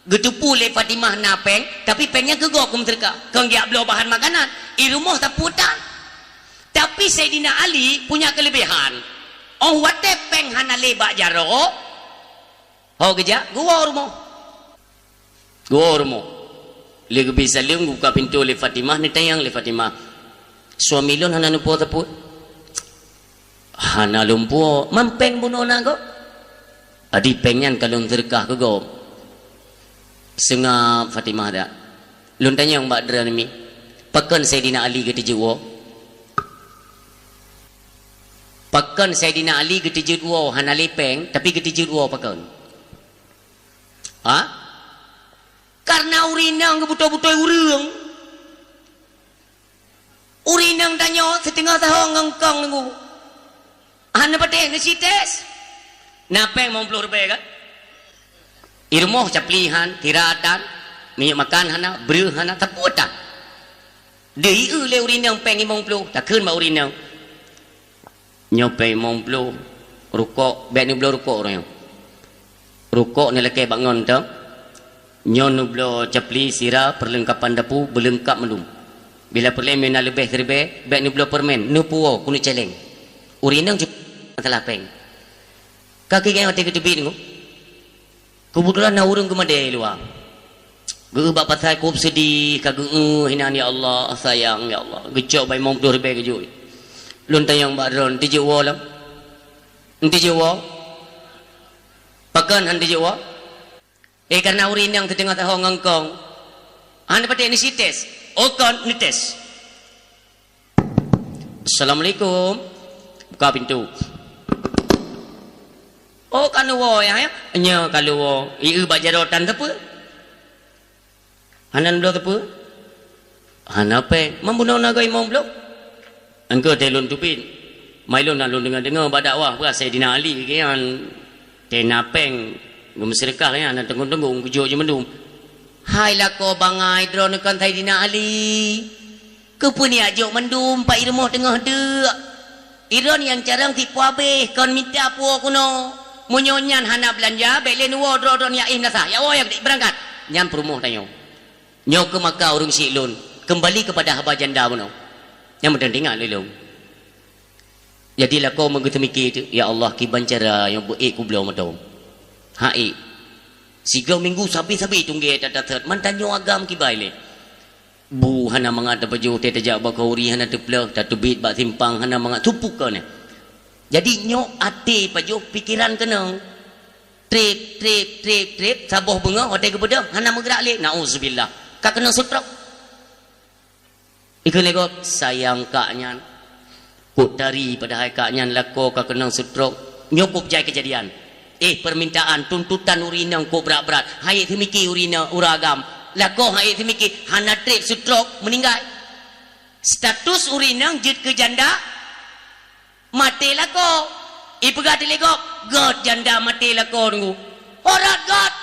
Geuteupeue lé Fatimah na péng, tapi péng nyan keu gob geumeuseudeukah. Kon geujak bloe bahan makanan, i rumoh sapeue tan. Tapi Saidina Ali punya keuleubiehan. Óh watée péng hana lé bak jaroe, ho geujak geuwoe rumoh. Geuwoe rumoh. Lé geubi saleuem geubuka pintoe lé Fatimah, neutanyong lé Fatimah, "Suami lôn hana neupuwoe sapeue?" "Hana lôn puwoe." "Man péng bunoe na gob?" "Adi péng nyan ka lôn seudeukah keu gob." Seungab Fatimah dak. "Lôn tanyong bak droeneuh mi, pakon Saidina Ali geuteujeuet woe?" Pakon Saidina Ali geuteujeuet woe hana lé péng, tapi geuteujeuet woe pakon? Ha? Kareuna ureuëng inong geubeutôi-beutôi ureuëng. Ureuëng inong tanyoe siteungoh tahon ngon kong Teungku. Hana patéh neusites. Na péng limong ploh ribée kan? I rumoh capli han, sira tan, minyeuk makan hana, breueh hana, sapeue tan. Deuh ieu lé ureuëng inong péng limong ploh, takheun bak ureuëng inong. Nyoe péng limong ploh, rukok, bék neubloe rukok uroe nyoe. Rukok neulakée bak ngon teuh. Nyoe neubloe capli, sira, peurleungkapan dapu, beuleungkap mandum. Bila peureulée meunan leubeh siribée, bék neubloe peureumén, neupuwoe keuneuk céléng. Ureuëng inong cit masalah péng. Ka keuh watée geuteubiet Teungku. Keubeutulan na ureuëng geumadée luwa. Geu bak pasai kôb seudeh, ka geu-eu hinan, "Ya Allah, sayang, ya Allah." Geucok bak limong ploh ribée geujok. Lôn tanyong bak droen, "Teujeuet woe lom?" "Teujeuet woe?" "Pakon han teujeuet woe?" "Eh, kareuna ureuëng inong siteungoh tahon ngon kong." "Hana patéh neusites?" "Oh kon, neusites." "Assalamualaikum." Buka pintoe. "Oh, ka neuwoe ya, ya?" "Nyoe ka lôn woe." Ieu bak jaroe tan sapeue? Hana lôn bloe teupeu? Hana péng. Man bunoe na goe imong bloe? Engkeu teuh lôn teubiet. Mai lôn na lôn deungoe-deungoe bak dakwah peue Saidina Ali geuh nyan teuh na péng geumeuseudeukah nyan na teunggong-teunggong geujok jih mandum. Hai lakoe bangai, droeneuh kon Saidina Ali. Keupeue neujok mandum, pat i rumoh teungoh deuk. Droeneuh nyang carông tiep puabeh kon mita puwoe keunoe. Meunyoe nyan hana beulanja, bék lé neuwoe droe-droe nyang éh meunasah. Ya woe, ya beurangkat. Nyan peurumoh tanyoe. Nyoe keuh maka ureuëng syiek lôn, keumbali keupada haba janda bunoe. Nyang meuteungoh ingat lé lôn. Jadi lakoe meugeuteumiki teuk, "Ya Allah, kiban cara nyang beu ék kubloe mantong." Hak ék. Sigoe minggu sabe-sabe tunggée that-that, man tanyoe agam kiban lé. Bu hana mangat tapajoh, teuh tajak bak khanduri hana teuplôh, tateubiet bak simpang hana mangat, tupuk keuneuk. Jadi nyoe até pajoh, pikeran keuneuk. Trép, trép, trép, trép, saboh beungoh watée geubeudôh hana meugeurak lé. Nauzubillah. Ka keunong stroke. Ikheun lé gob, sayang kak nyan. Kok tari padahai kak nyan lakoe ka keunong stroke. Nyoe kok jai keujadian. Eh, permintaan, tuntutan ureuëng inong kok brat-brat. Hana ék teumiki ureuëng inong, ureuëng agam. Lakoe hana ék teumiki, hana trép stroke, meuninggai. Status ureuëng inong jeuet keu janda, maté lakoe. Ipeugah teuh lé gob, "Göt janda maté lakoe teungku." Ho rot göt,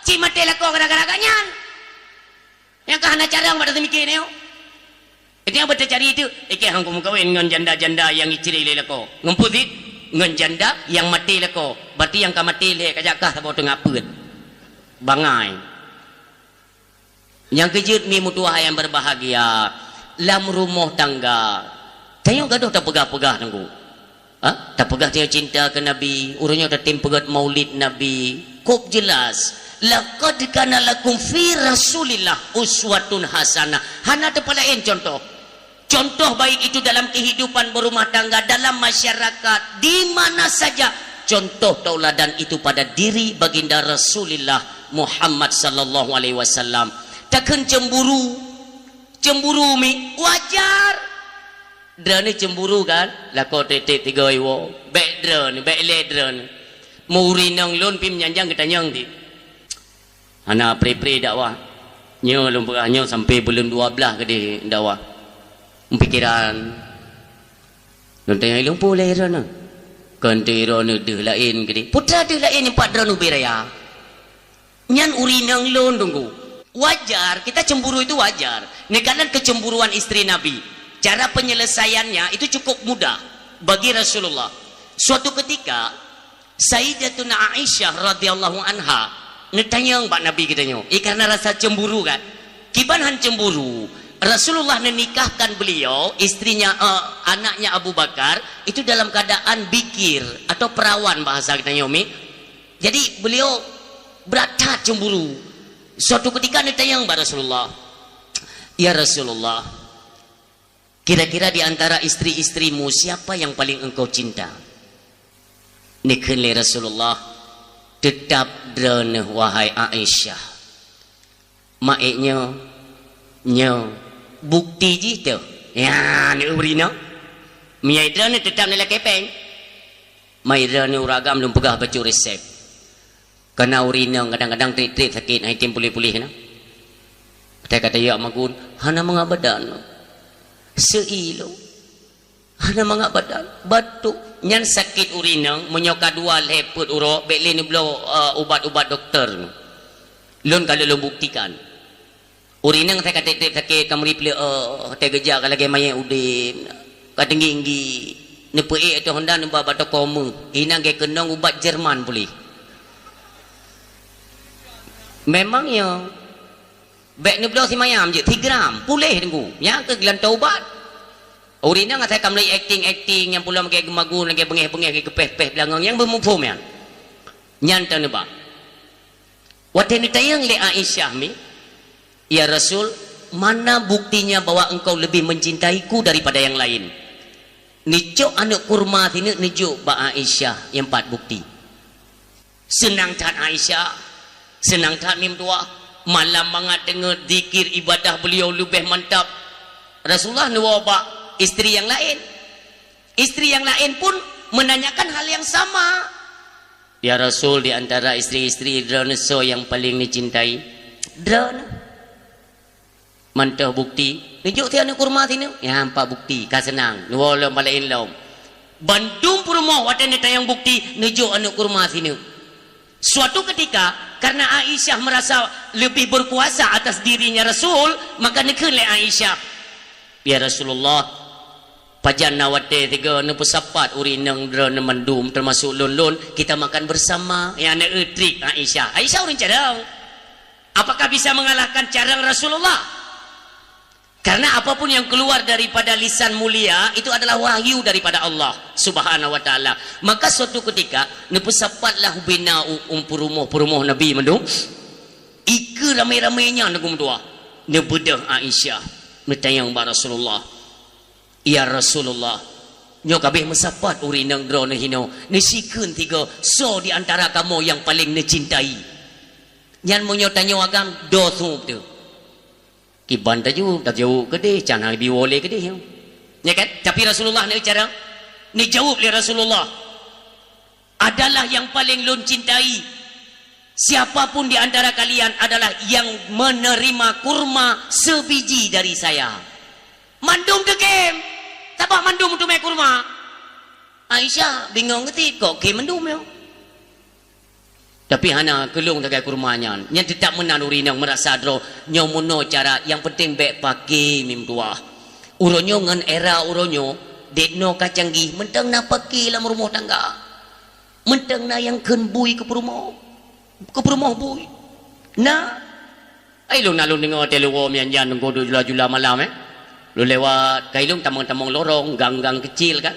ci maté lakoe gara-gara gobnyan. Nyang ka hana carông bak teumiki nyoe. Itu nyang beuteucari teuk, ikei han kumeukawen ngon janda-janda nyang icre lé lakoe. Ngon peue cit? Ngon janda nyang maté lakoe. Berarti nyang ka maté lé ka jak kah saboh teungoh peuet. Bangai. Nyang keujeuet mi meutuwah nyang berbahagia, lam rumoh tangga, tanyoe gadôh tapeugah-peugah teungku. Ha? Tapeugah tanyoe cinta keu Nabi, uroe nyoe tatem peugét maulid Nabi. Kok jeulaih, "Laqad kana lakum fi Rasulillah uswatun hasanah." Hana teupeu laén contoh. Contoh baik itu dalam kehidupan berumah tangga, dalam masyarakat, di mana saja. Contoh tauladan itu pada diri Baginda Rasulillah Muhammad sallallahu alaihi wasallam. Takheun cemburu. Cemburu mi wajar. Droeneuh cemburu kan? Lakoe trép-trép tiga iwoe. Bék droeneuh, bék lé droeneuh. Meu ureuëng inong lôn pih meunyan-nyan geutanyong di. Hana pre-pre dakwah. Nyoe lôn peugah nyoe sampai buleuen dua blaih keudeh dakwah. Meupikiran. Lôn tanyong ilong puleh droeneuh. Kon teuh droeneuh deuh laén keudeh. Putra deuh laén nyoe pat droeneuh ubé raya. Nyan ureuëng inong lôn teungku. Wajar, kita cemburu itu wajar. Neukalon kecemburuan istri Nabi. Cara penyelesaiannya itu cukup mudah bagi Rasulullah. Suatu ketika, Sayyidatuna Aisyah radhiyallahu anha neutanyong bak Nabi geutanyoe, eh, karena rasa cemburu kan. Kiban han cemburu, Rasulullah neunikahkan beliau, istrinya, eh, anaknya Abu Bakar, itu dalam keadaan bikir atau perawan bahasa geutanyoe mi. Jadi beliau brat that cemburu. Suatu ketika neutanyong bak Rasulullah, "Ya Rasulullah, kira-kira di antara istri-istrimu siapa yang paling engkau cinta?" Neukheun lé Rasulullah, "Teutab droeneuh wahai Aisyah." Maék nyoe, nyoe bukti jih teuh. Ya, ni ureuëng inong. Meunyoe droeneuh teutab neulakée péng. Mai droeneuh ureuëng agam lôn peugah bacut resep. Kana ureuëng inong kadang-kadang trép-trép sakét, hana item puléh-puléh na. Watée ka tajak magun, hana mangat badan. Seuilo. Hana mangat badan. Batuk. Nyan sakét ureuëng inong, meunyoe ka dua lhée peuet uroe, bék lé neubloe, eh, ubat-ubat dokto. Lôn ka lôn buktikan. Ureuëng inong asai ka trép-trép sakét, ka meuri pleueh, watée geujak ka lagée manyét udeb, ka teunggi-teunggi. Neupeuék ateueh honda neuba bak toko meuh, inan geukeunong ubat Jerman puléh. Memang ya. Bék neubloe simayam jeuet, sigram, puléh teungku. Nyan keuh geulantoe ubat. Ureuëng inong asai ka meulai akting-akting nyang pulo lagée geumagun, lagée beungéh-beungéh, lagée geupéh-péh beulangong, nyang beuet muphom nyan. Nyan tan neuba. Watée neutanyong lé Aisyah mi, "Ya Rasul, mana buktinya bahwa engkau lebih mencintaiku daripada yang lain?" Neucok aneuëk kurma sineuk neujok bak Aisyah nyang pat bukti. Seunang that Aisyah, seunang that mi meutuwah, malam mangat teungeut zikir ibadah beliau leubeh mantap. Rasulullah neuwoe bak istri nyang laén. Istri nyang laén pun menanyakan hal yang sama. "Ya Rasul, di antara istri-istri droeneuh soe nyang paleng neucintai?" "Droeneuh." Mantong bukti, neujok ti aneuk kurma sineuk. Nyan pat bukti, ka seunang. Neuwoe lom bak laén lom. Bandum peurumoh watée neutanyong bukti, neujok aneuk kurma sineuk. Suatu ketika, karena Aisyah merasa lebih berkuasa atas dirinya Rasul, maka neukheun lé Aisyah, "Ya Rasulullah, pajan na watée sigoe neupeusapat ureuëng inong droeneuh mandum, termasuk lôn-lôn, kita makan bersama." Nyan na trik Aisyah. Aisyah ureuëng carông. Apakah bisa mengalahkan carông Rasulullah? Karena apapun yang keluar daripada lisan mulia itu adalah wahyu daripada Allah Subhanahu wa Taala. Maka suatu ketika, neupeusapatlah ubena u-, u-, peurumoh-peurumoh Nabi mandum. Ikeue ramé-ramé nyan neugeumeudua. Neubeudôh Aisyah, neutanyong bak Rasulullah, "Ya Rasulullah, nyoe ka abéh meusapat ureuëng inong droeneuh hinoe, neusikheun sigoe, soe di antara kamoe nyang paleng neucintai?" Nyan meunyoe tanyoe agam, doh sueb teuh. Kiban tajaweueb, tajaweueb keudeh, can hana jiwoe lé keudeh nyoe. Ya kan? Tapi Rasulullah neuk cara, neujaweueb lé Rasulullah, "Adalah yang paling lôn cintai. Siapapun di antara kalian adalah yang menerima kurma sebiji dari saya." Mandum teukém, sabab mandum teumé kurma. Aisyah bingong geutit, kok kém mandum nyoe. Tapi hana keulong sagai kurma nyan. Nyan teutap meunan ureuëng inong meurasa droe nyoe meunoe cara, nyang penting bék paké mim tuah. Uroe nyoe ngon era uroe nyoe, dek noe ka canggih, mantong na paké lam rumoh tangga. Mantong na nyang kheun bui keu peurumoh. Keu peurumoh bui. Na. Ai lôn na lôn deungoe teuh lôn woe meujan-jan nunggu duek jula-jula malam, eh. Lôn lewat, kai lôn tamong-tamong lorong, gang-gang keucil kan.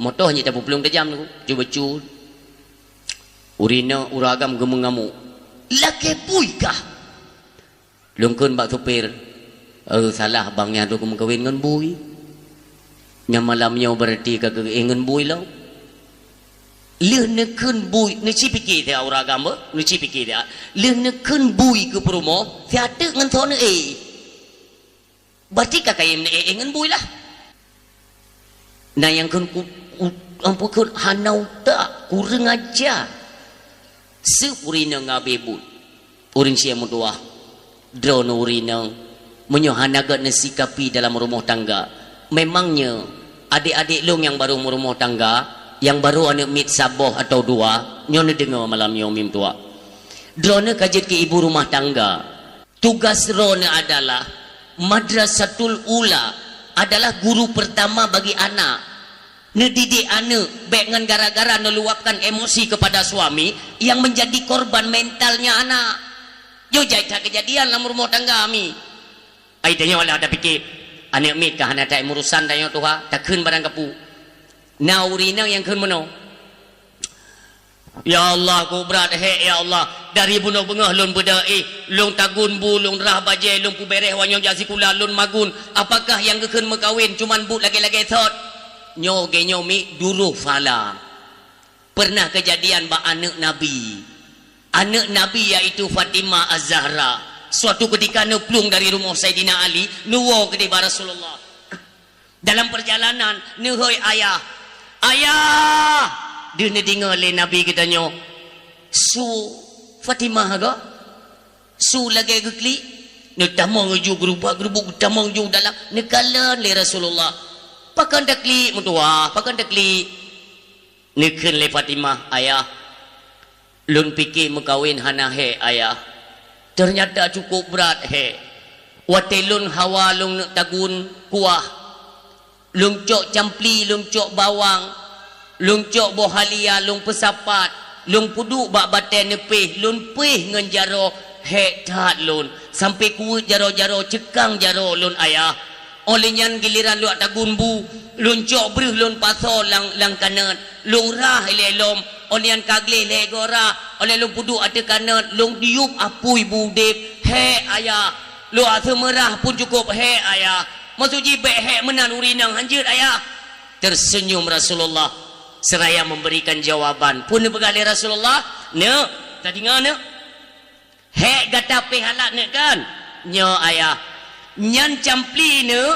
Moto hana tapeuplueng tajam nunggu, bacut-bacut. Ureuëng inong, ureuëng agam geumeungamuk. "Lakée bui kah?" Lôn kheun bak supir, "Eh, salah bang nyan lôn meukawén ngon bui. Nyang malam nyoe beurati ka keu-, eh, ngon bui lom." Lheueh neukheun bui, neuci pike teuh ureuëng agam beuh, neuci pike teuh. Lheueh neukheun bui keu peurumoh, siat teuk ngon soe neuéh. Berarti ka kayém neuéh-éh ngon bui lah. Na nyang kheun ku, ku, ampun kheun hana utak, kureueng aja. Seup ureuëng inong ngabé buet. Ureuëng sie meutuah, droeneuh ureuëng inong, meunyoe hana gét neusikapi dalam rumoh tangga. Memang nyoe, adék-adék lôn nyang barô meurumoh tangga, nyang barô aneuk miet saboh atawa dua, nyoe neudeungoe malam nyoe mim tuah. Droeneuh ka jeuet keu ibu rumah tangga. Tugas droeneuh adalah madrasatul ula, adalah guru pertama bagi anak. Neudidik aneuk bék ngon gara-gara neuluapkan emosi kepada suami yang menjadi korban mentalnya anak. Nyoe jai that keujadian lam rumoh tangga mi. Ai tanyoe lah tapike, aneuk miet ka hana that meurusan tanyoe tuha, takheun barang kapeue. Na ureuëng inong nyang kheun meunoe. Ya Allah, kok brat hék, ya Allah. Dari bunoe beungoh lôn beudoa, eh, lôn tagun bu, lôn rah bajée, lôn peubereh wanyong jak sikula, lôn magun. Apakah nyang geukheun meukawén cuman buet lagée-lagée thot? Nyoe geuh nyoe mi duroh phala. Pernah keujadian bak aneuk Nabi. Aneuk Nabi yaitu Fatimah Az-Zahra. Suatu keutika neuplueng dari rumoh Saidina Ali, neuwoe keudeh bak Rasulullah. Dalam perjalanan, neuhôi ayah. "Ayah!" Deuh neudeungoe lé Nabi geutanyoe, su Fatimah ga. Su lagée geuklik. Neutamong ju geurubak-geurubuk, geutamong ju dalam. Neukalon lé Rasulullah. "Pakon taklik meutuah? Pakon taklik?" Neukheun lé Fatimah, "Ayah, lôn pike meukawén hana hék, Ayah. Teunyata cukôp brat hék. Watée lôn hawa lôn neuk tagun kuah, lôn cok campli, lôn cok bawang, lôn cok boh halia, lôn peusapat, lôn peuduek bak batée neupéh, lôn péh ngon jaroe, hék that lôn, sampoe kuweuet jaroe-jaroe, ceukang jaroe lôn, Ayah. Óh lheueh nyan giliran lôn tagun bu, lôn cok breuh lôn pasoe lam, lam kanot, lôn rah ilée lom, óh lheueh nyan ka gleh lhée goe rah, óh lheueh lôn peuduek ateueh kanot, lôn diyueb apui bu udeb, hék, Ayah. Lôn seumeurah pun cukôp hék, Ayah. Maksud jih bék hék meunan ureuëng inong, hanjeuet, Ayah." Tersenyum Rasulullah seraya memberikan jawaban. Peue neupeugah lé Rasulullah? Neuk, tadeungoe neuk. Hék gata péh halat neuk kan? Nyoe, Ayah. Nyan campli neuk,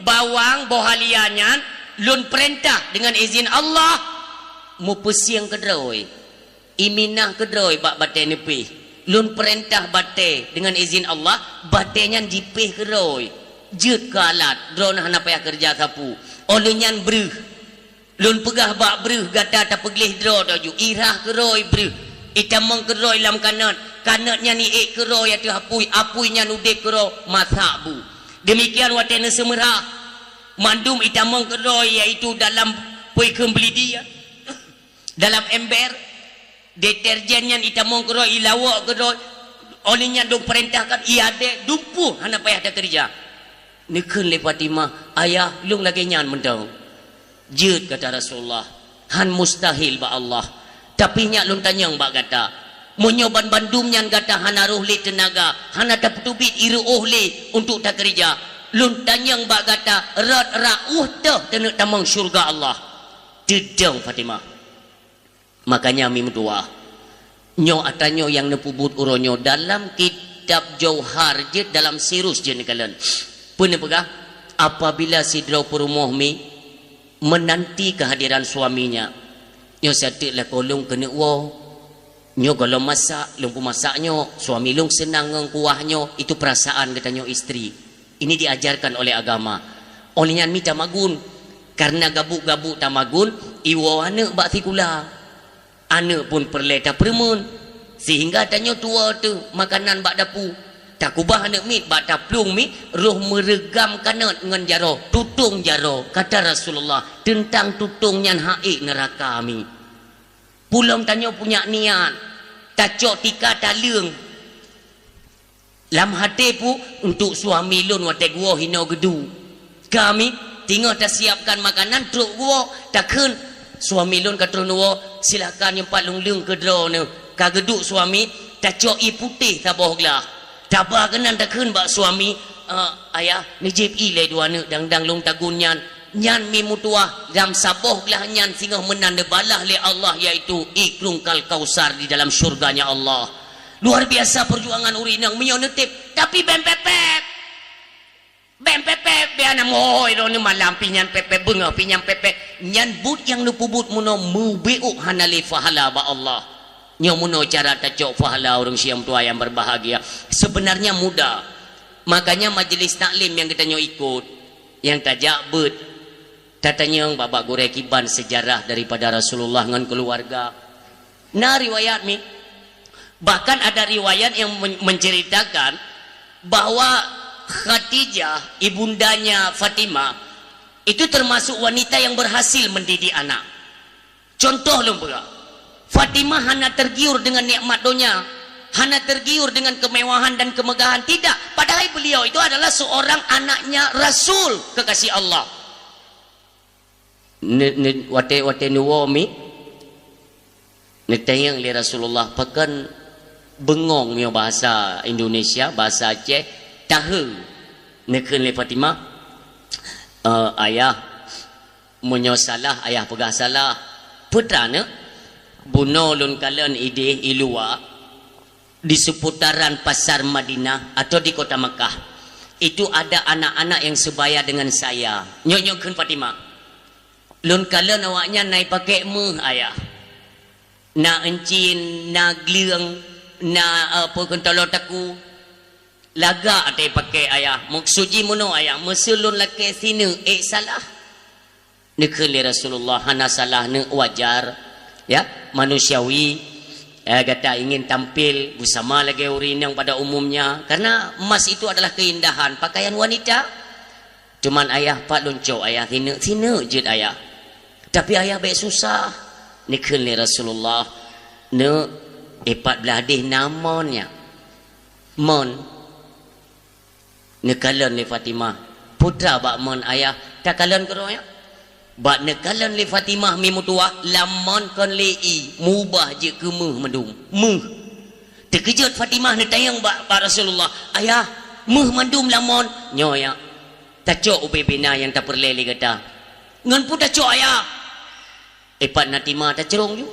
bawang, boh halia nyan, lôn peurintah deungon izin Allah, meupeusieng keudroe, iminah keudroe bak batée neupéh. Lôn peurintah batée deungon izin Allah, batée nyan jipéh keudroe, jeuet keu alat, droeneuh hana payah keureuja sapeue. Óh lheueh nyan breuh. Lôn peugah bak breuh gata tapeugleh droe taju, irhah keudroe breuh, itamong keudroe lam kanot, kanot nyan iék keudroe ateueh apui, apui nyan udeb keudroe masak bu. Deumikian watée neuseumeurah, mandum itamong keudroe, yaitu dalam peue kheun beulidi, ya. Dalam ember, deterjen nyan itamong keudroe, ilawok keudroe, óh lheueh nyan lôn peurintahkan, iadée, dumpeue hana payah takeureuja. Neukheun lé Fatimah, "Ayah, lôn lagée nyan mantong." "Jeuet," kata Rasulullah, "han mustahil bak Allah. Tapi nyak lôn tanyong bak gata, meunyoe banmandum nyan gata hana roh lé teunaga, hana tapeuteubiet ireuôh lé untuk takeureuja, lôn tanyong bak gata, rot rot ueh teuh taneuk tamong syeuruga Allah?" Teudong Fatimah. Makanya mi meutuwah, nyoe atra nyoe nyang neupeubuet uroe nyoe dalam kitab Jauhar jeuet, dalam Sirus jeuet neukalon. Peue neupeugah? Apabila sidroe peurumoh mi menanti kehadiran suaminya, nyoe sateuk lakoe lôn keuneuk woe. Nyoe gohlom masak, lôn peumasak nyoe, suami lôn seunang ngon kuah nyoe, itu perasaan geutanyoe istri. Ini diajarkan oleh agama. Óh lheueh nyan mi tamagun. Karena gabuk-gabuk tamagun, iwoe aneuëk bak sikula. Aneuëk pun peureulée tapeureumeun. Sehingga tanyoe tuwoe teuh makanan bak dapu. Takubah aneuëk miet bak taplueng miet, roh meureugam kanot ngon jaroe, tutong jaroe. Kata Rasulullah, teuntang tutong nyan han ék neuraka mi. Pulom tanyoe punyak niat, tacok tika taleueng. Lam até pu, untuk suami lôn watée geuwoe hinoe geudu. Kami teungoh tasiapkan makanan trok geuwoe, takheun, "Suami lôn ka trok neuwoe, silakan nyoe pat lôn leueng keu droeneuh." Ka geuduek suami, tacok ié putéh saboh glah. Taba keunan takheun bak suami, "Eh, ayah, neujieb ié lé dua aneuëk dang-dang lôn tagun nyan." Nyan mi meutuwah, lam saboh glah nyan singoh meunan neubalah lé Allah, yaitu ié krueng Kal Kausar di dalam syurga-Nya Allah. Luar biasa perjuangan ureuëng inong meunyoe neuteb, tapi bém pépét. Bém pépét, biar na mohoi droeneuh malam pih nyan pépét, beungoh pih nyan pépét. Nyan buet nyang neupeubuet meunoe meubiôk hana lé pahala bak Allah. Nyoe meunoe cara tacok pahala ureuëng siang tuha nyang berbahagia. Sebenarnya mudah. Makanya majlis taklim nyang geutanyoe ikot, nyang tajak beuet, tatanyong bak-bak gurée kiban sejarah daripada Rasulullah ngon keuluwarga. Na riwayat mi. Bahkan ada riwayat yang men-, menceritakan bahwa Khadijah, ibundanya Fatimah, itu termasuk wanita yang berhasil mendidik anak. Contoh lôn peugah, Fatimah hana tergiur dengan nikmat donya, hana tergiur dengan kemewahan dan kemegahan, tidak. Padahal beliau itu adalah seorang anaknya Rasul kekasih Allah. Ne-, ne-, watée, watée neuwoe mi, neutanyong lé Rasulullah, pakon beungong meunyoe bahasa Indonesia, bahasa Aceh, tahe. Neukheun lé Fatimah, "Eh, ayah, meunyoe salah, ayah peugah salah. Peue teuma neuk? Bunoe lôn kalon ideh i luwa, di seputaran pasar Madinah atau di kota Makkah, itu ada anak-anak yang sebaya dengan saya." Nyoe, nyoe kheun Fatimah. "Lôn kalon awaknyan na ipakék méuh, ayah. Na euncin, na gleueng, na, eh, peue kheun taloe takue. Lagak ata ipakék, ayah. Meukeusud jih meunoe, ayah. Meuseu lôn lakée sineuk, ék salah?" Neukheun lé Rasulullah, "Hana salah neuk, wajar, ya, manusiawi, eh, gata ingin tampil beusama lagée ureuëng inong pada umumnya, karena emas itu adalah keindahan, pakaian wanita. Cuman ayah, pat lôn cok ayah sineuk, sineuk jeuet ayah. Tapi ayah bék susah." Neukheun lé Rasulullah, "Neuk, eh, pat blaih deh na mon nyan." Mon. Neukalon lé Fatimah. Putra bak mon ayah, takalon keudroe nyan. Bak neukalon lé Fatimah mi meutuwah, lam mon kon lé ié, meubah jeuet keu méuh mandum. Méuh. Teukeujot Fatimah neutanyong bak, bak Rasulullah, "Ayah, méuh mandum lam mon?" "Nyoe, ya." "Tacok ubé-bé na nyang tapeureulée lé gata." "Ngon peue tacok, ayah?" Eh, pat na tima tacrông ju.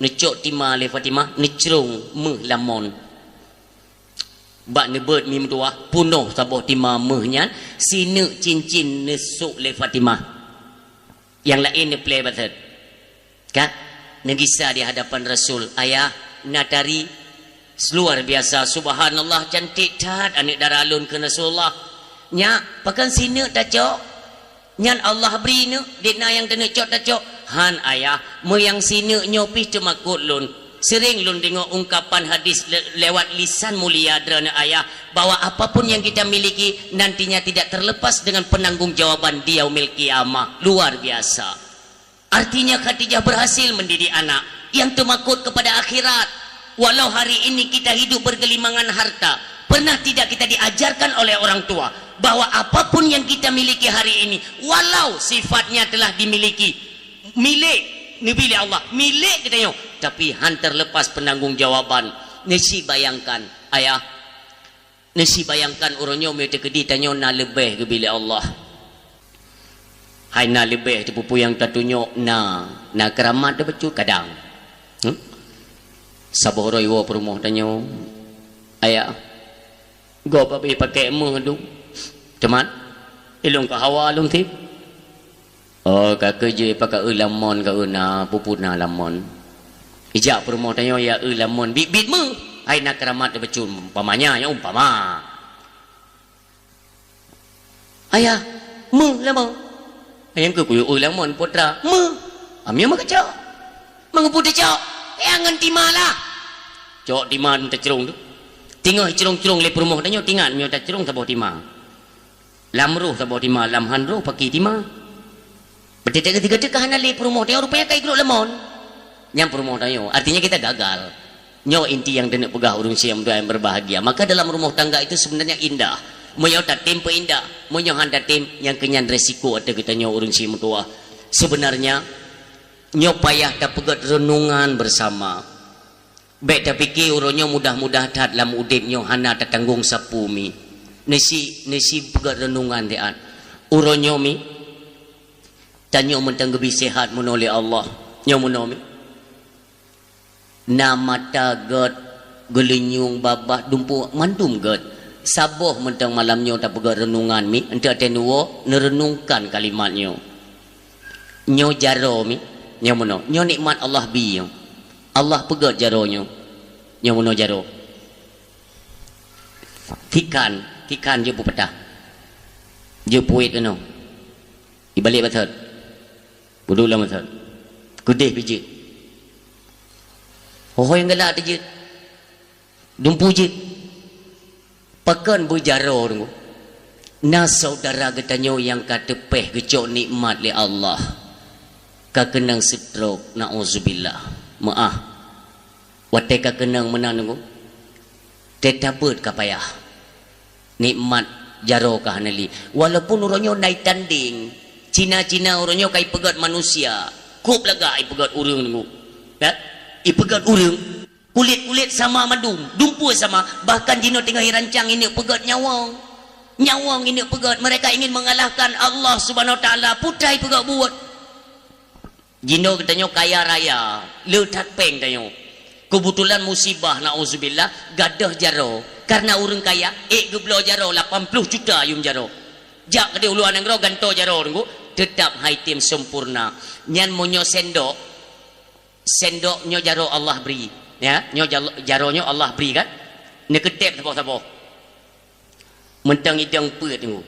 Neucok tima lé Fatimah, neucrông méuh lam mon. Bak neubeuet mi meutuwah, punoh saboh tima méuh nyan, sineuk cincin neusok lé Fatimah. Nyang laén neuplée batet. Ka, neugisa di hadapan Rasul, "Ayah, na tari." Luar biasa, subhanallah, cantik that aneuk dara lôn, kheun Rasulullah. "Nyak, pakon sineuk tacok? Nyan Allah bri neuk, dik na nyang taneuk cok tacok." "Han, Ayah, meunyo nyang sineuk nyoe pih teumakot lôn. Sering lôn deungoe ungkapan hadis le-, lewat lisan mulia droeneuh Ayah, bahwa apapun yang kita miliki nantinya tidak terlepas dengan penanggung jawaban di yaumil qiyamah." Luar biasa. Artinya, Khadijah berhasil mendidik anak yang teumakot kepada akhirat. Walau hari ini kita hidup bergelimangan harta, pernah tidak kita diajarkan oleh orang tua bahwa apapun yang kita miliki hari ini, walau sifatnya telah dimiliki, milék neubi lé Allah, milék geutanyoe, tapi han terlepas penanggung jawaban. Neusi bayangkan, Ayah, Neusi bayangkan uroe nyoe meunyo teukeudi tanyoe na leubeh geubi lé Allah. Hai na leubeh teuh peue-peue nyang tatunyok na, na keuramat teuh bacut kadang. Hmm? Saboh uroe iwoe peurumoh tanyoe, "Ayah, gob abéh pakék meuh dum. Teumat, ilôn ka hawa lôn tieb." "Oh, ka keuh jeuet pakék eu lamon, ka eu na, peue-peue na lamon." Ijak peurumoh tanyoe, "Ya eu lamon, biet-biet meuh." Hai na keuramat teuh bacut, umpamanya, nyoe umpama. "Ayah, meuh lamon." "Ayah, keu kuyue eu lamon, putra." "Meuh." "Amia meuh kacok." "Meungeupeu tacok?" "Ya ngon tima lah." Cok tima tacrông teuh. Teungoh icrông-crông lé peurumoh tanyoe, teuingat meunyo tacrông saboh tima. Lam roh saboh tima, lam han roh pakri tima. Beuteutek keudeh ka hana lé peurumoh tanyoe, rupanya ka igrôk lamon. Nyan peurumoh tanyoe, artinya kita gagal. Nyoe inti nyang taneuk peugah ureuëng siam tuan yang berbahagia. Maka dalam rumah tangga itu sebenarnya indah. Meunyoe tatem peuindah, meunyoe han tatem, nyang keunyan resiko ateueh geutanyoe ureuëng siam tuan. Sebenarnya, nyoe payah tapeugét renungan bersama. Bék tapike uroe nyoe mudah-mudah that lam udeb nyoe hana tatanggong sapeue mi. Neusi, neusi peugét renungan siat. Uroe nyoe mi, tanyoe mantong geubri sihat meunoe lé Allah. Nyoe meunoe mi. Na mata gét, geulinyueng, babah, dumpeue, mandum gét. Saboh mantong malam nyoe tapeugét renungan mi, eunteuk watée neuwoe neurenungkan kalimat nyoe. Nyoe jaroe mi, nyoe meunoe. Nyoe nikmat Allah bi nyoe. Allah peugét jaroe nyoe. Nyoe meunoe jaroe. Tikan, tikan jeuet peupatah. Jeuet puet keunoe. Ibalek batot. Peuduek lam batot. Keudeh pih jeuet. Ho-ho nyang galak teuh jeuet. Dumpeue jeuet. Pakon beujaroe teungku? Na syedara geutanyoe nyang ka teupéh geucok nikmat lé Allah, ka keunong stroke, naudzubillah. Meuáh. Watée ka keunong meunan teungku, teutabeuet ka payah. Nikmat jaroe ka hana lé. Walaupun uroe nyoe na itandeng, Cina-Cina uroe nyoe ka ipeugét manusia, kôb lagak ipeugét ureuëng teungku. Ya? Ipeugét ureuëng. Kulét-kulét sama mandum, dumpeue sama, bahkan jinoe teungoh irancang ineuk peugét nyawöng. Nyawöng ineuk peugét, mereka ingin mengalahkan Allah Subhanahu Wa Taala, putai peugét buet. Jinoe geutanyoe kaya raya, le that péng tanyoe. Keubeutulan musibah, naudzubillah, gadôh jaroe. Karena ureuëng kaya, ék geubloe jaroe, lapan ploh juta yuem jaroe. Jak keudeh u luwa nanggroe gantoe jaroe teungku, teutab hai tem sempurna. Nyan meunyoe sendok, Sendok nyoe jaroe Allah bri, ya, nyoe jal-, jaroe nyoe Allah bri kan? Neukeuteb saboh-saboh. Mantong idong peuet teungku.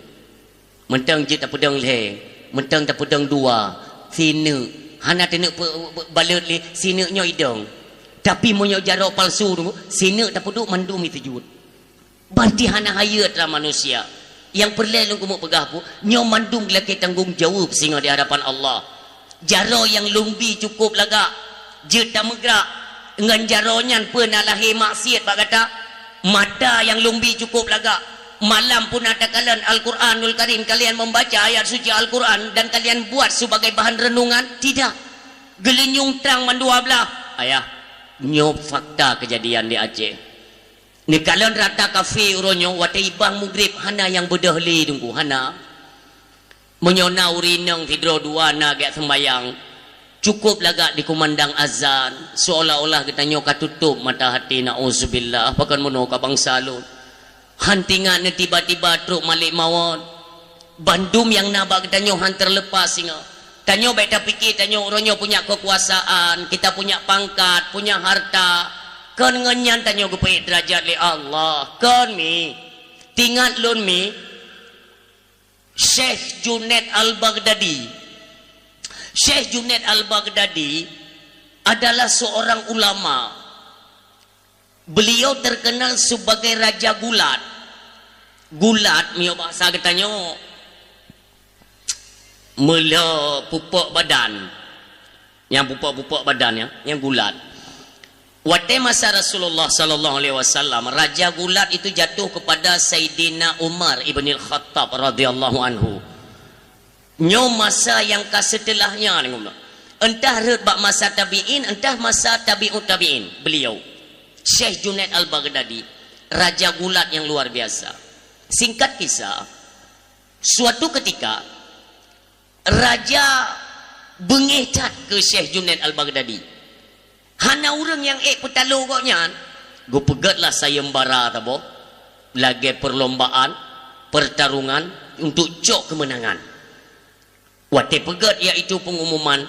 Mantong jeuet tapeudong lhée, mantong tapeudong dua, sineuk. Hana taneuk pe-, pe-, balot lé, sineuk nyoe idong. Tapi meunyoe jaroe palsu teungku, sineuk tapeuduek mandum iteujeuet. Banti hana hayeu atra manusia. Nyang peureulée lôn keumeung peugah peue, nyoe mandum lakée tanggong jaweueb singoh di hadapan Allah. Jaroe nyang lôn bi cukôp lagak, jeuet tameugrak, ngon jaroe nyan peue na lahé maksiet bak gata? Mata nyang lôn bi cukôp lagak, malam peue na takalon Al-Quranul Karim, kalian membaca ayat suci Al-Quran dan kalian buat sebagai bahan renungan? Tidak. Geulinyueng trang mandua blaih. Ayah, nyoe fakta keujadian di Aceh. Neukalon rata kafé uroe nyoe watée ibang mugreb hana nyang beudôh lé teungku, hana. Meunyoe na ureuëng inong sidroe dua na geujak seumbayang, cukôp lagak dikumandang azan, seolah-olah geutanyoe ka tutôp mata hati, naudzubillah, pakon meunoe ka bansa lôn. Han teuingat neu tiba-tiba trok malek mawöt. Bandum nyang na bak geutanyoe han teuleupah singoh. Tanyoe bék tapike tanyoe uroe nyoe punya keukuasaan, kita punya pangkat, punya harta, Kon ngon nyan tanyoe geupeuék deurajat lé Allah. Kon mi. Tingat lôn mi, Syekh Junaid Al-Baghdadi. Syekh Junaid Al-Baghdadi adalah seorang ulama. Beliau terkenal sebagai Raja Gulat. Gulat, meunyoe bahasa geutanyoe, meulhö pupuk badan. Nyang pupuk-pupuk badan nyan, nyang gulat. Watée masa Rasulullah sallallahu alaihi wasallam, Raja Gulat itu jatuh kepada Saidina Umar ibnil Khattab radhiyallahu anhu. Nyoe masa nyang ka setelahnya, entah rhot bak masa tabi'in, entah masa tabi'ut tabi'in. Beliau, Syekh Junaid Al-Baghdadi, Raja Gulat yang luar biasa. Singkat kisah, suatu ketika, Raja beungéh that keu Syekh Junaid Al-Baghdadi. Hana ureuëng nyang ék peutalo gobnyan. Geupeugét lah sayembara saboh, lagée perlombaan, pertarungan untuk cok keumeunangan. Watée peugét, yaitu pengumuman,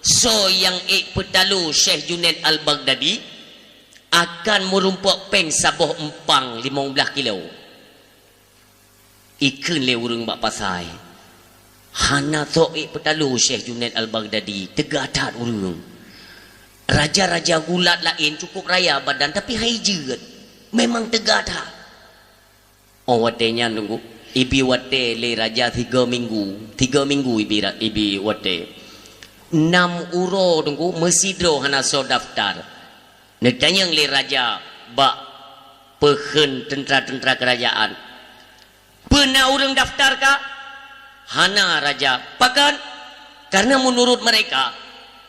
soe nyang ék peutalo Syekh Junaid Al-Baghdadi akan meurumpok péng saboh empang limong blaih kilo. Ikheun lé ureuëng bak pasai, "Hana soe ék peutalo Syekh Junaid Al-Baghdadi, teuga that ureuëng. Raja-raja gulat laén cukup raya badan, tapi hai jeuet. Memang teuga that." Oh, watée nyan teungku, ibi watée lé raja tiga minggu, tiga minggu ibi ra-, ibi watée. Nam uroe teungku, meusidroe hana soe daftar. Neutanyong lé raja bak peukheun teuntra-teuntra keurajaan, "Peue na ureuëng daftar ka?" "Hana, Raja." "Pakon?" "Karena menurut mereka,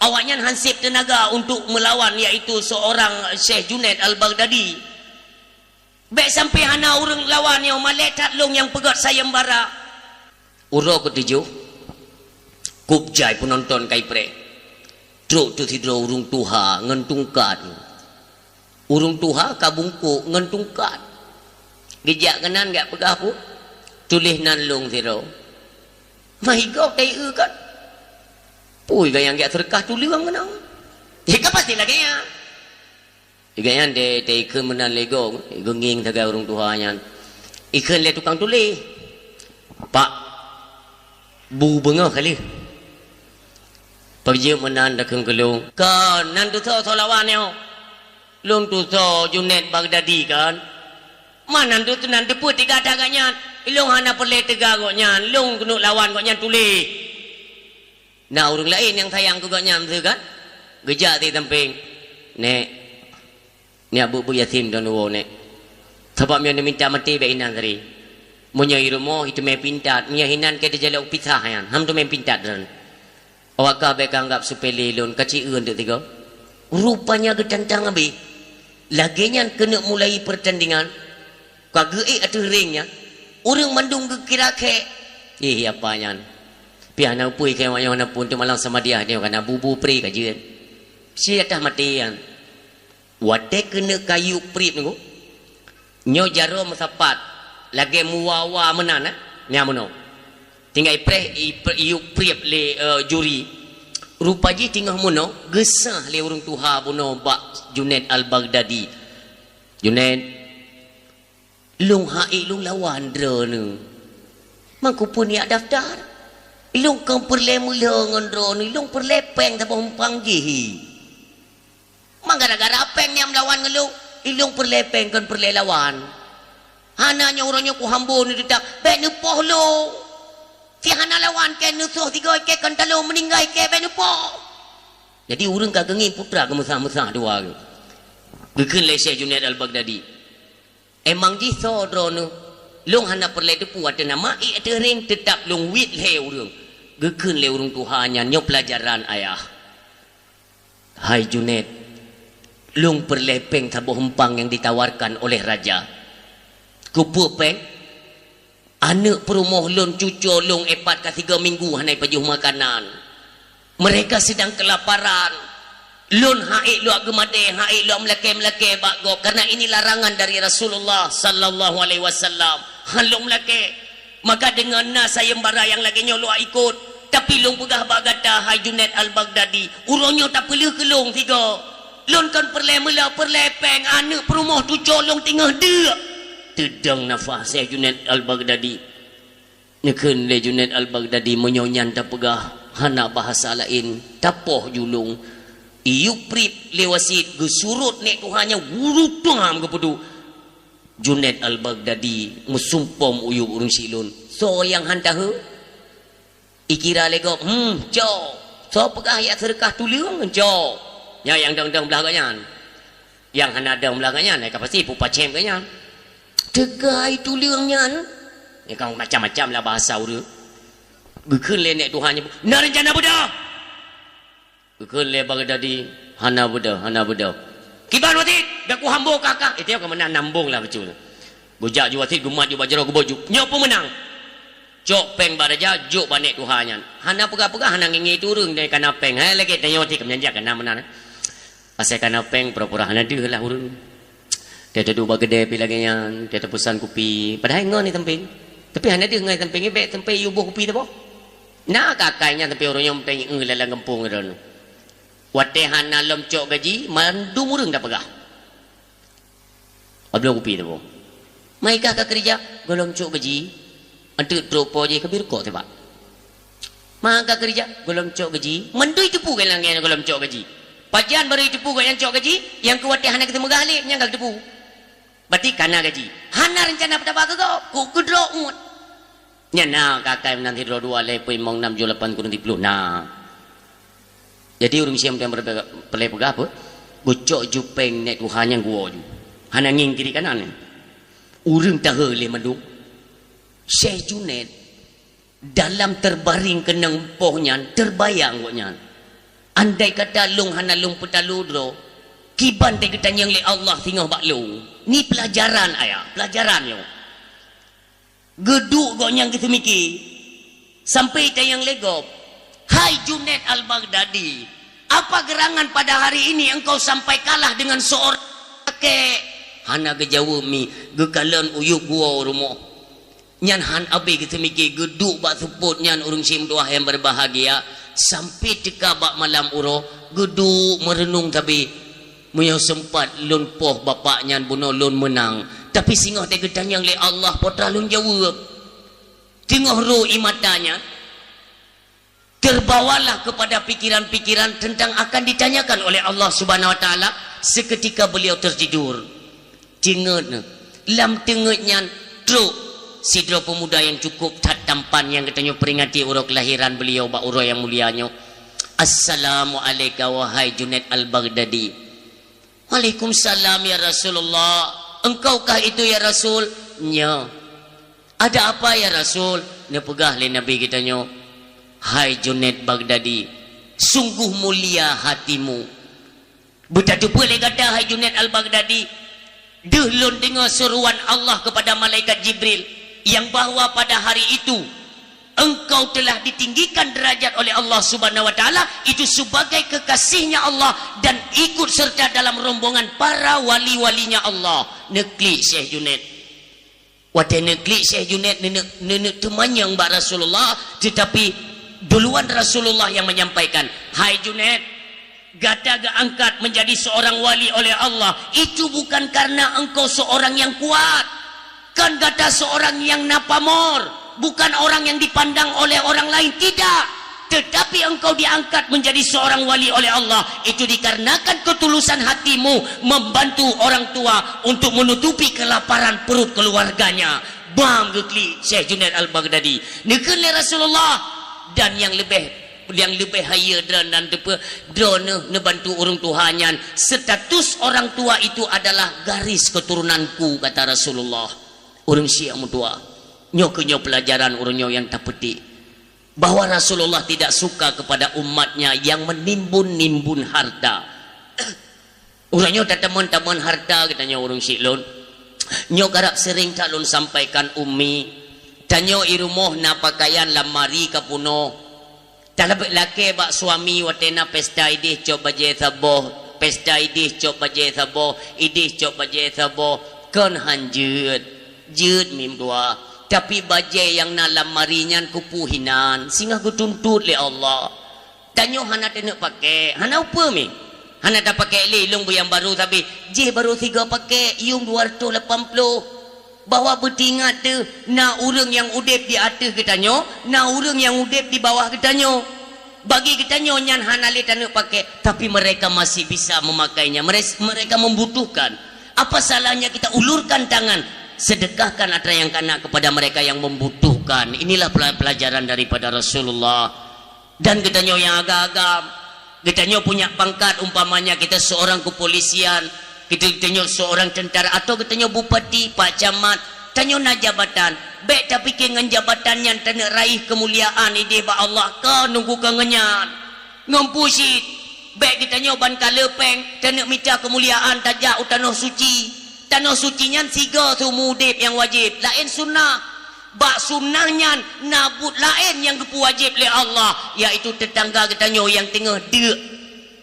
awaknyan hanseb teunaga untuk melawan, yaitu seorang Syekh Junaid Al-Baghdadi." "Bék sampai hana ureuëng lawan nyoe, malée that lôn nyang peugét sayembara." Uroe keutujoh, kub jai peunonton ka ipreh. Trok teusidroe ureuëng tuha ngon tungkat. Ureuëng tuha ka bungkôk ngon tungkat. Geujak keunan geujak peugah peue, "Tuléh nan lôn sidroe." Meuhigop taieu kan. Pui gayang geujak seureukah tuleueng keunan. Jika pasti lagée nyan. Gobnyan deh, deh ikheun meunan lé gob, geungieng sagai ureuëng tuha nyan. Ikheun lé tukang tuléh, "Pak, bu beungoh kali." "Peujeuet meunan takheun keu lôn." "Kon, nan tusoe soe lawan nyoe?" "Lôn tusoe Junaid Baghdadi kon." "Ma nan tusoe nan, teupeue teuga that gobnyan?" "Lôn hana peureulée teuga gobnyan, lôn keuneuk lawan gobnyan tuléh." Na ureuëng laén nyang sayang keu gobnyan, beutôi kan? Geujak di sampéng, "Nék, nyak beuet-beuet Yasin droeneuh woe, Nék. Sabab meunyoe neumita maté bak inan sari. Meunyoe i rumoh, iteumé pintat, meunyoe inan ka teujalok pisah nyan, han teumé pintat droeneuh." Awak kah bék ka anggab seupele lôn, ka ci-eu eunteuk tiga. Rupanya geutantang abéh. Lagée nyan keuneuk mulai peurtandingan. Ka geuék ateueh ring nyan, ureuëng mandum geukira khek. "Ih, apa nyan? Piah na upui khek awak nyoe na pun teumalang samadiah nyoe kana bubu pri ka jeuet. Si atah maté nyan." Watée keuneuk ka yub prieb nyoe, nyoe jaroe meusapat lagée muwa-wa meunan, eh, nyan meunoe. Tinggai preh i-, iyub prieb lé, eh, juri. Rupa jih teungoh meunoe geusah lé ureuëng tuha bunoe bak Junaid Al-Baghdadi. "Junaid, lôn han ék lôn lawan droeneuh. Mangkupun jak daftar? Lôn kon peureulée meulhö ngon droeneuh, lôn peureulée péng saboh umpang jih." "Man gara-gara péng nyang lawan ngon lôn?" "Ilôn peureulée péng kon peureulée lawan. Hana nyoe uroe nyoe kuhambô neuh teutab, bék neupoh lôn. Si hana lawan kée neusoh tiga kée kon talo meuninggai kée bék neupoh." Jadi ureuëng ka geungieng putra geumeusah-meusah dua geuh. Geukheun lé Syekh Junaid Al-Baghdadi, "Emang jih soe droeneuh? Lôn hana peureulée teupeue ateueh nama ék ateueh ring, teutab lôn wét lhée ureuëng." Geukheun lé ureuëng tuha nyan, "Nyoe peulajaran ayah. Hai Junaid, lôn peureulée péng saboh umpang nyang ditawarkan oleh raja." "Keupeue péng?" "Aneuëk peurumoh lôn, cucoe lôn, épat ka tiga minggu hana ipajoh makanan. Mereka sedang kelaparan. Lôn han ék lôn geumadée, han ék lôn meulakée-meulakée bak gob, karena ini larangan dari Rasulullah sallallahu alaihi wasallam. Han lôn meulakée. Maka deungon na sayembara nyang lagée nyoe lôn ikot. Tapi lôn peugah bak gata, hai Junaid Al-Baghdadi, uroe nyoe tapeuleueh keu lôn sigoe. Lôn kon peureulée meula peureulée péng, aneuëk peurumoh tuco lôn teungoh deuk." Teudong nafah Syekh Junaid Al-Baghdadi. Neukheun lé Junaid Al-Baghdadi, "Meunyoe nyan tapeugah hana bahasa laén, tapoh julong." Iyup prip lé wasiet, geusurot nèk tuha nyan wurutang geupeuduek. Junaid Al-Baghdadi meusumpom u yup ureuëng syiek lôn, "Soe nyang han taheu?" Ikira lé gob, "Hmm, cok. Soe peugah jak seudeukah tuleueng, cok." Nyan nyang dong-dong blah gobnyan. Nyang hana dong blah gobnyan, ka pasti pupacém gobnyan. Teugai tuleueng nyan. Nyan kan macam-macam lah bahasa ureuëng. Geukheun lé nèk tuha nyan, "Na reuncana beudôh?" Geukheun lé Baghdadi, "Hana beudôh, hana beudôh." "Kiban wasiet, bèk kuhambo kah-kah." Itu ka meunan nambong lah beutôi. Geujak ju wasiet, geumat ju bak jaroe, geuboh ju. "Nyoe peumeunang. Cok péng bak raja, jok bak nèk tuha nyan. Hana peugah-peugah, hana ngieng-ngieng itu ureuëng, dai kana péng. Hai lagèe tanyoe ti keumeunyan jak kana meunan." Asai kana péng, pura-pura hana deuh lah ureuëng. Teuduek bak keudè pih lagèe nyan, teupesan kupi. Padahai ngon i sampéng. Tapi hana deuh ngon i sampéng, bèk sampé yue boh kupi teuboh. Na ka akai nyan sampé ureuëng nyoe meuteungieng lam gampông droeneuh. Watèe hana lom cok gaji, mandum ureuëng tapeugah. Abloe kupi teuboh. "Mai kah ka keurija?" "Gohlom cok gaji." Anteuk trok po jih ka bri rukok teuh bak. "Ma ka keurija?" "Gohlom cok gaji." Mandum iteupeue keu lagèe nyan gohlom cok gaji. Pajan barô iteupeue gobnyan cok gaji, nyang keu watèe hana geuteumeugah lé, nyan ka geuteupeue. Berarti kana gaji. Hana reuncana peutaba keu gob, keu keudroe uet. Nyan na ka akai meunan sidroe dua lhèe peuet limong nam jua lapan kureueng siplôh na. Jadi ureuëng siam nyang peureulèe peugah apa? Geucok ju péng nèk tuha nyan geuwoe ju. Hana ngieng kiri kanan. Ureuëng taheu lé mandum. Syekh Junaid dalam teubaring keunong poh nyan, teubayang gobnyan, "Andai kata lôn hana lôn peutalo droe, kiban teugeutanyong lé Allah singoh bak lôn." Ni peulajaran ayah, peulajaran nyoe. Geuduek gobnyan geuseumike, sampai tanyong lé gob, "Hai Junaid Al-Baghdadi, apa gerangan pada hari ini engkau sampai kalah dengan seorang kakek?" Hana geujaweueb mi, geukalon u yup geuwoe u rumoh. Nyan han abéh geuseumike, geuduek bak seupôt nyan ureuëng syiek meutuah nyang berbahagia, sampai teuka bak malam uroe, geuduek meureunong sabe. "Meunyoe seumpat lôn poh bapak nyan bunoe lôn meunang, tapi singoh teugeutanyong lé Allah, po teuma lôn jaweueb." Teungoh rô ie mata nyan, terbawalah kepada pikiran-pikiran tentang akan ditanyakan oleh Allah Subhanahu Wa Taala. Seketika beliau tertidur. Teungeut, lam teungeut nyan trok sidroe peumuda nyang cukup that tampan nyang geutanyoe peuringati uroe keulahiran beliau bak uroe nyang mulia nyoe. "Assalamu'alaika wahai Junaid Al-Baghdadi." "Waalaikumsalam ya Rasulullah. Engkaukah itu ya Rasul?" "Nyo." "Ada apa ya Rasul?" Neupeugah lé Nabi geutanyoe, "Hai Junaid Baghdadi, sungguh mulia hatimu." "Beutateupeue lé gata hai Junaid Al-Baghdadi, deuh lôn deungoe seruan Allah kepada malaikat Jibril, yang bahwa pada hari itu engkau telah ditinggikan derajat oleh Allah Subhanahu Wa Taala, itu sebagai kekasihnya Allah dan ikut serta dalam rombongan para wali-walinya Allah." Neuklik Syekh Junaid. Watèe neuklik Syekh Junaid, neuneuk, neuneuk teumanyong bak Rasulullah, teutapi duluan Rasulullah nyang menyampaikan, "Hai Junaid, gata geuangkat menjadi seorang wali oleh Allah, itu bukan karena engkau seorang yang kuat. Kan gata seorang yang na pamor, bukan orang yang dipandang oleh orang lain, tidak. Tetapi engkau diangkat menjadi seorang wali oleh Allah, itu dikarenakan ketulusan hatimu membantu orang tua untuk menutupi kelaparan perut keluarganya." Bam geuklik Syekh Junaid Al-Baghdadi. Neukheun lé Rasulullah, "Dan nyang leubeh, nyang leubeh hayeue droeneuh, droeneuh neubantu ureuëng tuha nyan, status orang tua itu adalah garis keturunanku," kata Rasulullah. Ureuëng syiek meutuah, nyoe keuh nyoe peulajaran ureuëng nyoe nyang tapetik, bahwa Rasulullah tidak suka kepada umatnya yang menimbun-nimbun harta. Ureuëng nyoe tateumon-teumon harta geutanyoe ureuëng syiek lôn. Nyoe karab sering that lôn sampaikan ummi. Tanyoe i rumoh na pakaian lamari ka punoh. Talakée bak suami watée na pesta idéh cok bajée saboh, pesta idéh cok bajée saboh, idéh cok bajée saboh, kon han jeuet. Jeuet mim dua, tapi bajée nyang na lamari nyan keupeue hinan, singoh geutuntot lé Allah. Tanyoe hana teuneuk paké, hana upeue mi. Hana tapakèk lé, lôn beu nyang barô sabé. Jih barô sigoe pakèk, yuem dua ratus lapan puluh. Bahwa beutingat teuh, na ureuëng nyang udeb di ateueh geutanyoe, na ureuëng nyang udeb di bawah geutanyoe. Bagi geutanyoe nyan hana lé taneuk pakèk, tapi mereka masih bisa memakainya. Mere-, mereka membutuhkan. Apa salahnya kita ulurkan tangan, sedekahkan atra nyang kana kepada mereka yang membutuhkan. Inilah pela-, pelajaran daripada Rasulullah. Dan geutanyoe nyang agam-agam, geutanyoe punya pangkat, umpamanya kita seorang kepolisian, kita, geutanyoe seorang tentara, atau geutanyoe bupati, pak camat, tanyoe na jabatan. Bèk tapike ngon jabatan nyan taneuk raih keumuliaan ideh bak Allah, ka nunggu keu ngeunyan. Ngon pusit, bèk geutanyoe ban ka le pèng taneuk mita keumuliaan tajak u tanoh suci. Tanoh suci nyan sigoe seumeu udeb nyang wajéb, laén sunnah. Bak sunnah nyan na buet laén nyang geupeuwajéb lé Allah, yaitu teutangga geutanyoe nyang teungoh deuk.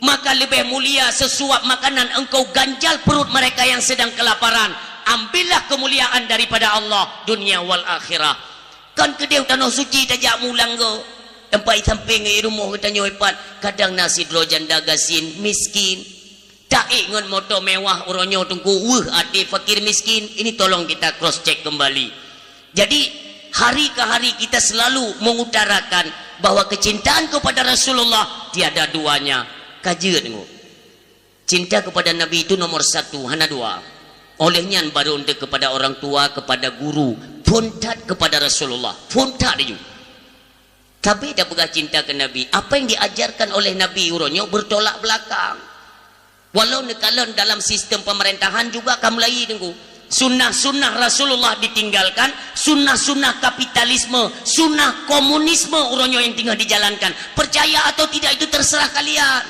Maka leubeh mulia seusuap makanan engkau ganjal perut mereka yang sedang kelaparan. Ambillah kemuliaan daripada Allah dunia wal akhirah. Kon keudeh u tanoh suci tajak mulang go. Teumpat i sampéng i rumoh geutanyoe ipat, kadang na sidroe janda gasien, miskin. Taék ngon moto mewah uroe nyoe teungku, weueh até fakir miskin, ini tolong kita cross check kembali. Jadi, hari ke hari kita selalu mengutarakan bahwa kecintaan kepada Rasulullah tiada duanya. Ka jeuet nyoe. Cinta kepada Nabi itu nomor satu, hana dua. Oleh nyan baru untuk kepada orang tua, kepada guru, phôn that kepada Rasulullah, phôn that laju. Tapi dak peugah cinta ke Nabi, apa yang diajarkan oleh Nabi uroe nyoe bertolak belakang. Walau neukalon dalam sistem pemerintahan juga ka mulai teungku. Sunnah-sunnah Rasulullah ditinggalkan, sunnah-sunnah kapitalisme, sunnah komunisme uroe nyoe yang tinggal dijalankan. Percaya atau tidak itu terserah kalian.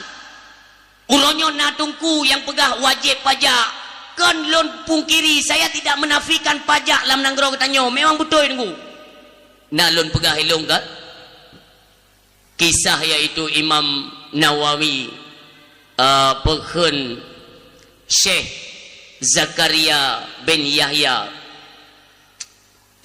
Uroe nyoe na teungku nyang peugah wajéb pajak. Kon lôn pungkiri, saya tidak menafikan pajak lam nanggroe geutanyoe. Memang beutôi teungku. Na lôn peugah ilôn kan? Kisah yaitu Imam Nawawi, eh, peukheun Syekh Zakaria bin Yahya.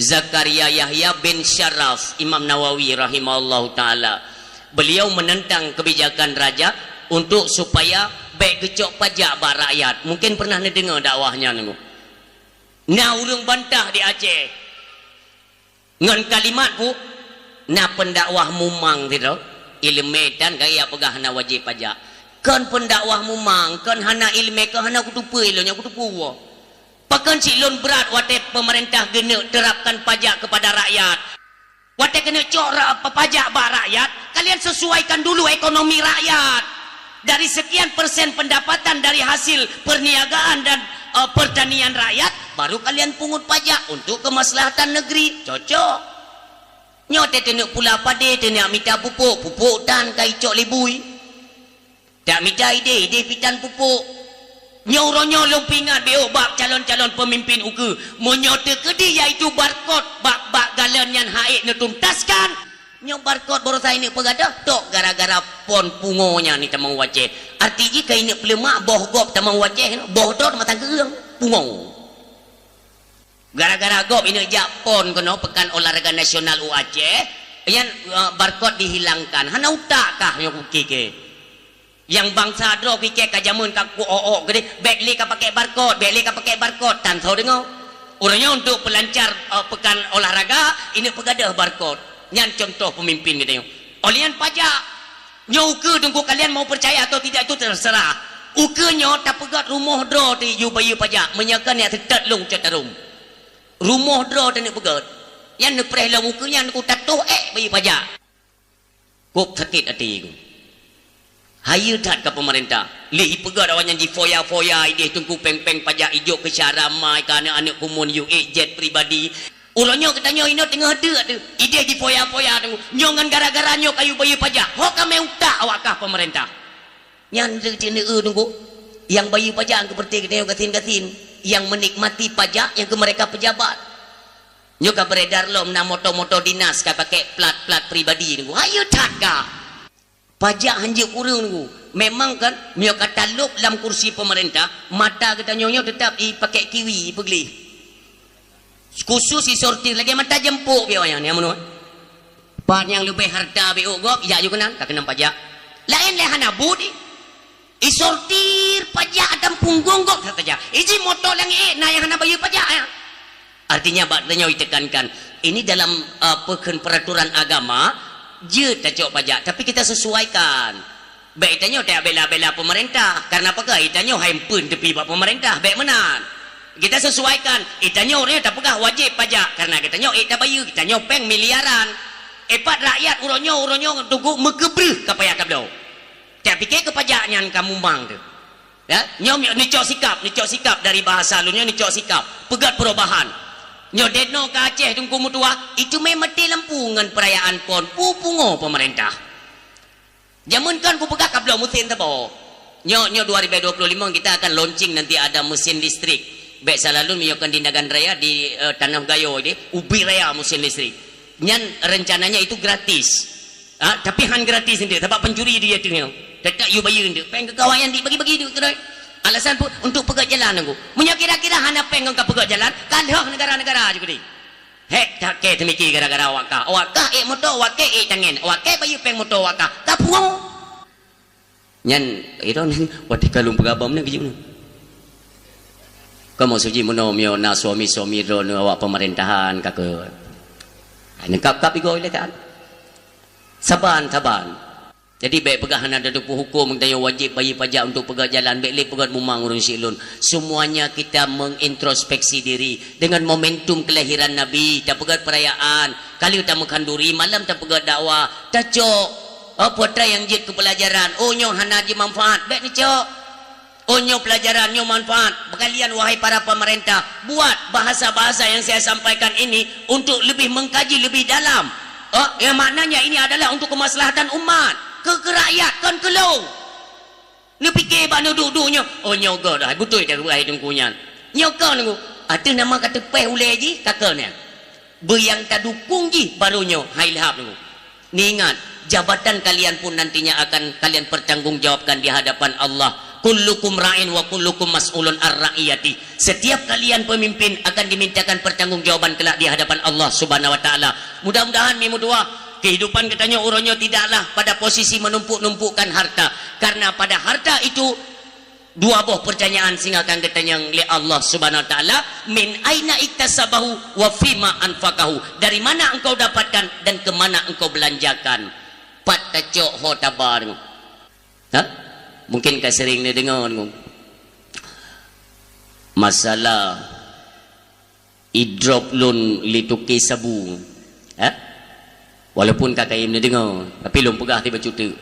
Zakaria Yahya bin Syaraf, Imam Nawawi rahimahullahu taala. Beliau menentang kebijakan raja untuk supaya bèk geucok pajak bak rakyat. Mungkin pernah neudeungoe dakwah nyan. Na ureuëng bantah di Aceh. Ngon kalimat pu, na pendakwah mumang sidroe, ileumèe tan gaya peugah hana wajéb pajak. Kon pendakwah mumang, kon hana ileumèe, kon hana kuteupeu ilôn nyang kuteupeu woe. Pakon cit lôn brat watèe pemerintah geuneuk terapkan pajak kepada rakyat. Watèe keuneuk cok ra-, pa-, pajak bak rakyat, kalian sesuaikan dulu ekonomi rakyat. Dari sekian persen pendapatan dari hasil perniagaan dan, eh, pertanian rakyat, baru kalian pungut pajak untuk kemaslahatan negeri. Cocok. Nyoe teuh teuneuk pula padé, teuneuk mita pupuk, pupuk tan ka icok lé bui. Dak mita idéh, idéh pih tan pupuk. Nyoe uroe nyoe lôn peuingat beu bak calon-calon peumimpin ukeue. Meunyoe teukeudi yaitu barkot bak, bak galon nyan han ék neutuntaskan, nyoe barkot baroesa ineuk peugadôh tok gara-gara phon pungo nyan itamong u Aceh. Arti jih ka ineuk peuleumak boh gob tamong u Aceh, boh droe mata geureung pungo. Gara-gara gob ineuk jak phon keunoe Pekan Olahraga Nasional u Aceh, nyan, eh, barkot dihilangkan. Hana utak kah nyoe kuki ke? Nyang bansa droe pike ka jameun ka ku-ok-ok keudeh, bèk lé ka pakèk barkot, bèk lé ka pakèk barkot, tan soe deungoe. Uroe nyoe untuk peulancar, eh, Pekan Olahraga, ineuk peugadôh barkot. Nyan contoh peumimpin geutanyoe. Oleh nyan pajak. Nyoe ukeue teungku, kalian mau percaya atau tidak itu terserah. Ukeue nyoe tapeugöt rumoh droe teuh yue bayeue pajak, meunyoe kon nyan seutôt lôn cot tarom. Rumoh droe teuh neuk peugöt. Nyan neupreh lom ukeue nyan ku tatoh ék bayeue pajak. Kok sakét até ku. Hayeue that ka peumeurintah. Lé ipeugöt awak nyan jifoya-foya idéh teungku péng-péng pajak ijok keu syara mai keu aneuk-aneuk kumun yue ék jet pribadi. Uroe nyoe geutanyoe inoe teungoh deuk teuh, idéh jifoya-foya teungku. Nyoe ngon gara-gara nyoe ka yue bayeue pajak. Ho ka mé utak awak kah peumeurintah. Nyan teuneuk teungku. Nyang bayeue pajak nyang keupeureuté geutanyoe gasien-gasien. Nyang meunikmati pajak nyang keu meureka peujabat. Nyoe ka beuredar lom na moto-moto dinas ka pakèk plat-plat pribadi teungku. Hayeue that ka. Pajak hanjeuet kureueng teungku. Memang kan, meunyoe ka talôb lam kursi peumeurintah, mata geutanyoe nyoe teutap ipakèk kiwi, ipeugleh. Khusus isortir lagèe mata jeumpok piôh nyan, nyang meunoe. Pat nyang leubeh harta beu gob, jak ju keunan, ka keunong pajak. Laén lé hana buet. Isortir pajak dan punggong gob saja. Iji moto nyang ék na nyang hana bayeue pajak, ya. Artinya, bak tanyoe itekankan, ini dalam, eh, peukheun peraturan agama, jeuet tacok pajak, tapi kita sesuaikan. Bèk tanyoe tabela-bela pemerintah, karena peugah tanyoe hai empeuen teupeu bak pemerintah, bèk meunan. Kita sesuaikan, tanyoe ureueng tapeugah wajéb pajak, karena geutanyoe ék tabayeue, tanyoe péng miliaran. Epat rakyat uroe nyoe, uroe nyoe teungku meukeubreue ka payah tabloe. Tapike keu pajak nyan ka mumang teuh. Ya, nyoe neucok sikap, neucok sikap dari bahasa lôn nyoe neucok sikap. Peugöt perubahan. Nyoe denoe ka Aceh teungku meutuwah, itu mé maté lampu ngon perayaan pon, pu-, pungo pemerintah. Jameun kan kupeugah ka bloe mesin saboh. Nyoe, nyoe dua ribu dua puluh lima kita akan launching nanti ada mesin listrik. Bèk salah lôn miyueb kan di Nagan Raya di, eh, Tanoh Gayo di, ubit raya mesin listrik. Nyan rencananya itu gratis. Ha, tapi han gratis eunteuk, sabab pancuri di ateueh nyoe. Teutap yue bayeue eunteuk. Péng keu kawan nyan dibagi-bagi duit keudroe. Alasan pun untuk peugöt jalan nangku. Meunyoe kira-kira hana péng ngon ka peugöt jalan, ka lheueh negara-negara ju keudeh. Hék, tak kèe teumiki gara-gara awak kah. Awak kah ék moto, awak kèe ék tangen. Awak kèe bayeue péng moto awak kah. Ka pungo. Nyan, itu watèe ka lôn peugah bak meunan keujeuet meunan. Kamoe suci meunoe miyueb na suami-suami droeneuh awak pemerintahan ka keu. Hai, neukab-kab igoe lé kan. Saban, saban. Jadi, bèk peugah hana teupeue huköm, tanyoe wajéb bayeue pajak untuk peugöt jalan, bèk lé peugöt mumang ureueng sileuen. Semuanya kita mengintrospeksi diri. Dengan momentum kelahiran Nabi, tapeugöt perayaan, ka lheueh tameukhanduri, malam tapeugöt dakwah, tacok, oh, peue nyang jeuet keu peulajaran, oh, nyoe hana jimanfaat, bèk neucok. Oh, nyoe peulajaran, nyoe manfaat. Kalian, wahai para pemerintah, buat bahasa-bahasa yang saya sampaikan ini untuk lebih mengkaji lebih dalam. Oh, yang maknanya ini adalah untuk kemaslahatan umat, keu, keu rakyat, kon keu lôn. Neupike bak neuduek-duek nyoe, oh, nyoe göt dah, beutôi dah, hai teungku nyan. Nyoe kon, teungku. Ateueh nama ka teupéh ulèe jih, ka kon nyan. Beu nyang tadukung jih baru nyoe, hai lheueh nyoe. Ingat, jabatan kalian pun nantinya akan kalian pertanggungjawabkan di hadapan Allah. Kullukum ra'in wa kullukum mas'ulun ar ra'iyati. Setiap kalian pemimpin akan dimintakan pertanggungjawaban kelak di hadapan Allah Subhanahu wa Ta'ala. Mudah-mudahan meudoa kehidupan geutanyoe uroe nyoe tidaklah pada posisi menumpuk-numpukkan harta. Karena pada harta itu dua boh pertanyaan sehingga akan geutanyong lé Allah Subhanahu wa Ta'ala, "Min aina iktasabahu wa fima anfaqahu?" Dari mana engkau dapatkan dan ke mana engkau belanjakan? Pat tacok ho taba nyoe? Ha? Mungkin ka sering neudeungoe nyoe. Masalah idrop lôn lé toke sabu. Ha? Walaupun ka kayém neudeungoe, tapi lôn peugah tiba cuteuk.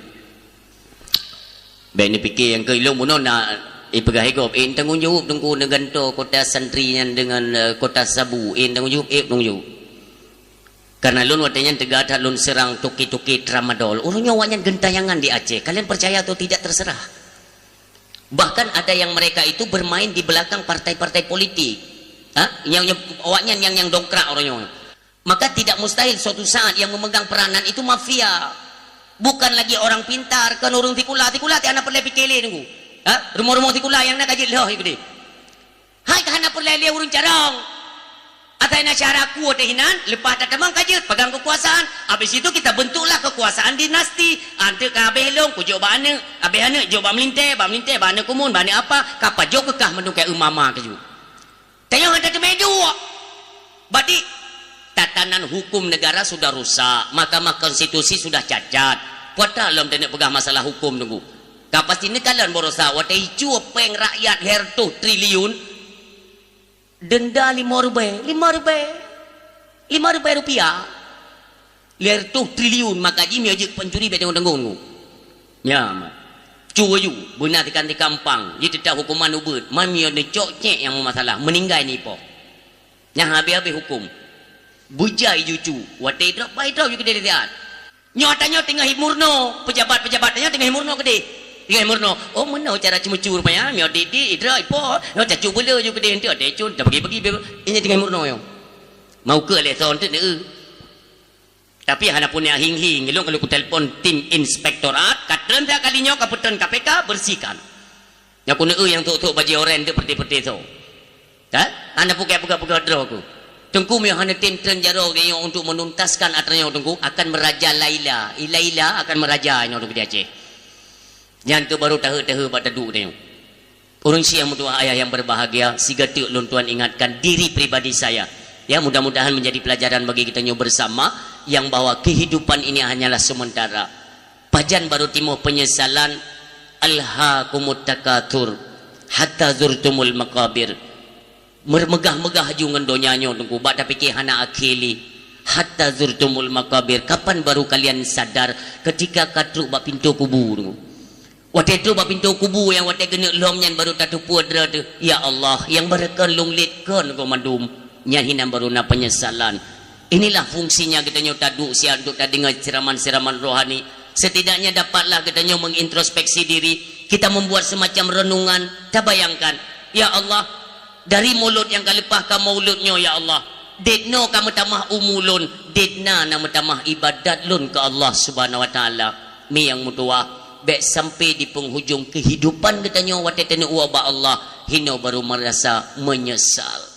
Bèk neupike nyang keu ilôn bunoe na ipeugah igob, eh, tanggong jaweueb teungku neugantoe kota santri nyan deungon, eh, kota sabu, eh, tanggong jaweueb, eh, tanggong jaweueb. Karena lôn watèe nyan teuga that lôn seurang toke-toke tramadol. Ureueng nyoe awak nyan geuntayangan di Aceh. Kalian percaya atau tidak terserah. Bahkan ada yang mereka itu bermain di belakang partai-partai politik. Ha? Nyang, nyang, awak nyan nyang, nyang dongkrak ureueng nyoe. Maka tidak mustahil suatu saat yang memegang peranan itu mafia. Bukan lagi orang pintar, kon ureueng sikula. Sikula teuh hana peureulèe pike lé teungku. Ha? Rumoh-rumoh sikula nyang na ka jeuet lheueh keudeh. Hai ka hana peureulèe lé ureueng carông. Asai na syara kueh teuh inan, leupah tatamong ka jeuet, pegang kekuasaan. Habis itu kita bentuklah kekuasaan dinasti. Anteuk ka habéh lôn, kujok bak aneuk. Habéh aneuk, jok bak meulintèe, bak meulintèe, bak aneuk kumun, bak aneuk apa. Ka pajoh keu kah mandum keu mama keujeuet. Tanyoe hana teumé duek. Badi, tatanan hukum negara sudah rusak, Mahkamah Konstitusi sudah cacat. Peue ata lom taneuk peugah masalah hukum teungku. Ka pasti neukalon baroesa watèe icue péng rakyat lhèe reutôh triliun, denda lima ribèe, lima ribèe, lima ribèe rupiah. Lhèe reutôh triliun maka jih meunyoe jeuet pancuri bèk tanggong-tanggong. Nyan, ma. Cu aju, beuna tikang-tikang pang, jih teutap huköman ubeut, ma meunyoe neucok cèk nyang meumasalah, meuninggai nipo. Nyan habéh-habéh huköm. Beujai ju cu, watèe idrop, bah idrop ju keudeh siat. Nyoe tanyoe teungoh imurno, pejabat-pejabat tanyoe teungoh imurno keudeh. Teungoh imurno, oh meunoe cara ceumeucue rupanya, meunyoe di, di, idrop, ipo, nyoe tacu beuleu ju keudeh, enteuk deh cun, tabagi-bagi, inya teungoh imurno nyoe. Mau keu lé son teuk neu. Tapi hana pun nyang hing-hing, ilôn ka lheueh kutelepon tim inspektorat, ka treun siat kali nyoe ka peutrön K P K, bersihkan. Nyoe keuneuk eu nyang thok-thok bajèe oranye deuek peureute-peureute soe. Kan? Hana pukon-pukon droe ku. Teungku meunyoe hana tem treun jaroe geutanyoe untuk menuntaskan atra nyoe Teungku, akan merajalela. Ila-ila akan meraja nyoe Teungku di Aceh. Nyan keuh baru tahe-tahe bak taduek tanyoe. Ureuëng syiah meutuah ayah yang berbahagia, sigoe teuk lôn tuan ingatkan diri pribadi saya. Ya, mudah-mudahan menjadi pelajaran bagi geutanyoe bersama, yang bahwa kehidupan ini hanyalah sementara. Pajan baru timoh penyesalan, "Alhaakumut takatsur, hatta zurtumul maqabir." Meumegah-megah aju ngon donya nyoe, Teungku, bak tapike hana akhé lé. "Hatta zurtumul maqabir." Kapan baru kalian sadar? Ketika ka trok bak pintoe kubu, Teungku. Watée trok bak pintoe kubu nyang watée geuneuk lom nyan baru tateupeue droe teuh, "Ya Allah, nyang barokon lôn liet kon keu mandum." Nyan hinan baru na penyesalan. Inilah fungsinya geutanyoe taduek siat untuk tadeungoe siraman-siraman rohani. Setidaknya dapatlah geutanyoe mengintrospeksi diri. Kita membuat semacam renungan, tabayangkan, "Ya Allah, dari mulod nyang ka leupah kamoe ulôn nyoe, ya Allah, dek noe ka meutamah umu lôn, dek na na meutamah ibadat lôn keu Allah Subhanahu wa Taala." Mi nyang meutuwah, bék sampai di penghujung kehidupan geutanyoe watée taneuk woe bak Allah, hinoe baru merasa menyesal.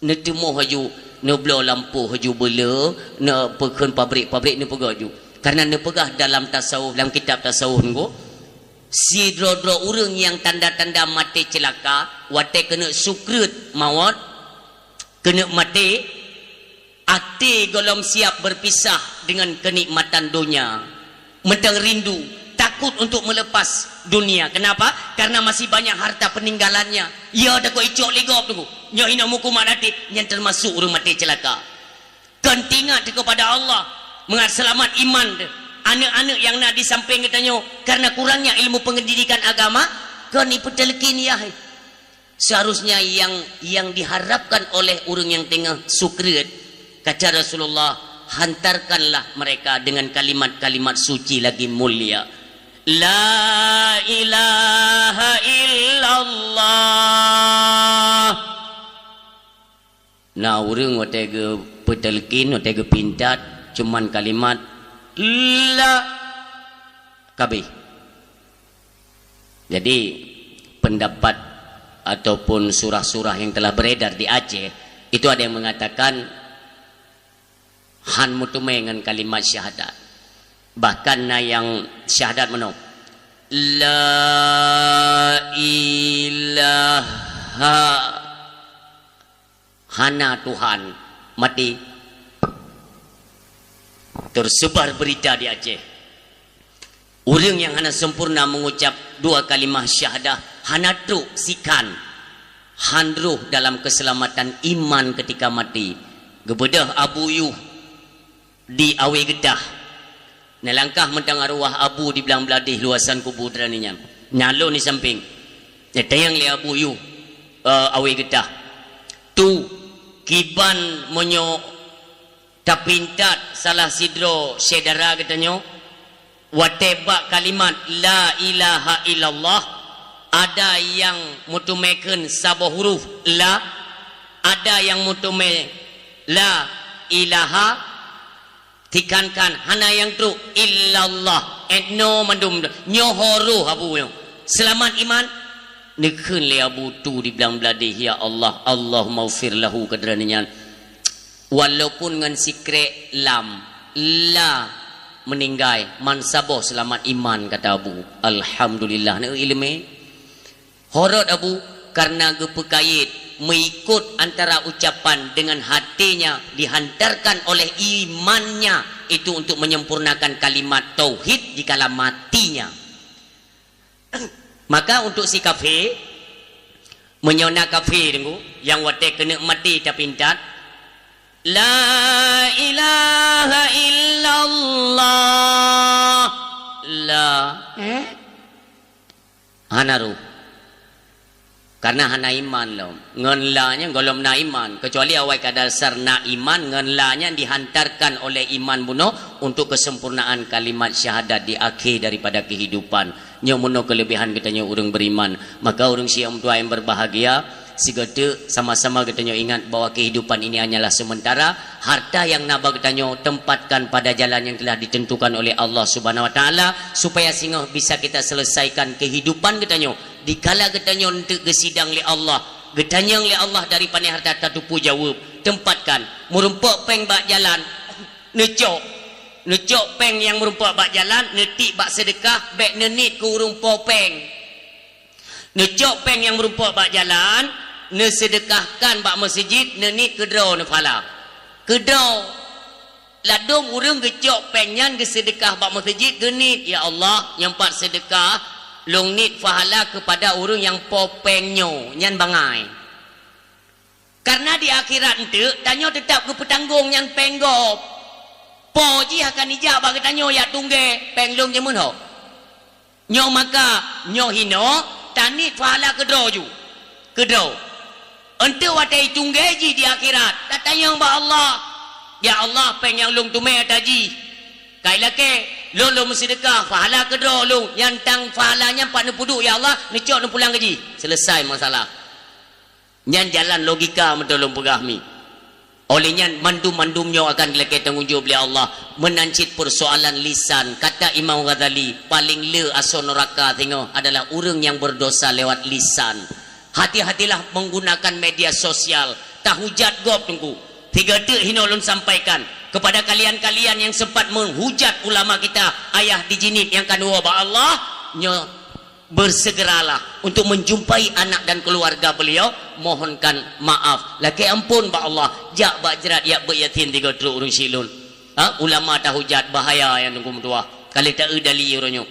Neuteumoh aju, neubloe lampôh aju beule, neupeukeuen pabrik-pabrik neupeugah aju. Karena neupeugah dalam tasawuf, dalam kitab tasawuf nyoe, sidroe-droe ureuëng nyang tanda-tanda maté ceulaka, watée keuneuk sukreut mawöt, keuneuk maté, até gohlom siap berpisah dengan kenikmatan donya. Mantong rindu, takut untuk melepas dunia. Kenapa? Karena masih banyak harta peninggalannya. Ya, takot icok lé gob tu. Nyoe hinoe meukumat até, nyan termasuk ureuëng maté ceulaka. Kon teuingat kepada Allah, mangat seulamat iman teuh. Aneuëk-aneuëk nyang na di sampéng geutanyoe, karena kurangnya ilmu pendidikan agama, kon ipeuteuleukin yah. Seharusnya yang, yang diharapkan oleh ureuëng nyang teungoh sukreut, kata Rasulullah, "Hantarkanlah mereka dengan kalimat-kalimat suci lagi mulia. La ilaha illallah." Na ureuëng watée geupeuteuleukin, watée geupintat, cuman kalimat la, ka abéh. Jadi, pendapat ataupun surah-surah yang telah beredar di Aceh, itu ada yang mengatakan han meuteumé ngon kalimat syahadat. Bahkan na nyang syahadat meunoe, "La ilaha." Hana Tuhan, mati. Tersebar berita di Aceh. Ureuëng nyang hana sempurna mengucap dua kalimah syahadah hana trok sikhan, han roh dalam keselamatan iman ketika mati. Geubeudôh Abu Yuh di Awe Geutah. Neulangkah mantong arwah Abu di Blang Bladeh luwasan kubu droeneuh nyan. Nyan lôn di sampéng. Neutanyong lé Abu Yuh, eh, Awe Geutah. Tu, kiban meunyoe tapintat salah sidroe syedara geutanyoe, watée bak kalimat la ilaha illallah, ada nyang meuteumé kheun saboh huruf la, ada nyang meuteumé la ilaha, Tikhan-khan hana nyang trok illallah. Etno mandum nyoe ho roh Abu nyoe. Seulamat iman. Neukheun lé Abu tu di Blang Bladeh, "Ya Allah, Allahummaghfir lahu," keu droeneuh nyan. Walaupun ngon sikrék lam, la meuninggai, man saboh seulamat iman, kata Abu. Alhamdulillah, neu ileumé. Horot Abu, karena geupeukayét, meuikot antara ucapan dengan hatinya dihantarkan oleh imannya itu untuk menyempurnakan kalimat tauhid di kala matinya. Maka untuk si kafé, meunyoe na kafé deungoe, nyang watée keuneuk maté tapintat, "La ilaha illallah." La, eh? Hana roh. Karena hana iman lom. Ngon la nyan gohlom na iman. Kecuali awai ka dasar na iman, ngon la nyan dihantarkan oleh iman bunoe untuk kesempurnaan kalimat syahadat di akhé daripada kehidupan. Nyoe meunoe keulebihan geutanyoe ureuëng beriman. Maka ureuëng siom tuha nyang berbahagia, sigoe teuk sama-sama geutanyoe ingat bahwa kehidupan ini hanyalah sementara. Harta nyang na bak geutanyoe tempatkan pada jalan yang telah ditentukan oleh Allah Subhanahu Wa Taala, supaya singoh bisa kita selesaikan kehidupan geutanyoe. Dikala geutanyoe eunteuk geusidang lé Allah, geutanyong lé Allah dari pané harta, tateupeue jaweueb. Tempatkan, meurumpok péng bak jalan, neucok. Neucok péng nyang meurumpok bak jalan, neutiek bak seudeukah, bék neuniet keu ureuëng po péng. Neucok péng nyang meurumpok bak jalan, neuseudeukahkan bak meuseujid, neuniet keudroe neuphala. Keudroe. Ladôm ureuëng geucok péng nyan geuseudeukah bak meuseujid, geuniet, "Ya Allah, nyang pat seudeukah, lôn niet pahala keupada ureuëng nyang po péng nyoe." Nyan bangai. Karena di akhirat eunteuk, tanyoe teutab geupeutanggong nyan péng gob. Po jih akan ijak bak geutanyoe, "Ya tunggée, péng lôn jeuet meunoe." Nyoe maka, nyoe hinoe, taniet pahala keudroe ju. Keudroe. Eunteuk watée itunggée jih di akhirat, tatanyong bak Allah, "Ya Allah, péng nyang lôn teumé ata jih. Kai lakée, lôn lôn meuseudeukah, pahala keudroe lôn, nyang tang pahala nyan pat neupeuduek, ya Allah, neucok neupulang keu jih." Selesai masalah. Nyan jalan logika meuteulôn peugah mi. Oleh nyan, mandum-mandum nyoe akan geulakée tanggong jaweueb lé Allah. Meunan cit peusoalan lisan, kata Imam Ghazali, paléng le asoe nuraka singoh adalah ureuëng nyang berdosa lewat lisan. Hati-hatilah menggunakan media sosial. Tahujat gob teungku. Tiga teuk hinoe lôn sampaikan kepada kalian-kalian yang sempat menghujat ulama kita, ayah di Jeunieb nyang ka neuwoe bak Allah, nyoe bersegeralah untuk menjumpai anak dan keluarga beliau, mohonkan maaf, lakée ampôn bak Allah, jak bak jrat yak beuet yatim tiga trok ureuëng silôn. Ha, ulama tahujat, bahaya nyang teungku meutuah. Ka lheueh taeu dali uroe nyoe.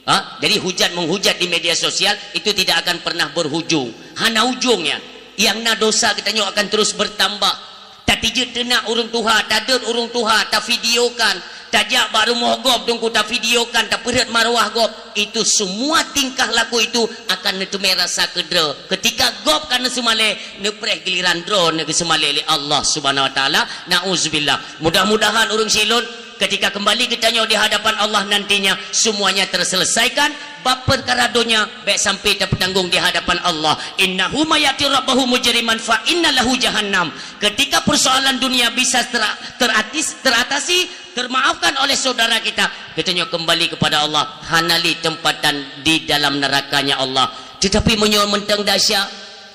Ha, jadi hujat menghujat di media sosial itu tidak akan pernah berujung. Hana ujungnya. Nyang na dosa geutanyoe akan terus bertambah. Tatijeuet teunak ureuëng tuha, tadeuet ureuëng tuha, tavideokan, tajak bak rumoh gob teungku, tavideokan, tapeureuet marwah gob. Itu semua tingkah laku itu akan neuteumé rasa keudroe. Ketika gob ka neuseumalée, neupreh giliran droeneuh geuseumalée lé Allah Subhanahu Wa Taala. Nauzubillah. Mudah-mudahan ureuëng silôn ketika kembali geutanyoe di hadapan Allah nantinya, semuanya terselesaikan. Bab peukara donya bék sampai tapeutanggong di hadapan Allah. "Innahu may ya'ti rabbahu mujriman fa inna lahu jahannam." Ketika persoalan dunia bisa tera-, teratis-, teratasi, termaafkan oleh saudara kita, geutanyoe kembali kepada Allah, hana lé tempatan di dalam nerakanya Allah. Tetapi meunyoe mantong dahsyat,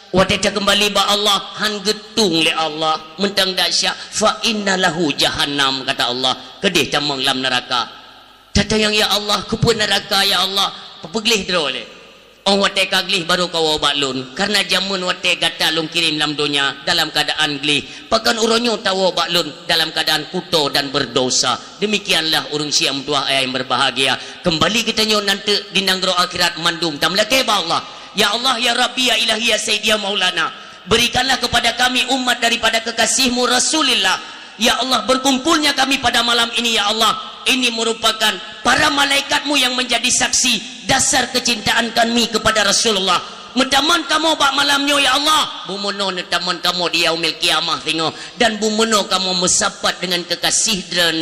watée takeumbali bak Allah, han geutung lé Allah, mantong dahsyat, "Fa inna lahu jahannam," kata Allah, "Keudeh tamong lam neuraka." Tatanyong, "Ya Allah, keupeue neuraka, ya Allah?" Peugléh droe lé. "Oh, watée ka gleh barô kawoe bak Lôn, karena jameun watée gata Lôn kirém lam donya dalam keuadaan gleh, pakon uroe nyoe tawoe bak Lôn dalam keuadaan kuto dan berdosa?" Demikianlah ureuëng siang meutuah ayah yang berbahagia. Kembali geutanyoe nanteuk di nanggroe akhirat mandum tameulakée bak Allah. "Ya Allah, ya Rabbi, ya Ilahi, ya Sayyidi, ya Maulana, berikanlah kepada kami umat daripada kekasih-Mu Rasulillah. Ya Allah, berkumpulnya kami pada malam ini, ya Allah. Ini merupakan para malaikat-Mu yang menjadi saksi dasar kecintaan kami kepada Rasulullah. Meutamong kamoe bak malam nyoe, ya Allah. Bumoe neutamong kamoe di yaumil qiyamah singoh, dan bumoe kamoe meusapat dengan kekasih Droeneuh."